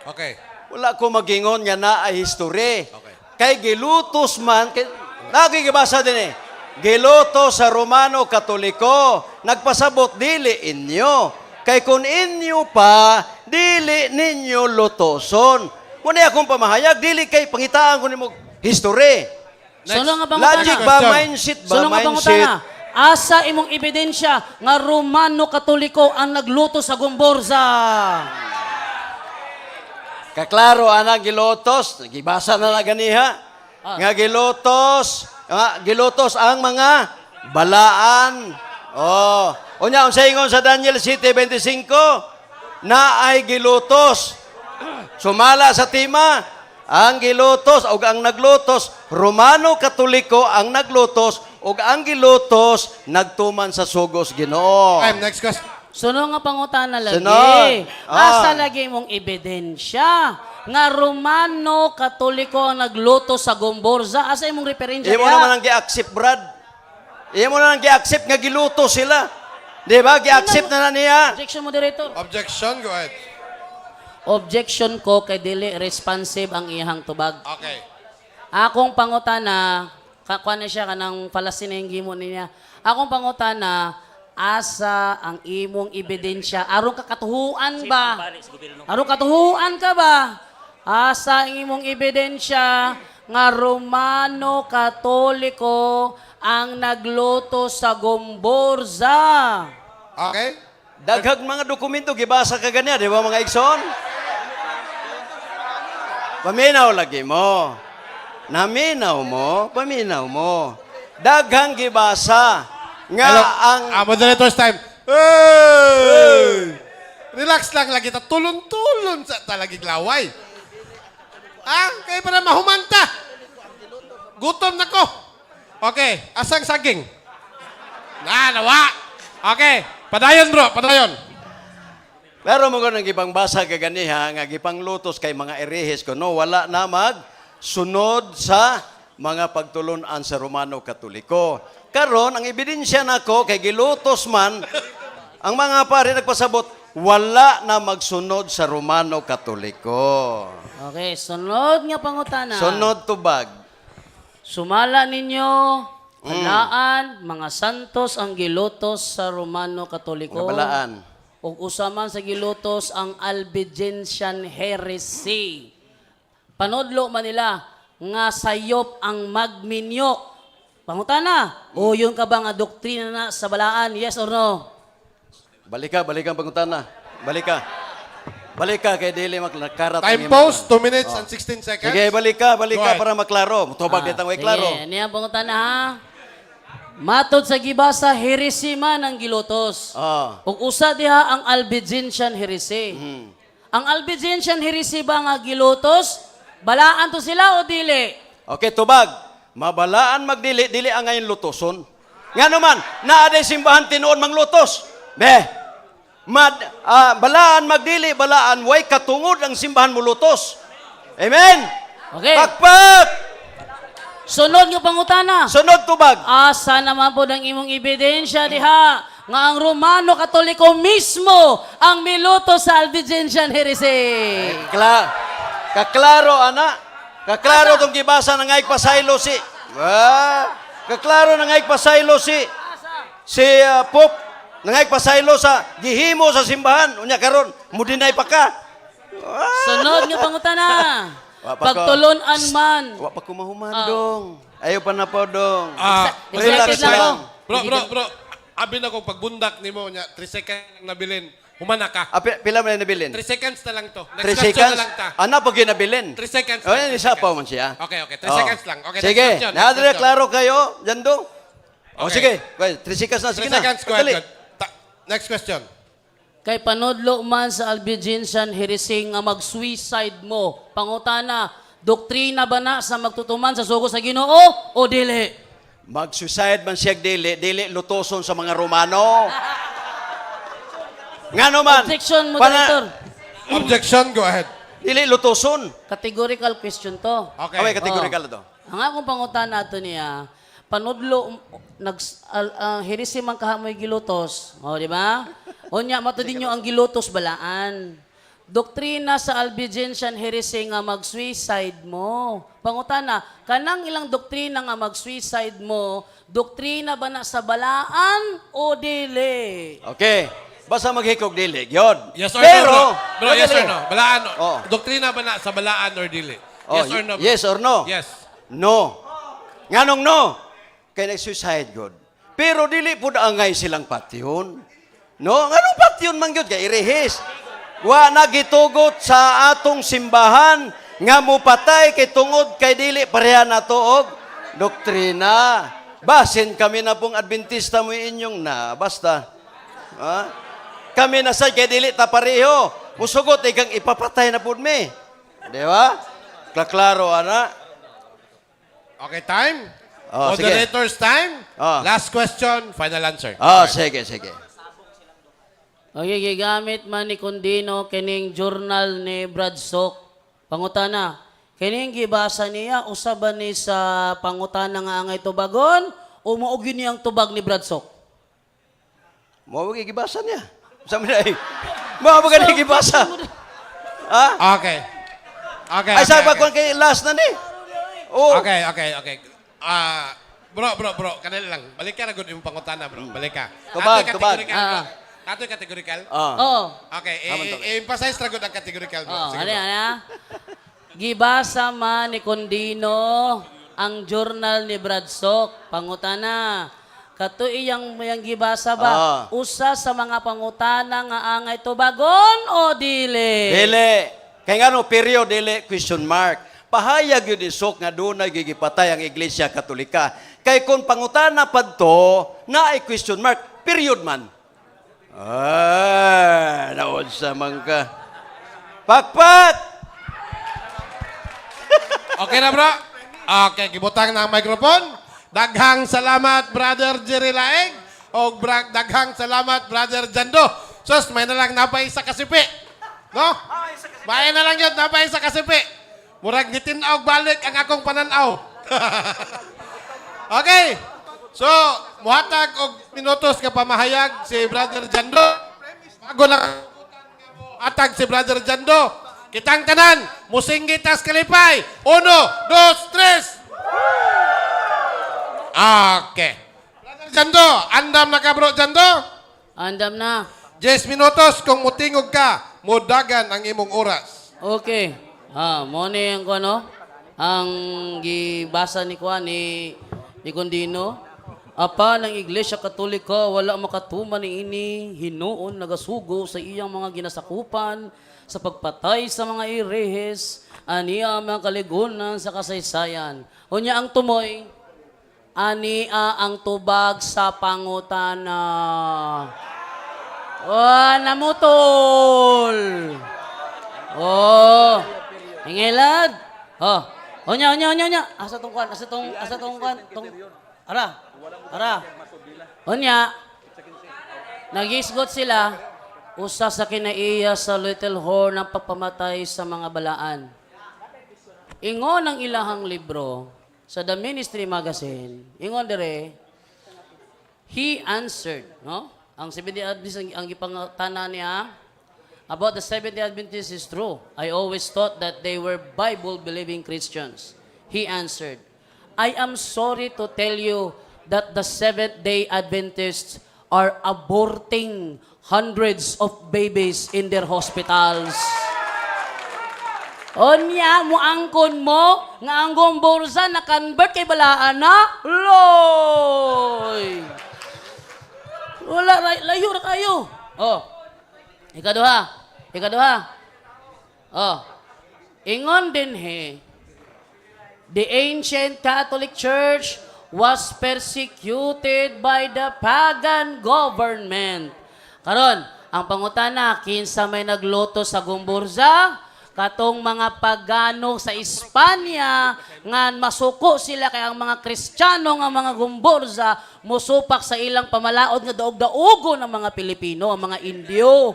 Okay. Wala ko magingon nga na ay history. Okay. Kay gilutos man, kay, nagigibasa din eh. Gilutos sa Romano Katoliko, nagpasabot dili inyo. Kay kung inyo pa, dili ninyo lutoson. Muna akong pamahayag, dili kay pangitaan ko nimo history. Sunod nga pangutana. Logic ba, Question. mindset ba, Sunod nga mindset. pangutana. Asa imong ebidensya nga Romano Katoliko ang nagluto sa Gomburza? Kaklaro ana gilotos, gibasa na na ganiha. Nga gilotos, nga gilotos ang mga balaan. Oh, unya unsa ingon sa Daniel 7:25 na ay gilutos. Sumala sa tema, ang gilutos og ang naglutos, Romano Katoliko ang naglutos ug ang gilutos nagtuman sa sugos Ginoo. Time, next question. Sunod nga pangutana lagi. Sunod. Asa Ah. lagi imong ebidensya nga Romano Katoliko ang nagluto sa Gomburza? Asa imong referensya Imo diha? naman ang gi-accept, Brad. Imo na ang gi-accept nga giluto sila. Di ba? Gi-accept na na niya. Objection, moderator. Objection, go ahead. Objection ko kay dili responsive ang iyang tubag. Okay. Akong pangutana, kakuha na siya kanang palasin na yung gimo niya. Akong pangutana, asa ang imong ebidensya? Aron kakatuhuan ba? Aron katuhuan ka ba? Asa ang imong ebidensya nga Romano Katoliko ang nagluto sa Gomburza? Okay. Daghag mga dokumento gibasa ka ganiya, di ba mga igsoon? Paminaw lagi mo. Naminaw mo, paminaw mo. Daghang gibasa nga Hello. ang Ah, moderator's time. Hey! Relax lang lagi ta. Tulon-tulon sa talagig laway. Ah, kaya para mahumanta. Gutom na ko. Okay, asang saging? Na, nawa. Okay, padayon bro, padayon. Pero mo nang gipang basa kaganiha nga gipanglutos kay mga erehes kuno wala na mag sunod sa mga pagtulunan sa Romano Katoliko. Karon ang ebidensya nako kay gilutos man ang mga pare nagpasabot wala na magsunod sa Romano Katoliko. Okay, sunod nga pangutana. Sunod tubag. Sumala ninyo, balaan, mga santos ang gilutos sa Romano Katoliko. Mga balaan. Ug usaman sa gilutos ang Albigensian heresy. Panudlo man nila nga sayop ang magminyo. Pangutana, o yun ka ba nga doktrina na sa balaan? Yes or no? Balika, balika ang pangutana. Balika. Balika kay dili maklakarat. ang Time imong- post, 2 minutes and 16 seconds. Sige, balika, Go balika ahead. para maklaro. Tubag ah, ditang way klaro. Sige, niya ang pangutana ha. Matod sa gibasa, heresy man ang gilutos. Ah. Ug usa diha ang Albigensian heresy. Ang Albigensian heresy ba nga gilutos? Balaan to sila o dili? Okay, tubag. Mabalaan magdili, dili ang ngayon lutoson. Nga naman, naaday simbahan tinuon manglutos. Be, mad, balaan magdili, balaan, way katungod ang simbahan mo lutos. Amen? Okay. Pakpak! Sunod nga pangutana. Sunod tubag. Asa naman po ang imong ebidensya diha nga ang Romano Katoliko mismo ang miluto sa Albigensian heresy. Kaklaro, ana. Kaklaro tong gibasa na ngay pasaylo si. Ah, kaklaro na ngay pasaylo si si Pope nangay pasaylo sa gihimo sa simbahan unya karon mudinay pa ka. Sunod nga pangutana. Wa pa ko. Pagtulunan man. Wa pa kumahuman dong. Ayaw pa na po dong. Ah, Excited Relax na ako. lang. Bro, bro, bro. Abi na kong pagbundak nimo nya 3 seconds lang nabilin. Humana ka. Ah, pila man na nabilin? 3 seconds na lang to. Next 3 question seconds? na lang ta. Ano pag ginabilin? 3 seconds Oh, lang, yan, 3 isa pa seconds. man siya. Okay. 3 Oh. seconds lang. Okay, next Sige, question, next naadre question. klaro kayo, Jando. Oh, Okay. sige. Well, 3 seconds na, sige 3 na. seconds, go ahead. Dali. Go ahead. Next question. Kay panudlo man sa Albigensian heresy nga mag-suicide mo. Pangutana, doktrina ba na sa magtutuman sa sugo sa Ginoo o dili? Mag-suicide man siya dili, dili lutoson sa mga Romano. Ngano man? Objection, moderator. Objection, go ahead. Dili lutoson. Categorical question to. Okay. Okay, categorical Oh. to. Ang akong pangutana ato niya, panudlo nag al, ang heresy man kahamoy gilutos, oh, di ba? Unya mato din ang gilutos balaan. Doktrina sa Albigensian heresy nga mag-suicide mo. Pangutana, kanang ilang doktrina nga mag-suicide mo, doktrina ba na sa balaan o dili? Okay. Basta maghikog dili, gyud. Yes or Pero, no, bro? Bro, yes or dali. no? Balaan. Oh. Doktrina ba na sa balaan or dili? Oh, Yes or no, bro? Yes or no? Yes. No. Nganong no? Kay nag-suicide god. Pero dili pud angay silang patyon. No, nganong patyon man gyud kay irehis. Wa na gitugot sa atong simbahan nga mupatay kay tungod kay dili pareha nato og doktrina. Basin kami na pong Adventista mo inyong na basta. Ha? Kami na sad kay dili ta pareho. Musugot ikang ipapatay na pud mi. Di ba? Klaklaro ana. Okay, time? Oh, sige. Moderator's time? Oh. Last question, final answer. Ah, sige, sige. Okay, gigamit man ni Condino kining journal ni Brad Sok. Pangutana, kining gibasa niya usa ba ni sa pangutana nga angay tubagon o mao gyud niya ang tubag ni Brad Sok? Mo wag gibasa niya. Sa man ay. Mo wag gani gibasa. Ha? Okay. Okay. Ay okay, sa okay. kwan kay last na ni. Oh. Okay. Ah, bro, bro, bro, kanila lang. Balik ka na gud imong pangutana, bro. Balik ka. Tubag, Ato'y tubag. categorical, bro. Ah. Ato'y categorical. Ah. Oo. Okay, Tama to. i-emphasize ra gud ang categorical, bro. Oh, Sige, ano bro. yan, ah? Gibasa man ni Condino ang journal ni Brad Sok. Pangutana. Kato iyang iyang gibasa ba? Ah. Usa sa mga pangutana nga angay tubagon o dili? Dili. Kay ngano period dili question mark. Pahayag yun isok nga dunay gigipatay ang Iglesia Katolika. Kay kung pangutana padto, naay question mark, period man. Ah, naon sa man ka. Pakpak! Okay na, bro? Okay, gibutang na ang microphone. Daghang salamat, Brother Jerry Laeng. O daghang salamat, Brother Jando. Sus, may na lang napay sa kasipi. No? May na lang yun, napay sa kasipi. Murag gitinaw balik ang akong pananaw. Okay. So, muhatag og minutos nga pamahayag si Brother Jando. Bago lang atag si Brother Jando. Kitang tanan, musinggi tas kalipay. Uno, dos, tres. Okay. Brother Jando, andam na ka, bro Jando. Andam na. 10 minutos kung mutingog ka, mudagan ang imong oras. Okay. Ah, mo ni ang kuno ang gibasa ni kuan ni Condino. Apa ng Iglesia Katolika wala makatuman ni ini hinuon nagasugo sa iyang mga ginasakupan sa pagpatay sa mga irehes aniya ang mga kaligunan sa kasaysayan. Unya ang tumoy ania ang tubag sa pangutana. Oh, namutol. Oh. Ingilad. Oh. Onya, onya, onya, onya. Asa tong kwan? Asa tong kwan? Tong Ara. Ara. Onya. Nagisgot sila usa sa kinaiya sa Little Horn ang pagpamatay sa mga balaan. Ingon ang ilahang libro sa The Ministry Magazine. Ingon dire, he answered, no? Ang Seventh-day Adventist, ang gipangtana niya, about the Seventh-day Adventists is true. I always thought that they were Bible-believing Christians. He answered, "I am sorry to tell you that the Seventh-day Adventists are aborting hundreds of babies in their hospitals." Onya, muangkon mo nga ang Gomburza na convert kay balaan na loy. Wala, layo ra kayo. Oh. Ikaduha. Ikaduha. Oh. Ingon din he, the ancient Catholic Church was persecuted by the pagan government. Karon, ang pangutana, kinsa may nagluto sa Gomburza? Katong mga pagano sa Espanya nga masuko sila kay ang mga Kristiyano nga mga Gomburza musupak sa ilang pamalaod nga daog-daogo ng mga Pilipino, ang mga Indio.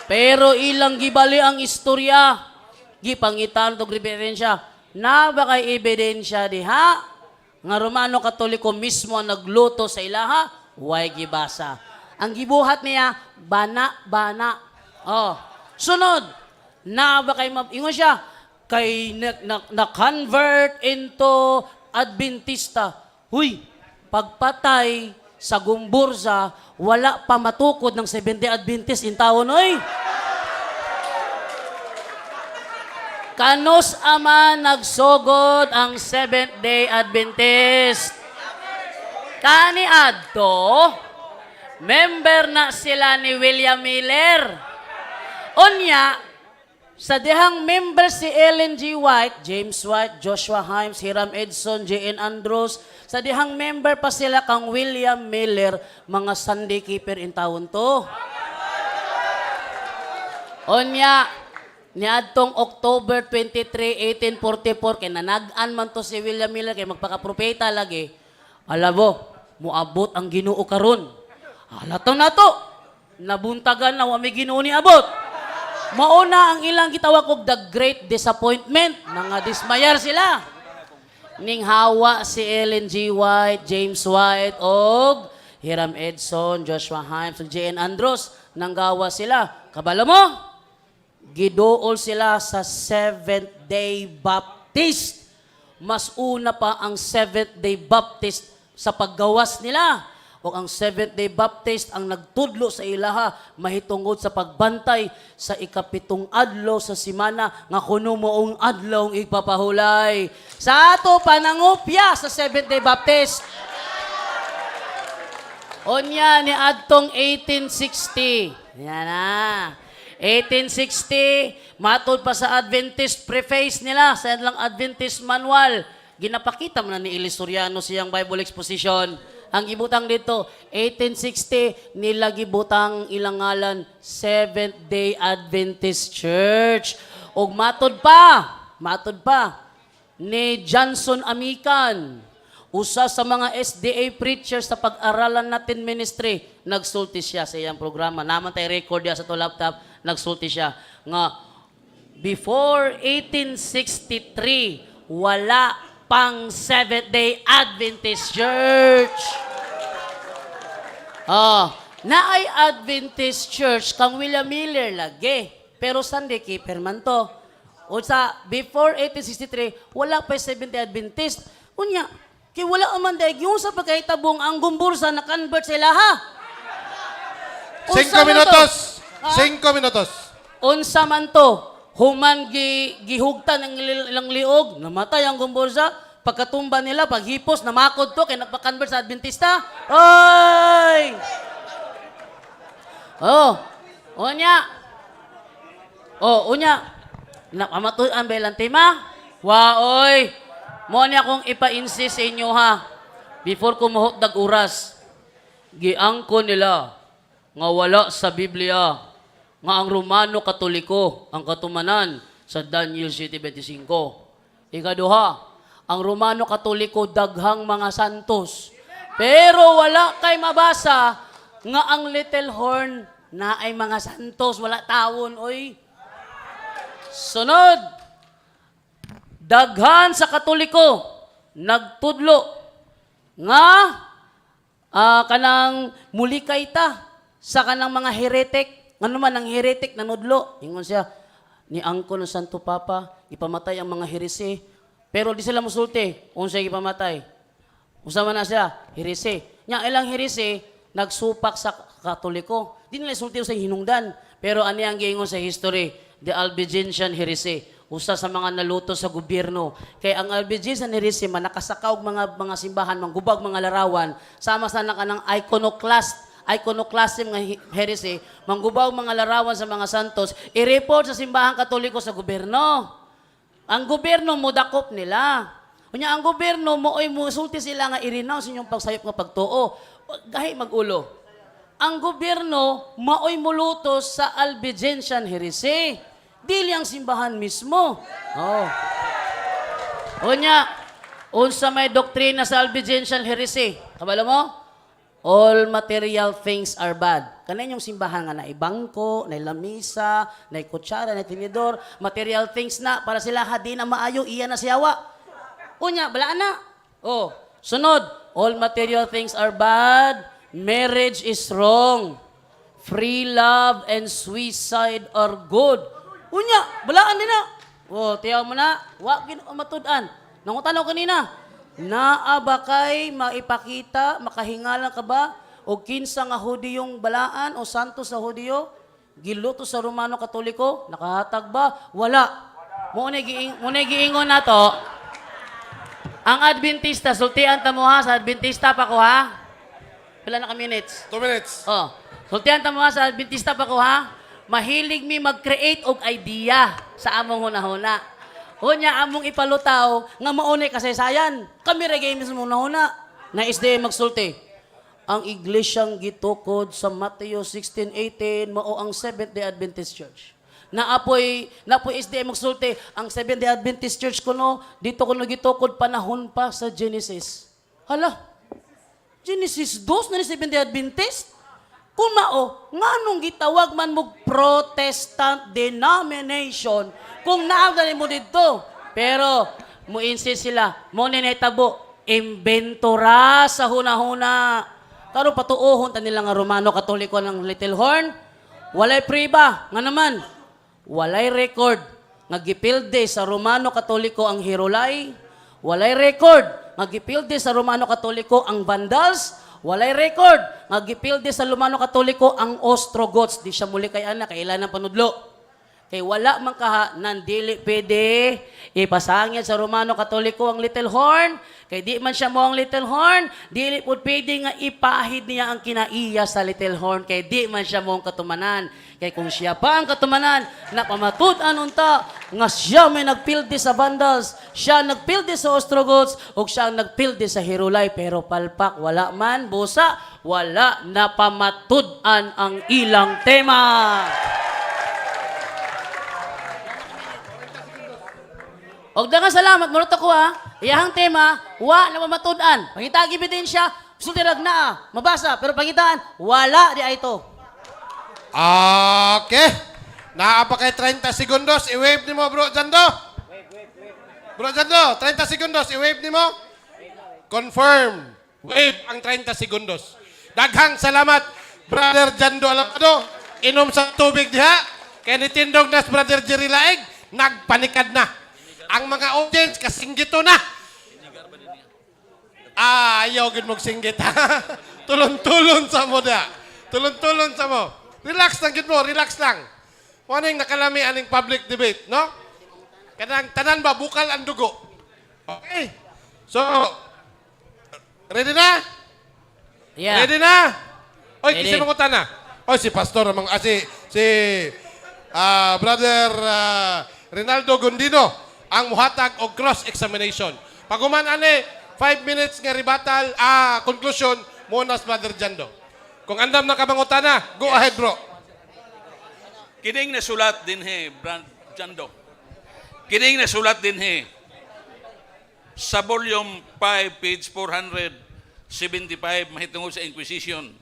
Pero ilang gibali ang istorya. Gipangitan og ebidensya. Na ba kay ebidensya diha? Nga Romano Katoliko mismo ang nagluto sa ilaha, way gibasa. Ang gibuhat niya, bana, bana. Oh. Sunod, na ba kay ingon siya, kay na convert into Adventista. Huy, pagpatay sa Gomburza, wala pa matukod ng Seventh-day Adventist in taon, oy. Kanus ama nagsugod ang Seventh-day Adventist? Kani adto, member na sila ni William Miller. Unya, sa dihang member si Ellen G. White, James White, Joshua Himes, Hiram Edson, J.N. Andrews, sa dihang member pa sila kang William Miller, mga Sunday keeper in taon to. Onya, niadtong October 23, 1844, kay nanag-an man to si William Miller, kay magpakapropeta lagi. Alabo, muabot ang Ginoo karon. Halataw na to. Nabuntagan na wa may Ginoo ni abot. Mauna ang ilang gitawag og the great disappointment. Nga dismayar sila. Ning hawa si Ellen G. White, James White, og Hiram Edson, Joshua Himes, ug J.N. Andrews. Nanggawa sila. Kabalo mo? Giduol sila sa Seventh-day Baptist. Mas una pa ang Seventh-day Baptist sa paggawas nila. O ang Seventh-day Baptist ang nagtudlo sa ilaha mahitungod sa pagbantay sa ikapitong adlaw sa simana nga kuno moong adlaw ang ipapahulay. Sa ato panangupya sa Seventh-day Baptist. Onya ni adtong 1860. Yan na. 1860, matod pa sa Adventist preface nila, sa ilang Adventist manual. Ginapakita man na ni Eli Soriano siyang Bible exposition. Ang gibutang dito, 1860, nila gibutang ilang ngalan, Seventh-day Adventist Church. Og matod pa, ni Johnson Amican, usa sa mga SDA preachers sa pag-aralan natin ministry, nagsulti siya sa iyang programa. Naman tayo record diya sa to laptop, nagsulti siya nga before 1863, wala pang Seventh-day Adventist Church. Ah, naay Adventist Church kang William Miller lagi. Pero Sunday keeper man to. O sa before 1863, wala pa Seventh-day Adventist. Unya, kay wala man dahil yung sa pagkahitabong ang Gomburza na convert sila ha. Unsa Cinco man to? minutos. Ha? 5 minutos. Unsa man to? Human gihugtan ang ilang liog, namatay ang Gomburza, pagkatumba nila, paghipos, namakod to, kay nagpa-convert sa Adventista. Oy! Oh, unya. Oh, unya. Nakamatuan ba ilang tema? Wa, oy. Mo niya akong ipa-insist sa inyo ha. Before ko mahutdag oras, giangko nila nga wala sa Biblia nga ang Romano Katoliko ang katumanan sa Daniel 7:25. Ikaduha, ang Romano Katoliko daghang mga santos. Pero wala kay mabasa nga ang little horn na ay mga santos, wala tawon oy. Sunod, daghan sa Katoliko nagtudlo nga kanang mulikay ta sa kanang mga heretic. Ngano man ang heretic nanudlo? Ingon siya, ni angko ng Santo Papa, ipamatay ang mga herese. Pero di sila musulti, unsay ipamatay? Unsa man na siya? Herese. Nya ilang herese nagsupak sa Katoliko. Di nila sulti sa hinungdan. Pero ani ang giingon sa history? The Albigensian Heresy. Usa sa mga naluto sa gobyerno. Kay ang Albigensian Heresy man nakasaka og mga simbahan, manggubag mga larawan, sama sa na kanang iconoclasm nga heresy, manggubaw mga larawan sa mga santos, i-report sa Simbahan Katoliko sa gobyerno. Ang gobyerno mo dakop nila. Unya ang gobyerno mo oy musulti sila nga i-renounce inyong pagsayop nga pagtuo. Gahi magulo. Ang gobyerno maoy mulutos sa Albigensian Heresy. Dili ang simbahan mismo. Oh. Unya, unsa may doktrina sa Albigensian Heresy? Kabalo mo? All material things are bad. Kanay yung simbahan nga naay bangko, naay lamisa, naay kutsara, naay tinidor, material things na para sila hadi na maayo, iya na siyawa. Unya, balaan na. Oh, sunod, all material things are bad. Marriage is wrong. Free love and suicide are good. Unya, balaan din na. Oh, tiyaw mo na, wa gin matud-an. Nangutanaw kanina, naa ba kay maipakita, makahingalan ka ba? O kinsa nga Hudiyong balaan o santo sa Hudiyo? Giluto sa Romano Katoliko? Nakahatag ba? Wala. Mo na giingon nato. Ang Adventista, sultian ta mo ha, sa Adventista pa ko ha. Pila na ka minutes? 2 minutes. Oh, sultian ta mo ha, sa Adventista pa ko ha. Mahilig mi mag-create og idea sa among hunahuna. Unya among ipalutaw nga maunay kasaysayan. Kami ra gyud mismo hunahuna. Na isdi magsulti. Ang iglesyang gitukod sa Mateo 16:18 mao ang Seventh-day Adventist Church. Naapoy SDA magsulti ang Seventh-day Adventist Church kuno dito kuno gitukod panahon pa sa Genesis. Hala, Genesis 2 na ni Seventh-day Adventist? Kung mao, nganong gitawag man mo Protestant denomination kung naagdan mo dito? Pero, mo insist sila, mo ni nahitabo, imbentora sa hunahuna. Karon patuohon ta nila nga Romano Katoliko ng Little Horn, walay priba, nga naman, walay record nga gipilde sa Romano Katoliko ang Heruli, walay record nga gipilde sa Romano Katoliko ang Vandals, walay record nga gipilde sa Romano Katoliko ang Ostrogoths. Di siya muli kay ana, kailan ang panudlo. Kay wala man kaha nan dili pwede ipasangil sa Romano Katoliko ang Little Horn. Kay di man siya mo ang Little Horn, dili pud pwede nga ipahid niya ang kinaiya sa Little Horn kay di man siya mo ang katumanan. Kay kung siya pa ang katumanan, napamatud-an unta nga siya may nagpildi sa Vandals, siya nagpildi sa Ostrogoths, ug siya ang nagpildi sa Heruli. Pero palpak, wala man, busa, wala napamatud-an ang ilang tema. Og daghang salamat, murot ako ha. Iyahang tema, wa na pamatud-an. Pangita ang ebidensya, sultirag na ah. Mabasa, pero pangitaan, wala di ay ito. Okay. Naa pa kay 30 segundos. I-wave nimo, Bro Jando. Bro Jando, 30 segundos. I-wave nimo. Confirm. Wave ang 30 segundos. Daghang salamat, Brother Jando Alapado. Inom sa tubig diha. Kaya nitindog na si Brother Jerry Laeg, nagpanikad na. Ang mga audience, kasinggito na. Ah, ayaw gid mong singgit. Tulon-tulon sa mo da. Tulon-tulon sa mo. Relax lang gid mo, relax lang. Mo ning nakalami aning public debate, no? Kanang tanan ba bukal ang dugo. Okay. So, ready na? Yeah. Ready na? Oy, Ready. kasi mga na. Oy, si Pastor amang ah, si si ah, Brother Rinaldo Gondino ang muhatag og cross examination. Paguman ani 5 minutes nga rebuttal, conclusion mo na si Brother Jando. Kung andam na ka mangutana, go ahead, bro. Kining nasulat dinhi, Brand Jando. Kining nasulat dinhi sa volume 5 page 475 mahitungod sa Inquisition.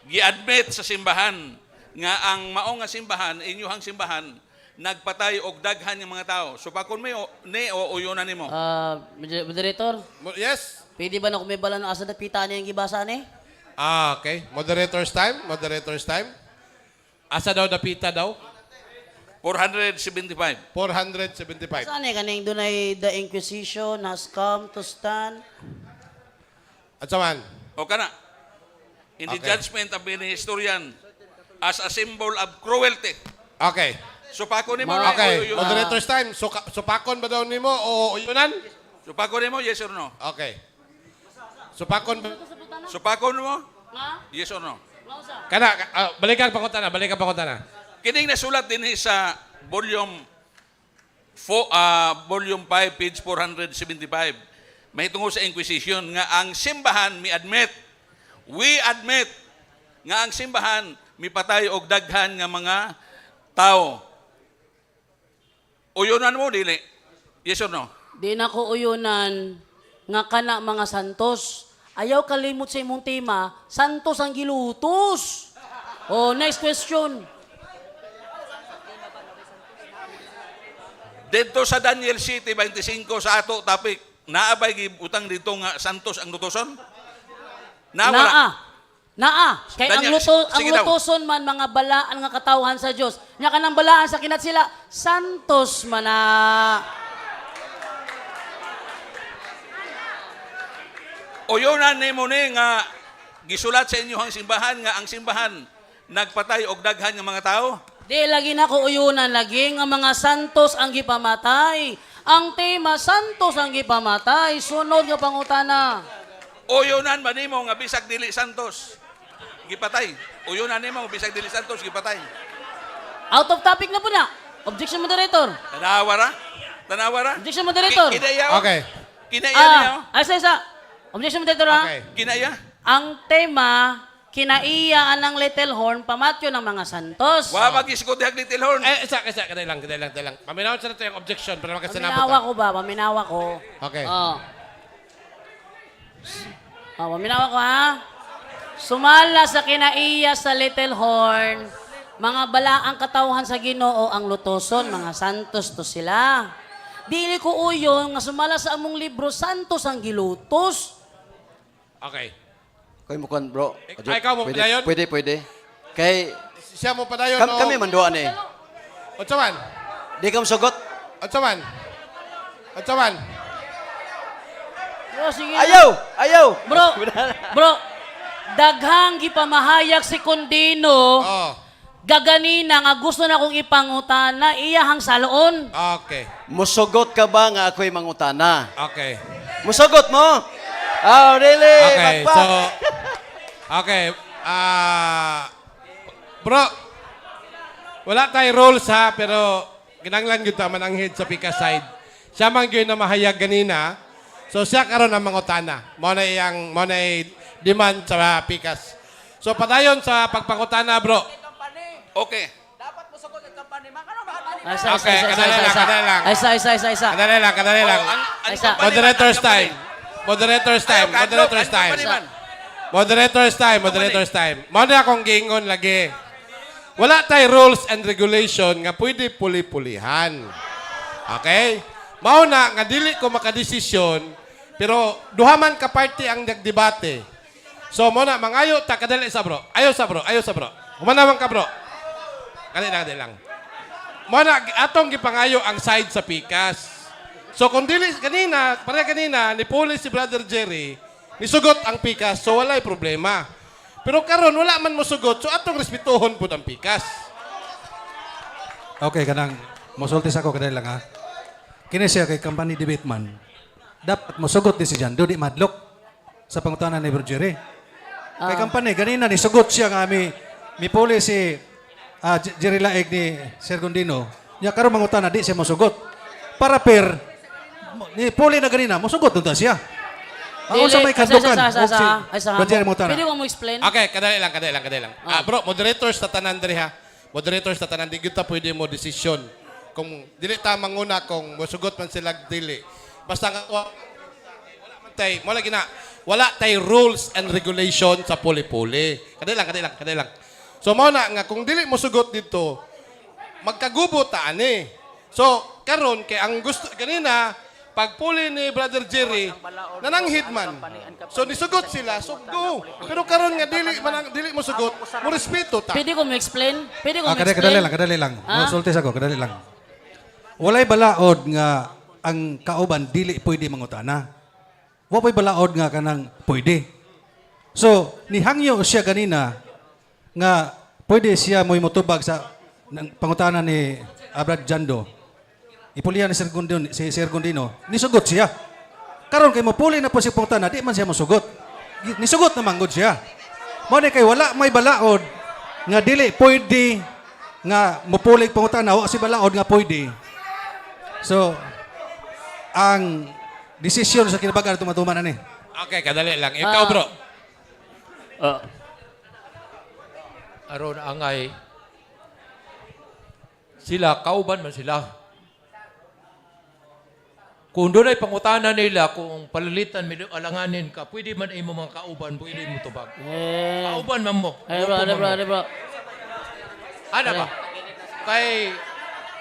Giadmit sa simbahan nga ang mao nga simbahan, inyuhang simbahan, nagpatay og daghan ng mga tao. So pakon may ni o uyunan nimo. Ah, moderator, Yes? pwede ba na kumibala ng asa na pita niya yung gibasa ni? Ah, okay. Moderator's time, moderator's time. Asa daw dapita daw? 475. 475. Saan eh, kaning dunay the Inquisition has come to stand. At saman? O kana. In the Okay. judgment of many historian as a symbol of cruelty. Okay. Supako nimo. Okay, Uyunan. moderator's time. Supakon ba daw nimo o uyunan? Supako nimo, yes or no? Okay. Supakon ba? Supako nimo? Nga? Yes or no? Nga usa? Kana, balikan pangutana, balikan pangutana. Kining nasulat din sa volume 4, volume 5 page 475. May tungo sa Inquisition nga ang simbahan mi admit, we admit nga ang simbahan mipatay og daghan nga mga tao. Uyunan mo dili? Yes or no? Di na ko uyunan nga kana mga santos. Ayaw kalimot sa imong tema, santos ang gilutos. Oh, next question. Dito sa Daniel City 25 sa ato topic, naa bay gibutang dito nga santos ang lutoson? Naa wala? Naa. Naa. Kay ang Daniel, luto ang sige daw. lutoson man mga balaan nga katawhan sa Dios. Nya kanang balaan sa kinat sila, santos man na. Uyunan nimo ni nga gisulat sa inyo ang simbahan nga ang simbahan nagpatay og daghan nga mga tao. Di lagi na ko uyunan lagi nga mga santos ang gipamatay. Ang tema santos ang gipamatay. Sunod nga pangutana. Uyunan ba nimo nga bisag dili santos gipatay? Uyunan nimo bisag dili santos gipatay. Out of topic na po na. Objection, moderator. Tanawa ra? Tanawa ra? Objection, moderator. Kinaya. Oh. Okay. Kinaya niya. Oh. Ah, isa, isa. Objection, moderator, ha? Okay. Kinaya. Ang tema, kinaiya anang little horn, pamatyo ng mga santos. Wa magisgot dihag little horn. Eh, isa, isa, kadali lang, kadali lang, kadali lang. Paminawon sa nato yung objection para makasinabot. Paminawa ko ba? Paminawa ko. Okay. Oh. Oh, paminawa ko, ha? Sumala sa kinaiya sa little horn, mga balaang katawhan sa Ginoo ang lutoson, mga santos to sila. Dili ko uyon nga sumala sa among libro, santos ang gilutos. Okay. Kay mo kon bro. Ay, ikaw mo pwede, padayon? Pwede, pwede. Kay Siya mo padayon kam, kami man duha ni. Unsa man? Di ka sugot. Unsa man? Unsa man? Bro, sige na. Ayaw, ayaw. Bro, bro, daghang gipamahayag si Kondino, Oh. gaganina nga gusto na kong ipangutana, iyahang saloon. Okay. Musugot ka ba nga ako'y mangutana? Okay. Musugot mo? Oh, really? Okay, Bakbak. so okay, bro, wala tay rules ha, pero kinanglan gyud ta man ang head sa pika side. Siya man gyud na mahayag ganina. So siya karon ang mangutana. Mo na iyang mo na demand sa pikas. So padayon sa pagpangutana, bro. Okay. Ay, isa, isa, Okay, isa, isa, kadali isa, lang, isa. kadali lang. Ay, isa, isa, isa, isa. Kadali lang, kadali lang. Oh, ang Isa. company man, Moderator's ang company. time. Moderator's time. Ayaw, kadlok, Moderator's ang time. company man. Moderator's time, moderator's time. Mao na akong giingon lagi. Wala tay rules and regulation nga pwede puli-pulihan. Okay? Mao na nga dili ko makadesisyon pero duha man ka party ang nagdebate. So mo na mangayo ta kadali sa bro. Ayo sa bro, ayo sa bro. Humana man ka bro. Kadali lang, kadali lang. Mo na atong gipangayo ang side sa pikas. So kung dili kanina, para kanina ni puli si Brother Jerry, nisugot ang pikas, so walay problema. Pero karon wala man mosugot, so atong respetuhon pud ang pikas. Okay, kanang mosulti sa ako kadali lang ha. Kini siya kay company debate man. Dapat mosugot ni si Jando di madlok sa pangutana ni Bro Jerry. Kay company ganina ni sugot siya nga mi mipuli si Jerry Laig ni Sir Gondino. Nya karon mangutana di siya mosugot. Para per ni puli na ganina mosugot unta siya. Ako sa may Dili, isa, kandukan. isa, isa, og si isa, isa, Bro Jerry mangutana. Pwede ko mo explain? Okay, kadali lang, kadali lang, kadali lang. Ah, bro, moderators sa tanan diri ha. Moderators sa tanan di gyud ta pwede mo desisyon. Kung dili ta manguna kung mosugot man sila dili. Basta nga wala man tay, mo lagi na wala tay rules and regulation sa puli-puli. Kadali lang, kadali lang, kadali lang. So mao na nga kung dili mo sugot dito, magkagubo ta ani. So karon kay ang gusto kanina pagpuli ni Brother Jerry nananghid man. So nisugot sila, so go. Pero karon nga dili man dili mo sugot, mo respeto ta. Pwede ko mo explain? Pwede ko Ah, mo kadali, explain? kadali lang, kadali lang. Ah? Mosulti sa ako, kadali lang. Walay balaod nga ang kauban dili pwede mangutana. Wa po'y balaod nga kanang pwede. So, nihangyo siya ganina nga pwede siya mo'y motubag sa ng pangutana ni Brad Jando. Ipulihan ni Sir Gondino, si Sir Gondino, nisugot siya. Karon kay mopuli na po si pangutana, di man siya mosugot. Nisugot na manggod siya. Mao ni kay wala may balaod nga dili pwede nga mopulig pangutana, wa si balaod nga pwede. So ang desisyon sa kinabagan tumatuman ani. Okay, kadali lang. Ikaw, bro. Aron angay sila kauban man sila. Kung doon ay pangutana nila kung palilitan medyo alanganin ka, pwede man imo mga kauban, pwede mo tubag. Eh. Kauban man mo. Ay bro, Grupo ano man bro, mo. ano bro. Ana ba? Kay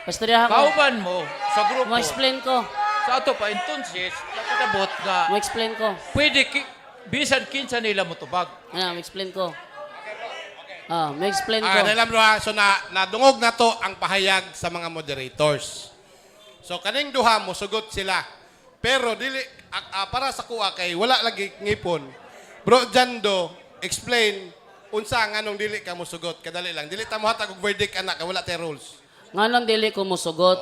Pastoryahan ko. kauban mo sa grupo. Mo-explain ko. Sa ato pa entonces, nakatabot nga Mo-explain ko. pwede bisan kinsa nila mo tubag. Ano, mo-explain ko. Ah, mo-explain ko. Ah, dali lang, bro, ha. So, nadungog na to ang pahayag sa mga moderators. So, kaning duha mo, sugot sila. Pero, dili, para sa kuha kay wala lagi ngipon. Bro Jando, explain unsa nga nung dili ka mosugot. Kadali lang. Dili ta mohatag og verdict anak, kay wala tay rules. Nganong dili ko mosugot.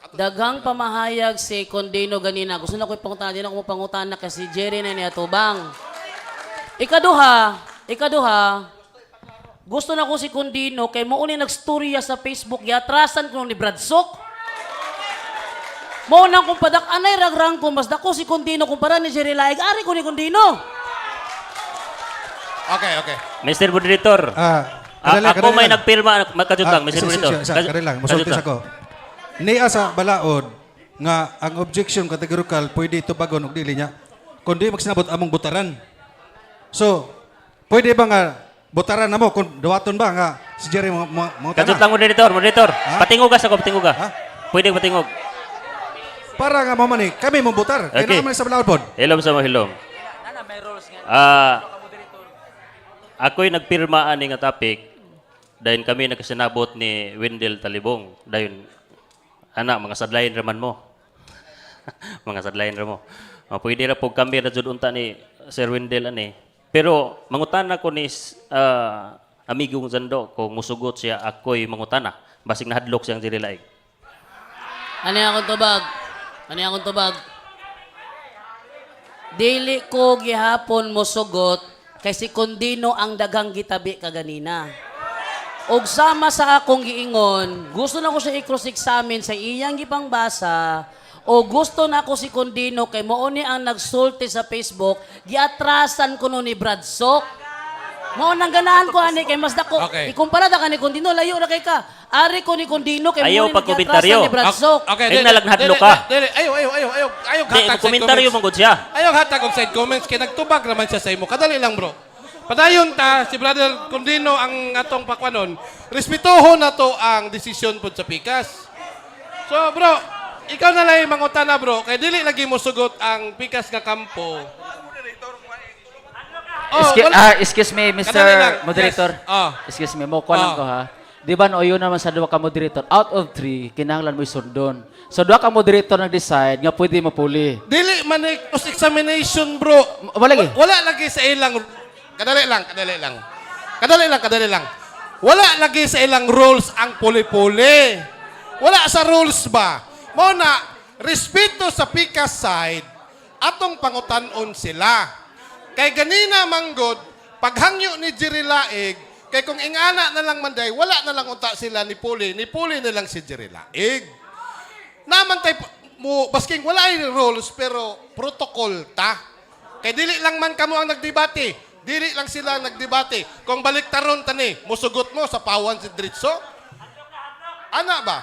Daghang pamahayag si Condino ganina. Gusto na ko ipangutana, di na ko mapangutana kasi Jerry na niya tubang. Ikaduha, ikaduha, gusto na ko si Condino kay mo ni nagstorya sa Facebook, giatrasan ko ni Brad Sok. Mo nang kung padak anay ragrang ko mas dako si Condino kumpara ni Jerry Laig, ari ko ni Condino. Okay. Mr. Moderator. Ah, Ako kadali may lang. nagpirma, makajut lang, Mr. Moderator. Isa, kadali lang, musulti Kajut sa ko. Niya sa balaod nga ang objection categorical pwede tubagon og dili niya. Kundi magsinabot among butaran. So, pwede ba nga butaran na mo kung dawaton ba nga si Jerry mo mo Kajut lang, Moderator, Moderator. Patingog ka sa ko, patingog ka. Ha? Pwede patingog. Para nga mo man eh, kami mo butar. Kaya Okay. naman sa balaod pod. Hilom sa mo, hilom. Ah, ako'y nagpirma ani nga topic dahil kami nagkasinabot ni Wendell Talibong. Dahil, ana, mga sadlayin raman mo. Mga sadlayin ra mo. Oh, pwede ra po kami ra jud unta ni Sir Wendell ani. Pero mangutana ko ni amigong Zando kung musugot siya ako'y mangutana. Basig nahadlok siyang diri laig. Ano yung akong tubag? Ano yung akong tubag? Dili ko gihapon mosugot kay si Condino ang daghang gitabi kaganina. Og sama sa akong giingon, gusto na ko siya i-cross-examine sa iyang gipangbasa o gusto na ko si Condino kay mao ni ang nagsulti sa Facebook, giatrasan ko no ni Brad Sok. Mao nang ganahan ko ani kay mas dako. Okay. Ikumpara da ka ni Condino, layo ra kay ka. Ari ko ni Condino kay Ayaw mao ni giatrasan pagkomentaryo. ni Brad Sok. Okay, Ay, nalagnadlo ka. Dili, ayo, ayo, ayo, ayo, ayo, Di, hatag side komentaryo comments. man gud siya. Ayaw hatag og side comments kay nagtubag naman siya sa imo. Kadali lang, bro. Padayon ta si Brother Condino ang atong pakwanon. Respetuhon na to ang desisyon pod sa pikas. So, bro, ikaw na lang mangutana, bro. Kay dili lagi mo sugot ang pikas nga kampo. Oh, Excuse me, Mr. Kadali lang. Moderator. Yes. Ah. Excuse me, mo kuha lang ko ha. Di ba no, yun naman sa duha ka moderator. Out of three, kinahanglan mo isundon. So duha ka moderator nag-decide nga pwede mapuli. Dili man cross examination, bro. Wala lagi. Wala lagi sa ilang kadali lang, kadali lang. Kadali lang, kadali lang. Wala lagi sa ilang rules ang puli-puli. Wala sa rules ba? Mao na respeto sa pikas side atong pangutan-on sila. Kay ganina manggod, paghangyo ni Jerry Laig, kay kung ingana na lang manday, wala na lang unta sila ni Puli, ni Puli na lang si Jerry Laig. Naman tay mo basking wala ay rules pero protocol ta. Kay dili lang man kamo ang nagdebate. Dili lang sila ang nagdebate. Kung baliktaron tani, musugot mo sa pawan si Dritso. Ana ba?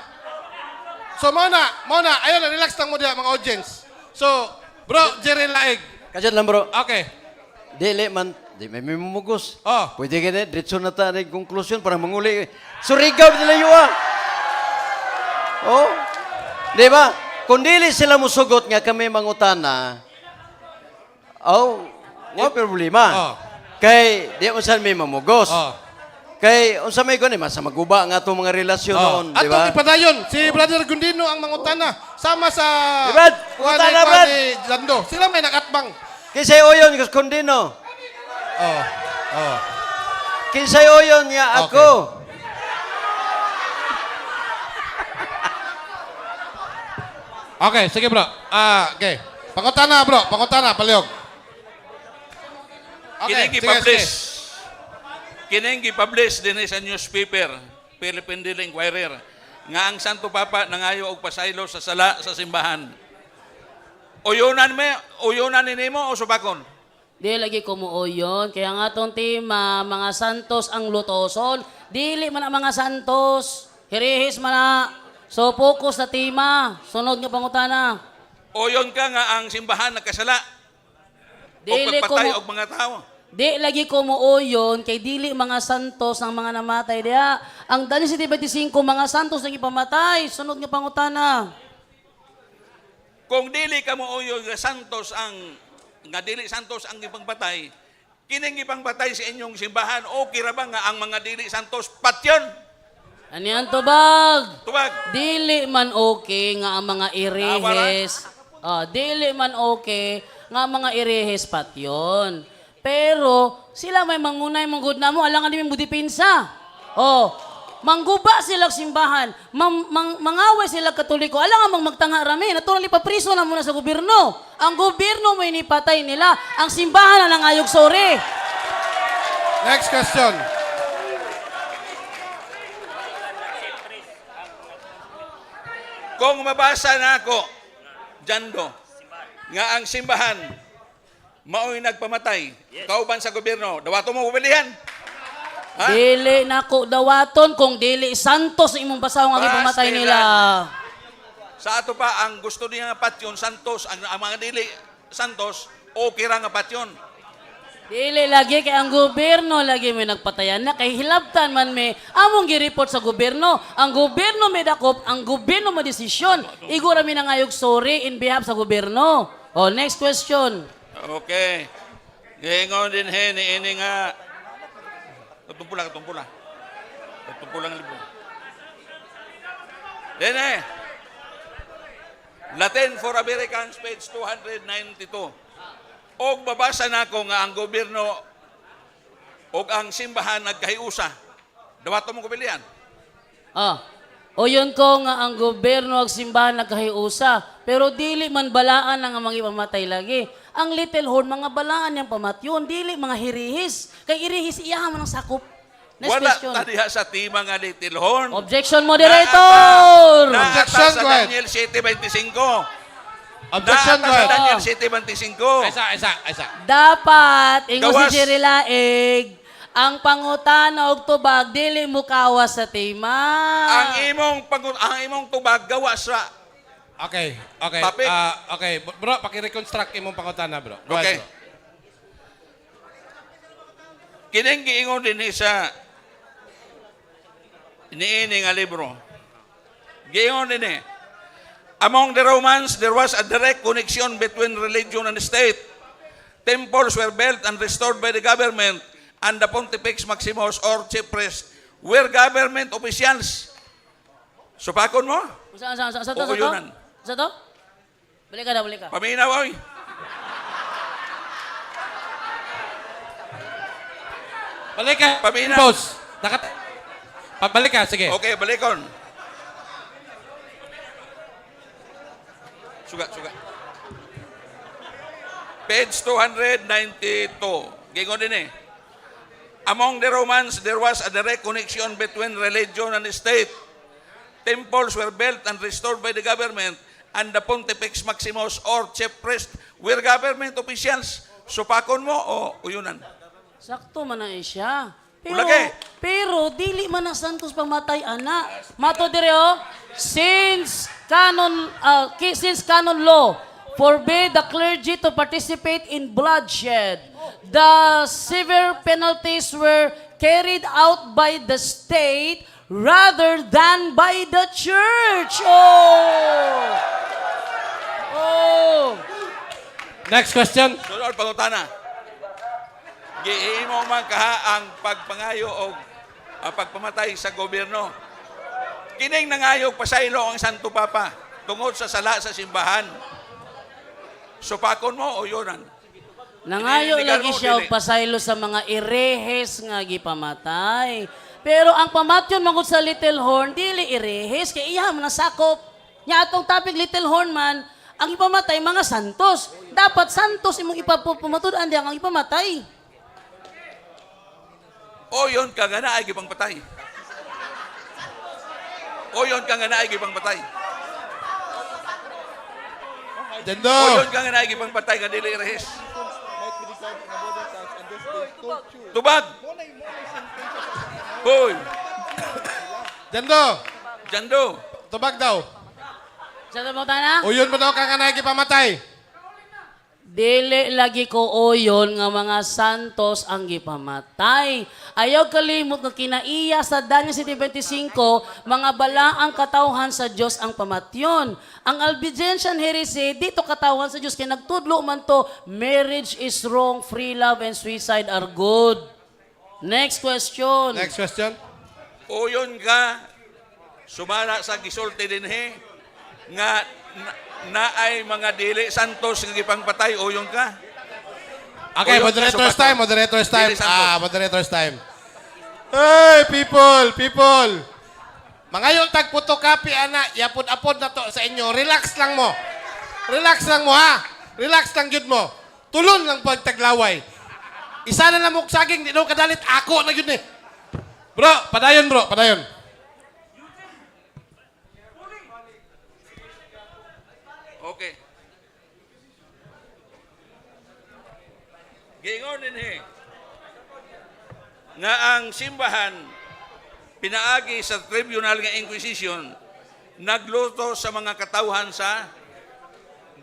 So mao na, ayun na, relax lang mo diha mga audience. So, bro, Jerry Laig. Kadyot lang bro. Okay. Dili man, di may mumugos. Oh. Pwede ka na, diretso na ta ng konklusyon para manguli. Surigao nila yun ah. Oh. Di ba? Kung dili sila musugot nga kami mangutana, oh, wa problema. Oh. Kay di mo saan may mamugos. Oh. Kay unsa may kuan mas maguba nga atong mga relasyon Oh. noon, di ba? Atong ipadayon, si Brother Gundino ang mangutana. Sama sa Di, Brad? Kuan Mangutana, ni- kuan Brad. ni Lando. Sila may nakatbang. Kinsay oyon kundino. Oh. Oh. Kinsay oyon nga ako. Okay, sige bro. Ah, okay. Pangutana bro, pangutana palihog. Okay, Kining sige, gi-publish. sige. Kining gi-publish din sa newspaper, Philippine Daily Inquirer, nga ang Santo Papa nangayo og pasaylo sa sala sa simbahan. Uyunan me, uyunan ni nimo o supakon? Di lagi kumuuyon. Kaya nga tong tema, mga santos ang lutoson. Dili man ang mga santos. Hirihis man na. So focus sa tema. Sunod nga pangutana. Uyon ka nga ang simbahan nagkasala o Dili pagpatay kumu og mga tao. Di lagi kumuuyon kay dili mga santos ang mga namatay diha. Ang Daniel 7:25 mga santos ang ipamatay. Sunod nga pangutana. Kung dili ka mo uyon nga santos ang nga dili santos ang gipangpatay, kining gipangpatay sa inyong simbahan, okay ra ba nga ang mga dili santos patyon? Ani ang tubag? Tubag. Dili man okay nga ang mga irihes. Ah, dili man okay nga ang mga irihes patyon. Pero sila may mangunay manggod na mo, alangan din mo dipinsa. Oh, mangguba sila og simbahan, mangaway sila Katoliko, alangan mang magtanga rami, naturally papriso na muna sa gobyerno. Ang gobyerno may nipatay nila, ang simbahan na nangayog sorry. Next question. Kung mabasa na ako, Jando, nga ang simbahan mao'y nagpamatay, kauban sa gobyerno, dawato mo pabilihan. Ha? Dili nako dawaton kung dili santos ang imong basahon nga gipamatay Pastilan. nila. Sa ato pa, ang gusto niya nga patyon, santos, ang mga dili santos, okay ra nga patyon. Dili lagi kay ang gobyerno lagi may nagpatayan na kay hilabtan man may among gi-report sa gobyerno. Ang gobyerno may dakop, ang gobyerno may desisyon. Igo ra mi nangayog sorry in behalf sa gobyerno. Oh, next question. Okay. Giingon din he, ni ini nga, katumpula, katumpula. Katumpula ng libro. Then eh, Latin for Americans, page 292. Og babasa nako nga ang gobyerno og ang simbahan nagkahiusa. Dawato mo kupilian. Ah. O yun ko nga ang gobyerno ag simbahan nagkahiusa, pero dili man balaan ang mga ipamatay lagi. Ang Little Horn mga balaan yang pamatyon, dili mga hirihis. Kay irihis iya man ang sakop. Next Wala question. ta diha sa tima nga Little Horn. Objection, moderator. Naata Objection, sa go ahead. Daniel 7:25. Objection, Naata go sa ahead. Daniel 7:25. Isa, isa, isa. Dapat ingon si Gawas. Jerry Laig, ang pangutana og tubag dili mo kawas sa tema. Ang imong tubag gawa sa Okay. Topic. Ah, okay, bro, paki-reconstruct imong pangutana, bro. Go Okay. ahead, bro. Kining giingon dinhi sa niini nga libro. Giingon dinhi. Among the Romans, there was a direct connection between religion and state. Temples were built and restored by the government, and the Pontifex Maximus or chief priest were government officials. Supakon mo? Sa to, sa to? Uuyunan. Sa to? Balik ka na, balik ka. Paminaw, oy. Balik ka. Paminaw. Boss. Pabalik ka, sige. Okay, balikon. Suga, suga. Page 292. Gingon din eh. Among the Romans, there was a direct connection between religion and state. Temples were built and restored by the government, and the Pontifex Maximus or chief priest were government officials. Supakon mo o uyunan? Sakto man na eh siya. Pero, Ulagi. pero dili man ang santos pamatay ana. Mato dire oh, since canon law forbade the clergy to participate in bloodshed, the severe penalties were carried out by the state rather than by the church. Oh! Oh! Next question. Sunod, pangutana. Gihimo man kaha ang pagpangayo o ang pagpamatay sa gobyerno. Kining nangayog pasaylo ang Santo Papa tungod sa sala sa simbahan. Supakon mo o yunan? Nangayo Illegal lagi mo, siya og dili. pasaylo sa mga irehes nga gipamatay. Pero ang pamatyon mangud sa Little Horn dili irehes kay iya man ang sakop. Nya atong topic little horn man, ang ipamatay mga santos. Dapat santos imong ipapamatud-an diha ang ipamatay. O yon ka nga naay gipangpatay. O yon ka nga naay gipangpatay. Jando. O yon ka nga naay gipangpatay nga dili rehis. Tubag. Hoy, Jando. Jando. Tubag daw. Sa mo tana? Uyon ba daw ka nga nagipamatay? Dili lagi ko oyon nga mga santos ang gipamatay. Ayaw kalimot nga kinaiya sa Daniel 7:25, mga balaang katawhan sa Dios ang pamatyon. Ang Albigensian heresy dito katawhan sa Dios kay nagtudlo man to, marriage is wrong, free love and suicide are good. Next question. Next question. O yon ka sumala sa gisulti dinhi nga naay mga dili santos nga gipangpatay o yon ka. Okay, Uyon ka, moderator's sumato. time, moderator's time. Dili santos. Ah, moderator's time. Hey, people, people. Mangayon tag photocopy ana, yapod-apod na to sa inyo. Relax lang mo. Relax lang mo ha. Relax lang gyud mo. Tulon lang pagtaglaway. Isa na lang mo saging di daw kadalit ako na gyud ni. Bro, padayon bro, padayon. Okay. Giingon dinhi nga ang simbahan pinaagi sa tribunal nga Inquisition nagluto sa mga katawhan sa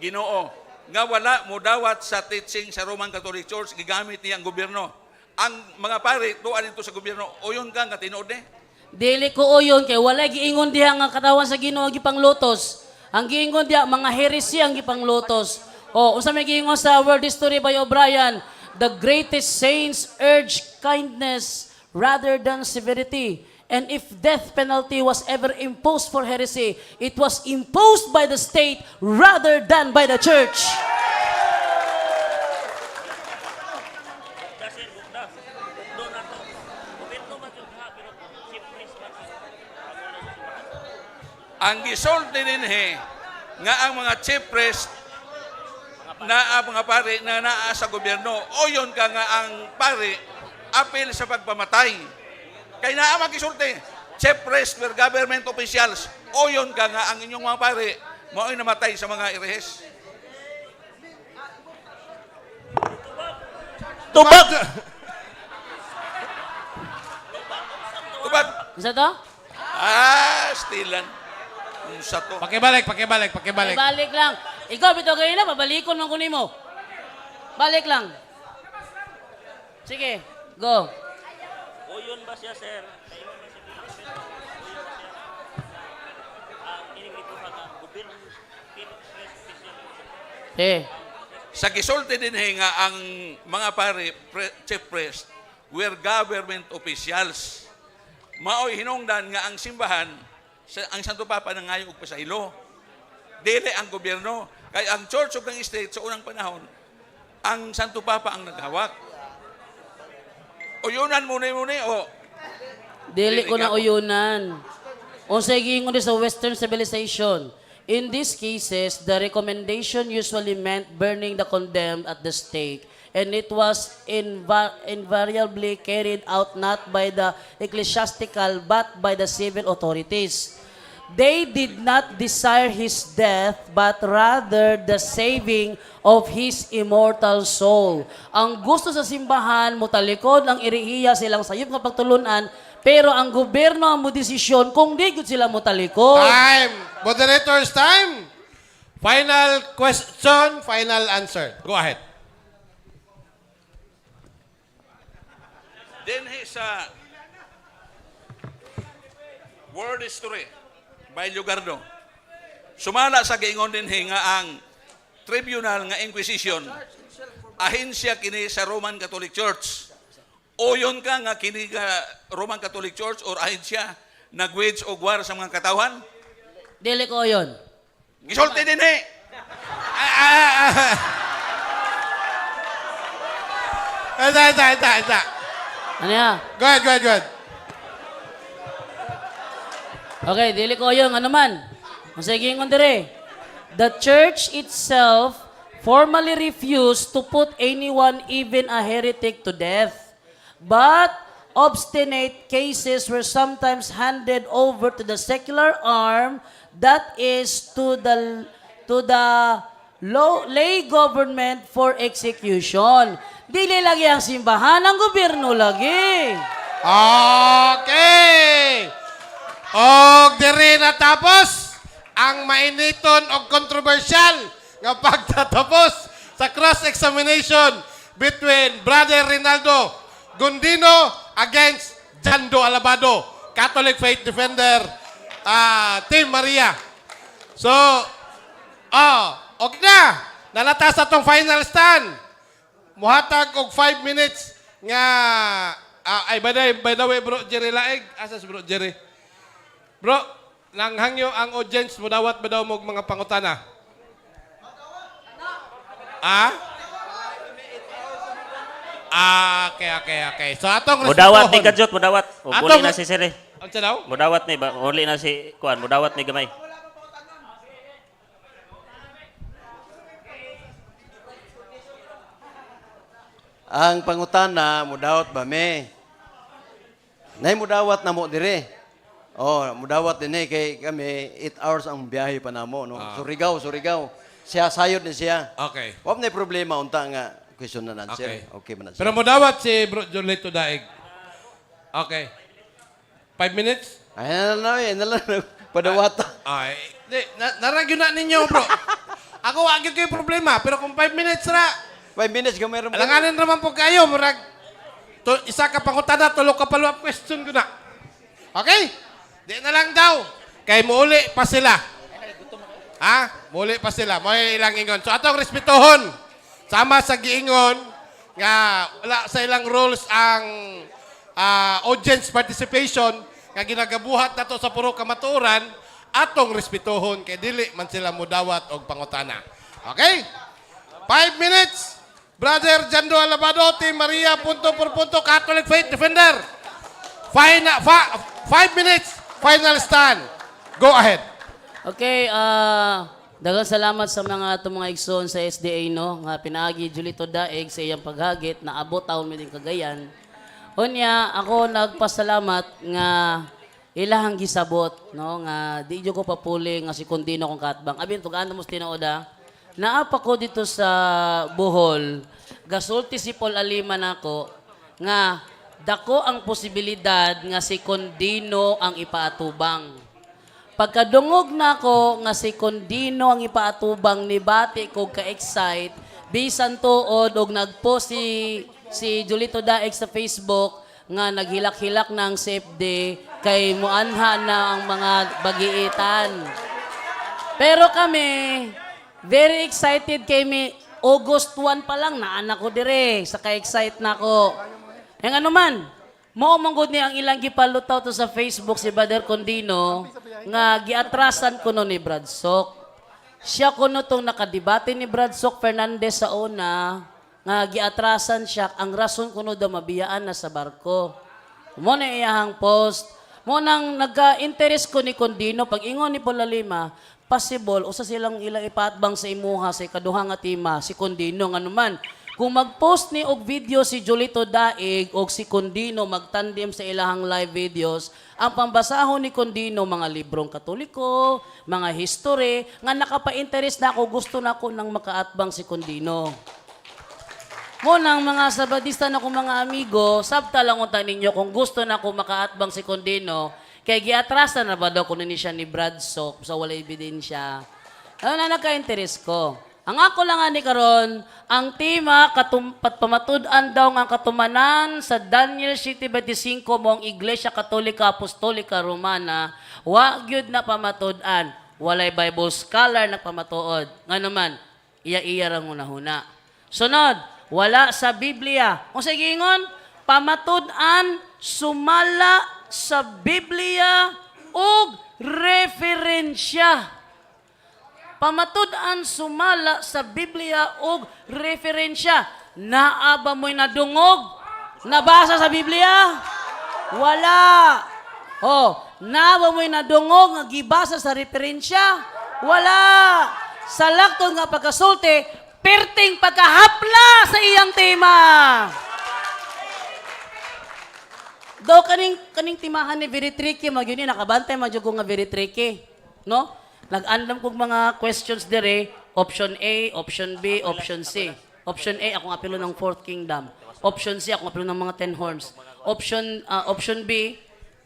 Ginoo nga wala modawat sa teaching sa Roman Catholic Church, gigamit niya ang gobyerno. Ang mga pare tuan dito sa gobyerno. Uyon ka nga tinuod eh. Dili ko oyon kay walay giingon diha nga katawan sa Ginoo ang gipanglutos. Ang giingon diha mga heresy ang gipanglutos. O unsa may giingon sa World History by O'Brien, the greatest saints urge kindness rather than severity. And if death penalty was ever imposed for heresy, it was imposed by the state rather than by the church. Ang gisulti dinhi nga ang mga chief priest na ang mga pare na naa sa gobyerno, o yun ka nga ang pare apil sa pagpamatay. Kay naa magisulti, chief priest were government officials, o yun ka nga ang inyong mga pare mao'y namatay sa mga irehes. Tubag. Tubag. Unsa to? Ah, stilan. Unsa to? Pakibalik, pakibalik, pakibalik. Balik lang. Ikaw bitaw kayo na babalikon man ko nimo. Balik lang. Sige, go. Uyon ba siya, sir? Kaingon ba siya, sir? Uyon ba siya? Ang ining gituha nga gobyerno, Eh. Sa gisulti dinhi nga ang mga pare, chief priest, were government officials. Maoy hinungdan nga ang simbahan, ang Santo Papa nangayo og pasaylo. Dili ang gobyerno. Kay ang Church of the State sa unang panahon, ang Santo Papa ang naghawak. O yunan muna muna o Dili ko Dili na ka. uyunan. Unsay giingon sa Western civilization. In these cases, the recommendation usually meant burning the condemned at the stake, and it was invariably carried out not by the ecclesiastical but by the civil authorities. They did not desire his death, but rather the saving of his immortal soul. Ang gusto sa simbahan, mutalikod ang irihiya silang sayop nga pagtulunan, pero ang gobyerno ang modesisyon kung di gud sila mutalikod. Time. Moderator's time. Final question, final answer. Go ahead. Dinhi sa World History by Lugardo. Sumala sa giingon dinhi nga ang tribunal nga Inquisition ahensya kini sa Roman Catholic Church. Uyon ka nga kini nga Roman Catholic Church or ahensya nag-wage og war sa mga katawhan? Dili ko yon. Gisulti dinhi. Ah, ah, ah. Ita, ita, ita, ita. Ano ya? Go ahead, go ahead, go ahead. Okay, dili ko yon. Ano man? Ang sige ingon dire. The church itself formally refused to put anyone, even a heretic, to death. But obstinate cases were sometimes handed over to the secular arm, that is to the lay government for execution. Dili lagi ang simbahan, ang gobyerno lagi. Okay. Og diri natapos ang mainiton og kontrobersyal nga pagtatapos sa cross-examination between Brother Rinaldo Gundino against Jando Alabado, Catholic Faith Defender, Team Maria. So, oh, okay na. Nalata sa atong final stand. Muhatag og 5 minutes nga ay by the way, Bro Jerry Laeg, asa si Bro Jerry? Bro, nanghangyo ang audience, mudawat ba daw mo og mga pangutana? Ah? Ah, okay. So atong Mudawat ni respetuhon. Kajot, mudawat. O, uli na si Sir. Unsa daw? Mudawat ni ba? Uli na si kuan, mudawat ni gamay. Ang pangutana, mudawat ba me? Nay mudawat na mo dire. Oh, mudawat din eh kay kami 8 hours ang biyahe pa namo, no. Surigao, Surigao. Siya sayod ni siya. Okay. Wa may problema unta nga question na answer. Okay. Okay man na siya. Pero mudawat si Bro Julito Daig. Okay. 5 minutes? Ay, na na, na, na, na, padawata. Ay, di, naragyo na ninyo, bro. Ako, wa gyud kayo problema. Pero kung 5 minutes ra, 5 minutes gamay ra. Alanganin raman po kayo, murag to, isa ka pangutana, tulo ka follow-up question ko na. Okay? Di na lang daw. Kay muuli pa sila. Ha? Muuli pa sila. Mo ilang ingon. So atong respetuhon. Sama sa giingon nga wala sa ilang rules ang audience participation nga ginagabuhat nato sa puro kamatuoran, atong respetuhon kay dili man sila mudawat og pangutana. Okay? 5 minutes. Brother Jando Alabado, Team Maria, punto por punto, Catholic Faith Defender. 5 minutes, final stand. Go ahead. Okay, daghang salamat sa mga atong mga igsoon sa SDA, no, nga pinaagi Julito Daeg sa iyang paghagit na abot taon mi din Cagayan. Unya ako nagpasalamat nga ilahang gisabot, no, nga di jud ko papuli nga si Kondino kong katbang. Abin tugaan mo sa tinuod ah. Naa pa ko dito sa Bohol, gasulti si Paul Alima nako nga dako ang posibilidad nga si Kondino ang ipaatubang. Pagkadungog nako nga si Kondino ang ipaatubang, nibati ko ka-excite bisan tuod og nagpost si si Julito Daeg sa Facebook nga naghilak-hilak na ang CFD kay muanha na ang mga bagiitan. Pero kami, very excited kay mi. August 1 pa lang, naanak ko dire. Sa ka-excite na ako. Yang ano man, mao man gud ni ang ilang gipalutaw to sa Facebook si Brother Condino nga giatrasan kuno ni Brad Sok. Siya kuno tong nakadebate ni Brad Sok Fernandez sa una nga giatrasan siya, ang rason kuno daw mabiyaan na sa barko. Mo na iyahang post. Mo nang nagka-interest ko ni Condino pag ingon ni Polalima, possible usa silang ilang ipatbang sa imuha sa ikaduha nga tema si Condino. Ngano man kung mag-post ni og video si Julito Daig og si Condino magtandem sa ilahang live videos, ang pambasahon ni Condino mga librong Katoliko, mga history, nga nakapa-interest na ako, gusto na ako nang makaatbang si Condino. Mo nang mga Sabadista na kong mga amigo, sabta lang unta ninyo kung gusto na ko makaatbang si Condino, kay giatrasan na ba daw kuno ni siya ni Brad Sok sa wala ebidensya. Ano na nagka-interest ko. Ang ako lang ani karon, ang tema pamatud-an daw nga katumanan sa Daniel 7:25 mo ang Iglesia Katolika Apostolika Romana, wa gyud na pamatud-an. Walay Bible scholar nagpamatuod. Ngano man, iya-iya ra hunahuna. Sunod, wala sa Biblia. Kung sa giingon, pamatud-an sumala sa Biblia ug referensya. Pamatud-an sumala sa Biblia ug referensya. Naa ba mo'y nadungog? Nabasa sa Biblia? Wala. Oh, Naa ba mo'y nadungog nga gibasa sa referensya? Wala. Sa lakton nga pagkasulti, perting pagkahapla sa iyang tema. Daw kaning kaning timahan ni very tricky mag yun eh, nakabantay man jud ko nga very tricky, no? Nag-andam kog mga questions dire, option A, option B, option C. Option A akong apilo ng fourth kingdom. Option C akong apilo ng mga 10 horns. Option B,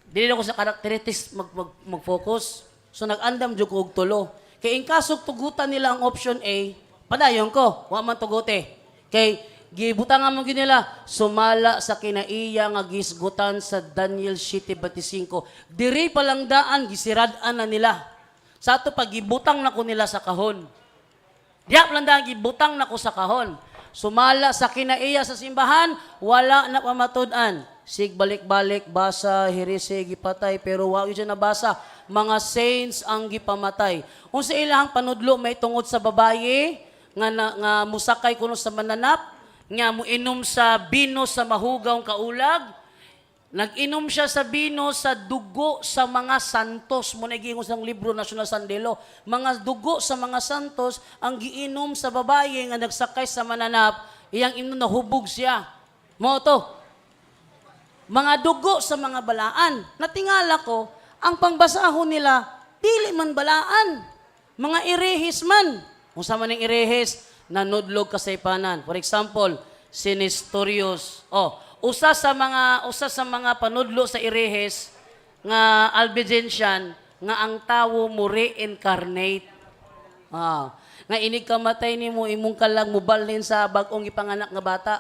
dili na ko sa characteristics mag, mag, mag-focus. So nag-andam jud ko og tulo. Kay in kaso tugutan nila ang option A, padayon ko, wa man tugote. Kay gibutangan mo gyud nila sumala sa kinaiya nga gisgutan sa Daniel 7:25. Diri pa lang daan gisirad-an na nila. Sa ato pag gibutang na ko nila sa kahon. Diya pa lang daan gibutang na ko sa kahon. Sumala sa kinaiya sa simbahan, wala na pamatud-an. Sig balik-balik, basa, hirisi, gipatay, pero wa yun siya nabasa. Mga saints ang gipamatay. Unsa ilahang panudlo may tungod sa babaye, nga, na, nga musakay kuno sa mananap, nga muinom sa bino sa mahugaw kaulag, nag-inom siya sa bino sa dugo sa mga santos. Mo na giingon sa libro National Sandelo. Mga dugo sa mga santos ang giinom sa babaye nga nagsakay sa mananap, iyang inom nahubog siya. Mo to. Mga dugo sa mga balaan. Natingala ko, ang pangbasahon nila, dili man balaan. Mga irehis man. Kung sa man ang irehis, nanudlog kasaypanan. For example, si Nestorius. Oh, usa sa mga panudlo sa irehes nga Albigensian nga ang tawo mo reincarnate. Ah, nga inig kamatay nimo imong kalag mobalhin sa bag-ong ipanganak nga bata.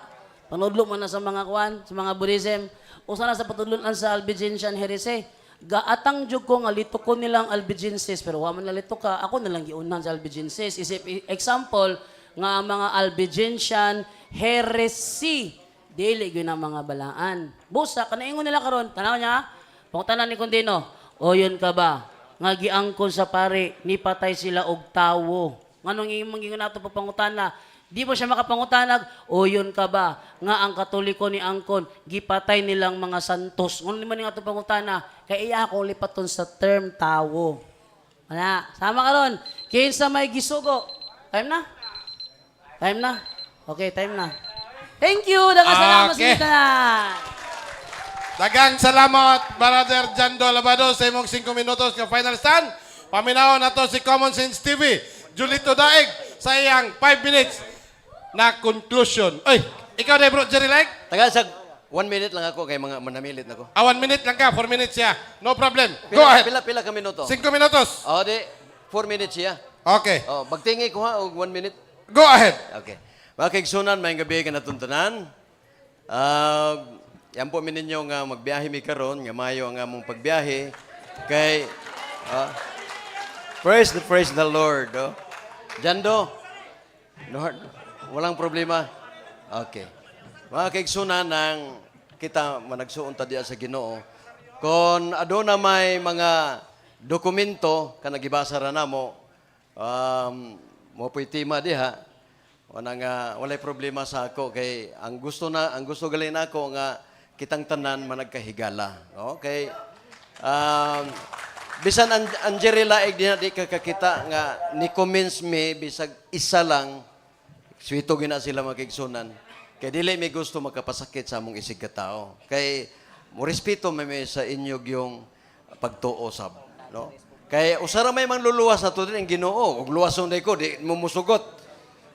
Panudlo man na sa mga kuan, sa mga Buddhism. Usa na sa patudloan sa Albigensian heresy. Gaatang jud ko nga lito ko nilang Albigenses pero wa man nalito ka, ako na lang giunhan sa Albigenses. Isip example nga ang mga Albigensian heresy dili gyud ang mga balaan. Busa kanaingon nila karon, tanaw niya, pangutana ni Kondino, "Oyon ka ba nga giangkon sa pare ni patay sila og tawo?" Nganong imong gingon nato pagpangutana? Di mo siya makapangutanag, "Oyon ka ba nga ang Katoliko ni angkon gipatay nilang mga santos?" Nganong di man ni ato pangutana? Kay iya ako lipaton sa term tawo. Wala. Sama karon. Kinsa may gisugo? Time na? Time na? Okay, time na. Thank you. Daghang salamat Okay. sa tanan. Daghang salamat, Brother Jando Labado, sa imong 5 minutos nga final stand. Paminawon nato si Common Sense TV, Julito Daig, sa iyang 5 minutes na conclusion. Oy, ikaw na bro, Jerry Like? Taga sa 1 minute lang ako kay mga manamilit na ko. Ah, 1 minute lang ka, 4 minutes siya. No problem. Pila, Go ahead. Pila ka minuto? 5 minutos. Oh, di 4 minutes siya. Okay. Oh, bagtingi ko ha og 1 minute. Go ahead. Okay. Mga kaigsunan, may gabi ka natuntanan. Yan po mi ninyo nga magbiyahe mi karon nga mayo ang among pagbiyahe kay praise the Lord. Oh. Jando. Lord, walang problema. Okay. Mga kaigsunan ng kita managsuon ta diya sa Ginoo. Kon aduna may mga dokumento kana gibasa ra namo, mo po'y tema diha. Wala nga walay problema sa ako kay ang gusto gali nako nga kitang tanan managkahigala, no? Kay bisan ang Jerry Laig diha di ka kakita nga ni commence me bisag isa lang, swito gina sila makigsunan. Kay dili mi gusto makapasakit sa among isig katao. Kay mo respeto may mi sa inyo yung pagtuo sab, no? Kay usara may mangluluwas na to din ang Ginoo. Ug luwason day ko di mo musugot.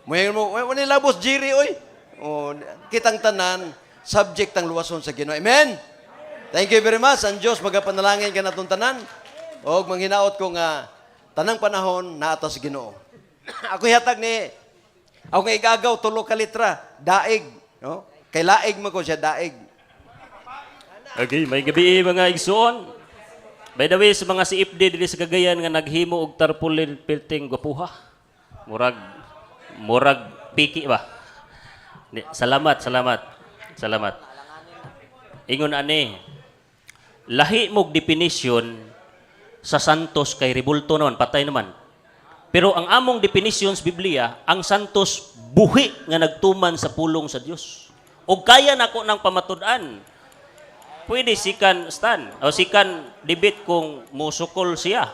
Mo mo wala labos Jerry oy. O, kitang tanan subject ang luwason sa Ginoo. Amen. Thank you very much. Ang Dios magapanalangin ka natong tanan. Og manghinaot ko nga tanang panahon naa ta sa Ginoo. Ako hatag ni ako nga igagaw 3 ka litra, daig, no? Kay laig man ko siya daig. Okay, may gabi mga igsuon. By the way, sa mga CFD diri sa Cagayan nga naghimo og tarpaulin perting gwapuha. Murag murag piki ba? Di, salamat, salamat. Salamat. Ingon ani, lahi mog definition sa santos kay rebulto naman, patay naman. Pero ang among definition sa Biblia, ang santos buhi nga nagtuman sa pulong sa Dios. Og kaya nako ng pamatud-an. Pwede second stand o second debate kung musukol siya.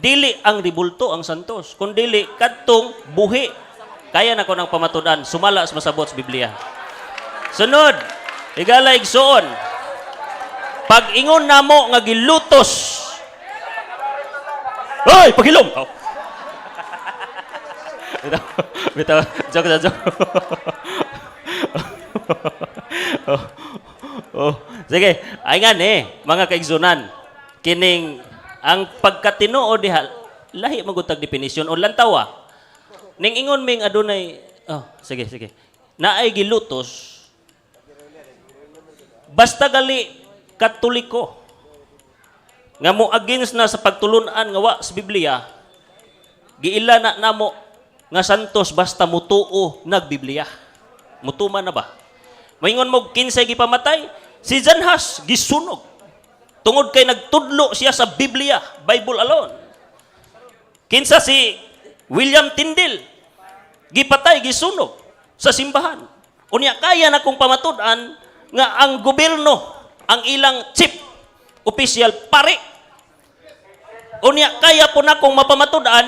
Dili ang ribulto ang Santos, kun dili kadtong buhi. Kaya na ko ng pamatud-an sumala sa masabot sa Biblia. Sunod, higala igsuon. Pag ingon namo nga gilutos. Hoy, paghilom. Oh. Bitaw, bitaw, joke na joke. Oh. Sige, ay nga ni, mga kaigsunan, kining ang pagkatinuod diha, lahi man gud tag definition o lantawa. Ning ingon ming adunay, oh, sige, sige. Naay gilutos, basta gali Katoliko nga mo against na sa pagtulunan nga wa sa Biblia, giila na namo nga santos basta mutuo nagbiblia. Mutuman na ba? Maingon mo kinsay gipamatay? Si John Hus gisunog. Tungod kay nagtudlo siya sa Biblia, Bible alone. Kinsa si William Tyndale, gipatay, gisunog sa simbahan. Unya kaya na kong pamatud-an nga ang gobyerno, ang ilang chief official pare. Unya kaya po na kong mapamatud-an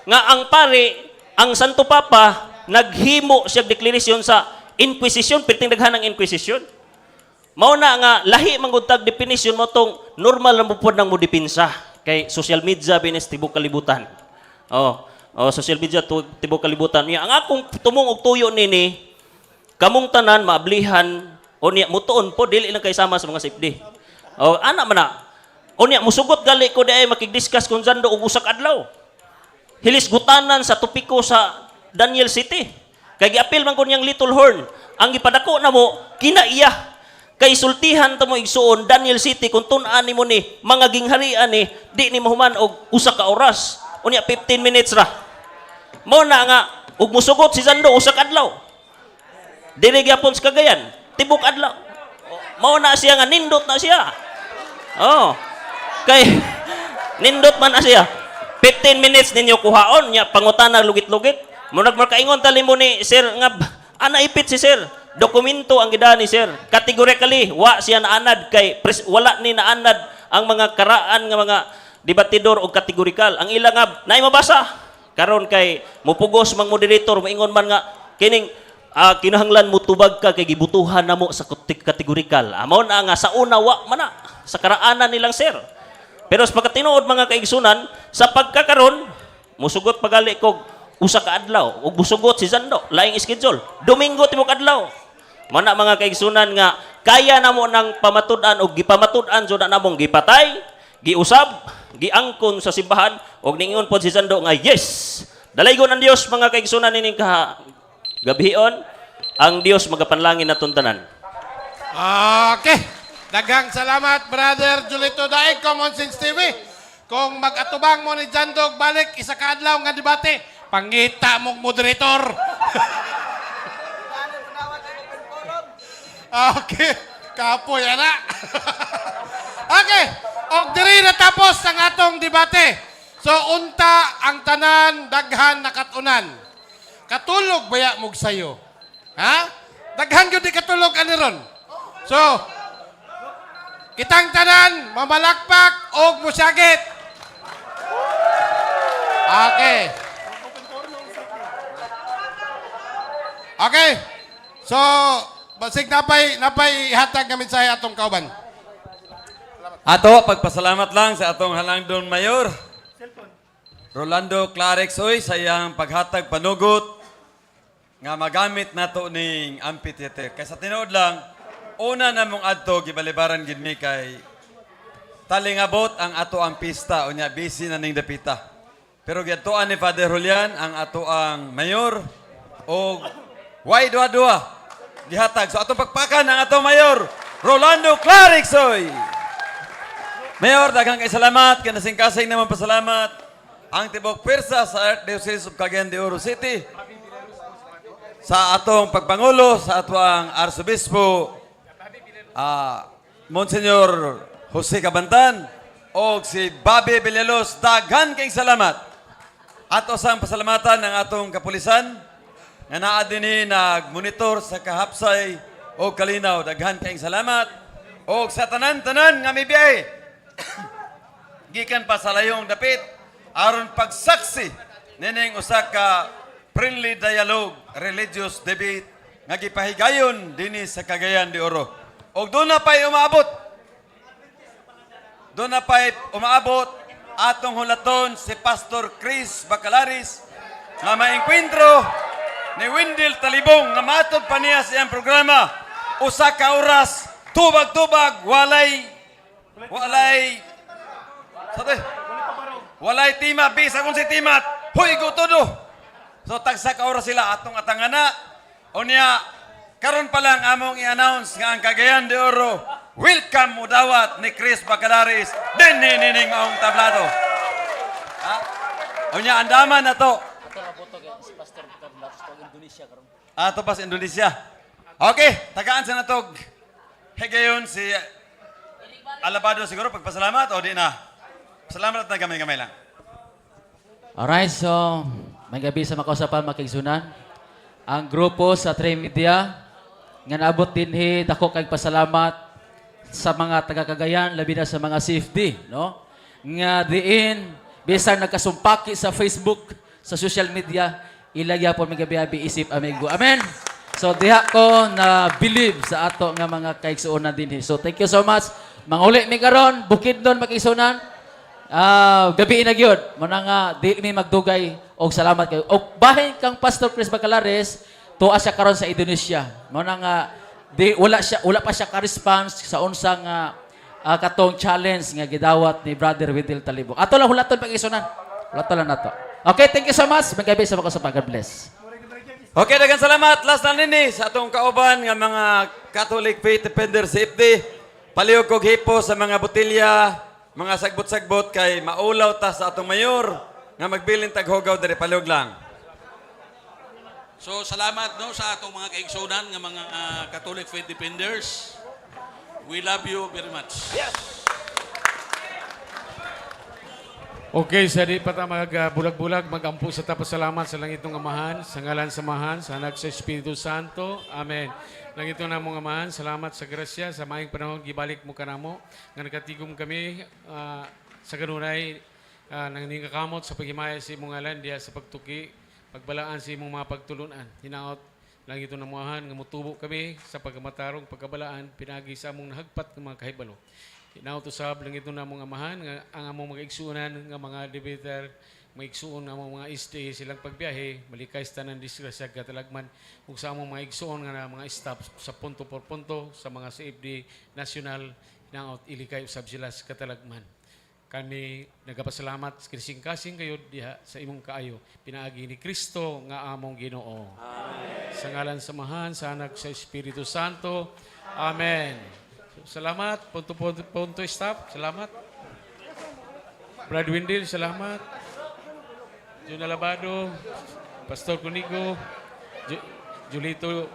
nga ang pare, ang Santo Papa, naghimo siya deklarasyon sa Inquisition, perting daghan ang Inquisition. Mao na nga lahi man gud tag definition mo tong normal lang mo pod nang mo depensa kay social media binis tibok kalibutan. Oh, social media tibok kalibutan. Niya ang akong tumong og tuyo nini kamong tanan maablihan o niya mutuon po dili lang kay sama sa mga safety. Oh, ana man na. O niya musugot gali ko di ay makig-discuss kung Zando og usa ka adlaw. Hilis gutanan sa topiko sa Daniel City. Kay giapil man ko niyang Little Horn. Ang gipadako na mo kinaiya. Kay sultihan ta mo igsuon Daniel City kung tun-an nimo ni mga gingharian ni di ni mahuman og usa ka oras. Unya 15 minutes ra. Mo na nga ug musugot si Zando usa ka adlaw. Dili gyapon sa Cagayan, tibok adlaw. Mao na siya nga nindot na siya. Oh. Kay nindot man na siya. 15 minutes ninyo kuhaon nya pangutana lugit-lugit. Murag makaingon tali mo ni sir nga ana ipit si sir. Dokumento ang gidani sir. Categorically wa siya naanad kay wala ni naanad ang mga karaan nga mga debatidor og kategorikal. Ang ila nga naay mabasa. Karon kay mupugos mang moderator moingon man nga kining kinahanglan mo tubag ka kay gibutuhan namo sa kategorikal. Amo na nga sa una wa man na sa karaanan nilang sir. Pero sa pagkatinuod mga kaigsunan, sa pagkakaron musugot pagali kog usa ka adlaw ug musugot si Zando, laing schedule. Domingo tibok adlaw. Mana mga kaigsunan nga kaya namo nang pamatud-an og gipamatud-an jud na namong gipatay, giusab, giangkon sa simbahan og ningon pod si Zando nga yes. Dalaygon ang Dios mga kaigsunan nining kaha gabion, ang Dios magapanlangin naton tanan. Okay. Daghang salamat, Brother Julito Daig, Common Sense TV. Kung mag-atubang mo ni Jandog balik, isa ka adlaw nga debate, pangita mong moderator. Okay. Kapoy, ana. Okay. Og diri natapos ang atong debate. So, unta ang tanan, daghan nakatunan. Katulog baya mog sayo? Ha? Daghan gyud di katulog ani ron. So, kitang tanan, mamalakpak og musagit. Okay. Okay. So, basig napay ihatag nga mensahe atong kauban. Ato, pagpasalamat lang sa atong halangdon mayor. Rolando Clarex oy sa iyang paghatag panugot nga magamit nato ning amphitheater. Kay sa tinuod lang, una na mong adto gibalibaran gid mi kay talingabot ang ato ang pista unya busy na ning dapita. Pero giadtuan ni Father Julian ang ato ang mayor og way duha-duha gihatag. So atong pagpakan ang atong mayor Rolando Clarex oy. Mayor, daghang kay salamat. Kanasing-kasing naman pasalamat. Ang tibok pwersa sa Archdiocese of Cagayan de Oro City. Sa atong pagpangulo, sa atong Arsobispo, Monsignor Jose Cabantan, o si Bobby Villalobos, daghan kay salamat. Ato sang pasalamatan ng atong kapulisan, nga naa dinhi nagmonitor sa kahapsay o kalinaw. Daghan kayong salamat. Og sa tanan-tanan nga mibiyahe gikan pa sa layong dapit aron pagsaksi nining usa ka friendly dialogue religious debate nga gipahigayon dinhi sa Cagayan de Oro. Og doon na pa'y umaabot. Doon na pa'y umaabot atong hulaton si Pastor Chris Bacalaris nga maengkwentro ni Wendell Talibong nga matod pa niya sa iyang programa usa ka oras tubag-tubag, walay sa to, walay tema, bisa kung si tema huy todo. So tagsa ka oras sila atong atangana. Unya karon pa lang among i-announce nga ang Cagayan de Oro welcome mudawat ni Chris Bacalaris dinhi nining maong tablado, ha? Unya andaman na to. Ato lang boto kay si Pastor Carlos Indonesia karon. Ato pa sa Indonesia. Okay, tagaan sa natog. Higayon si Alabado siguro pagpasalamat o di na. Salamat at gamay-gamay lang. Alright, so may gabi sa makausapan makigsunan. Ang grupo sa Trimedia nga naabot dinhi, dako kay pasalamat sa mga taga Cagayan, labi na sa mga CFD, no? Nga diin bisan nagkasumpaki sa Facebook, sa social media, ila gyapon may gabi isip amigo. Amen. So diha ko na believe sa ato nga mga kaigsuonan dinhi. So thank you so much. Manguli mi karon, Bukidnon makigsuonan. Ah, gabi na gyud. Muna nga di mi magdugay og salamat kayo. Og bahin kang Pastor Chris Bacalares, tuwa siya karon sa Indonesia. Muna nga di wala pa siya ka-response sa unsa nga katong challenge nga gidawat ni Brother Wendell Talibong. Ato lang hulaton pag-isunan. Hulaton lang nato. Okay, thank you so much. Magabi sa mga. God bless. Okay, daghang salamat. Last na nini sa atong kauban nga mga Catholic Faith Defender CFD. Palihog kog hipo sa mga botelya, mga sagbot-sagbot kay maulaw ta sa atong mayor nga magbilin tag hugaw diri, palihog lang. So salamat, no, sa atong mga kaigsunan nga mga Catholic Faith Defenders. We love you very much. Okay, sa di pa ta magbulag-bulag, magampo sa tapos salamat sa langitong Amahan, sa ngalan sa Amahan, sa Anak, sa Espiritu Santo. Amen. Langitong namong Amahan, salamat sa grasya, sa maayong panahon, gibalik mo kanamo, nga nakatigom kami sa kanunay, nang sa paghimaya sa imong ngalan, diha sa pagtuki, pagbalaan sa imong mga pagtulunan. Hinaot, langitong namong Amahan, nga mutubo kami sa pagkamatarong pagkabalaan, pinagi sa among nahagpat ng mga kahibalo. Hinaot usab, langitong namong Amahan, nga ang among mga igsuonan nga mga debater, mga igsuon nga among mga SDA silang pagbiyahe, malikay sa tanan disgrasya katalagman ug sa among mga igsuon nga mga staff sa punto por punto sa mga CFD national, hinaot ilikay usab sila sa katalagman. Kami nagapasalamat kasing-kasing kayo diha sa imong kaayo pinaagi ni Kristo nga among Ginoo. Amen. Sa ngalan sa Amahan, sa Anak, sa Espiritu Santo. Amen. Salamat, punto, punto, punto staff. Salamat. Brad Windel, salamat. Jun Alabado, Pastor Cunigo, Julito.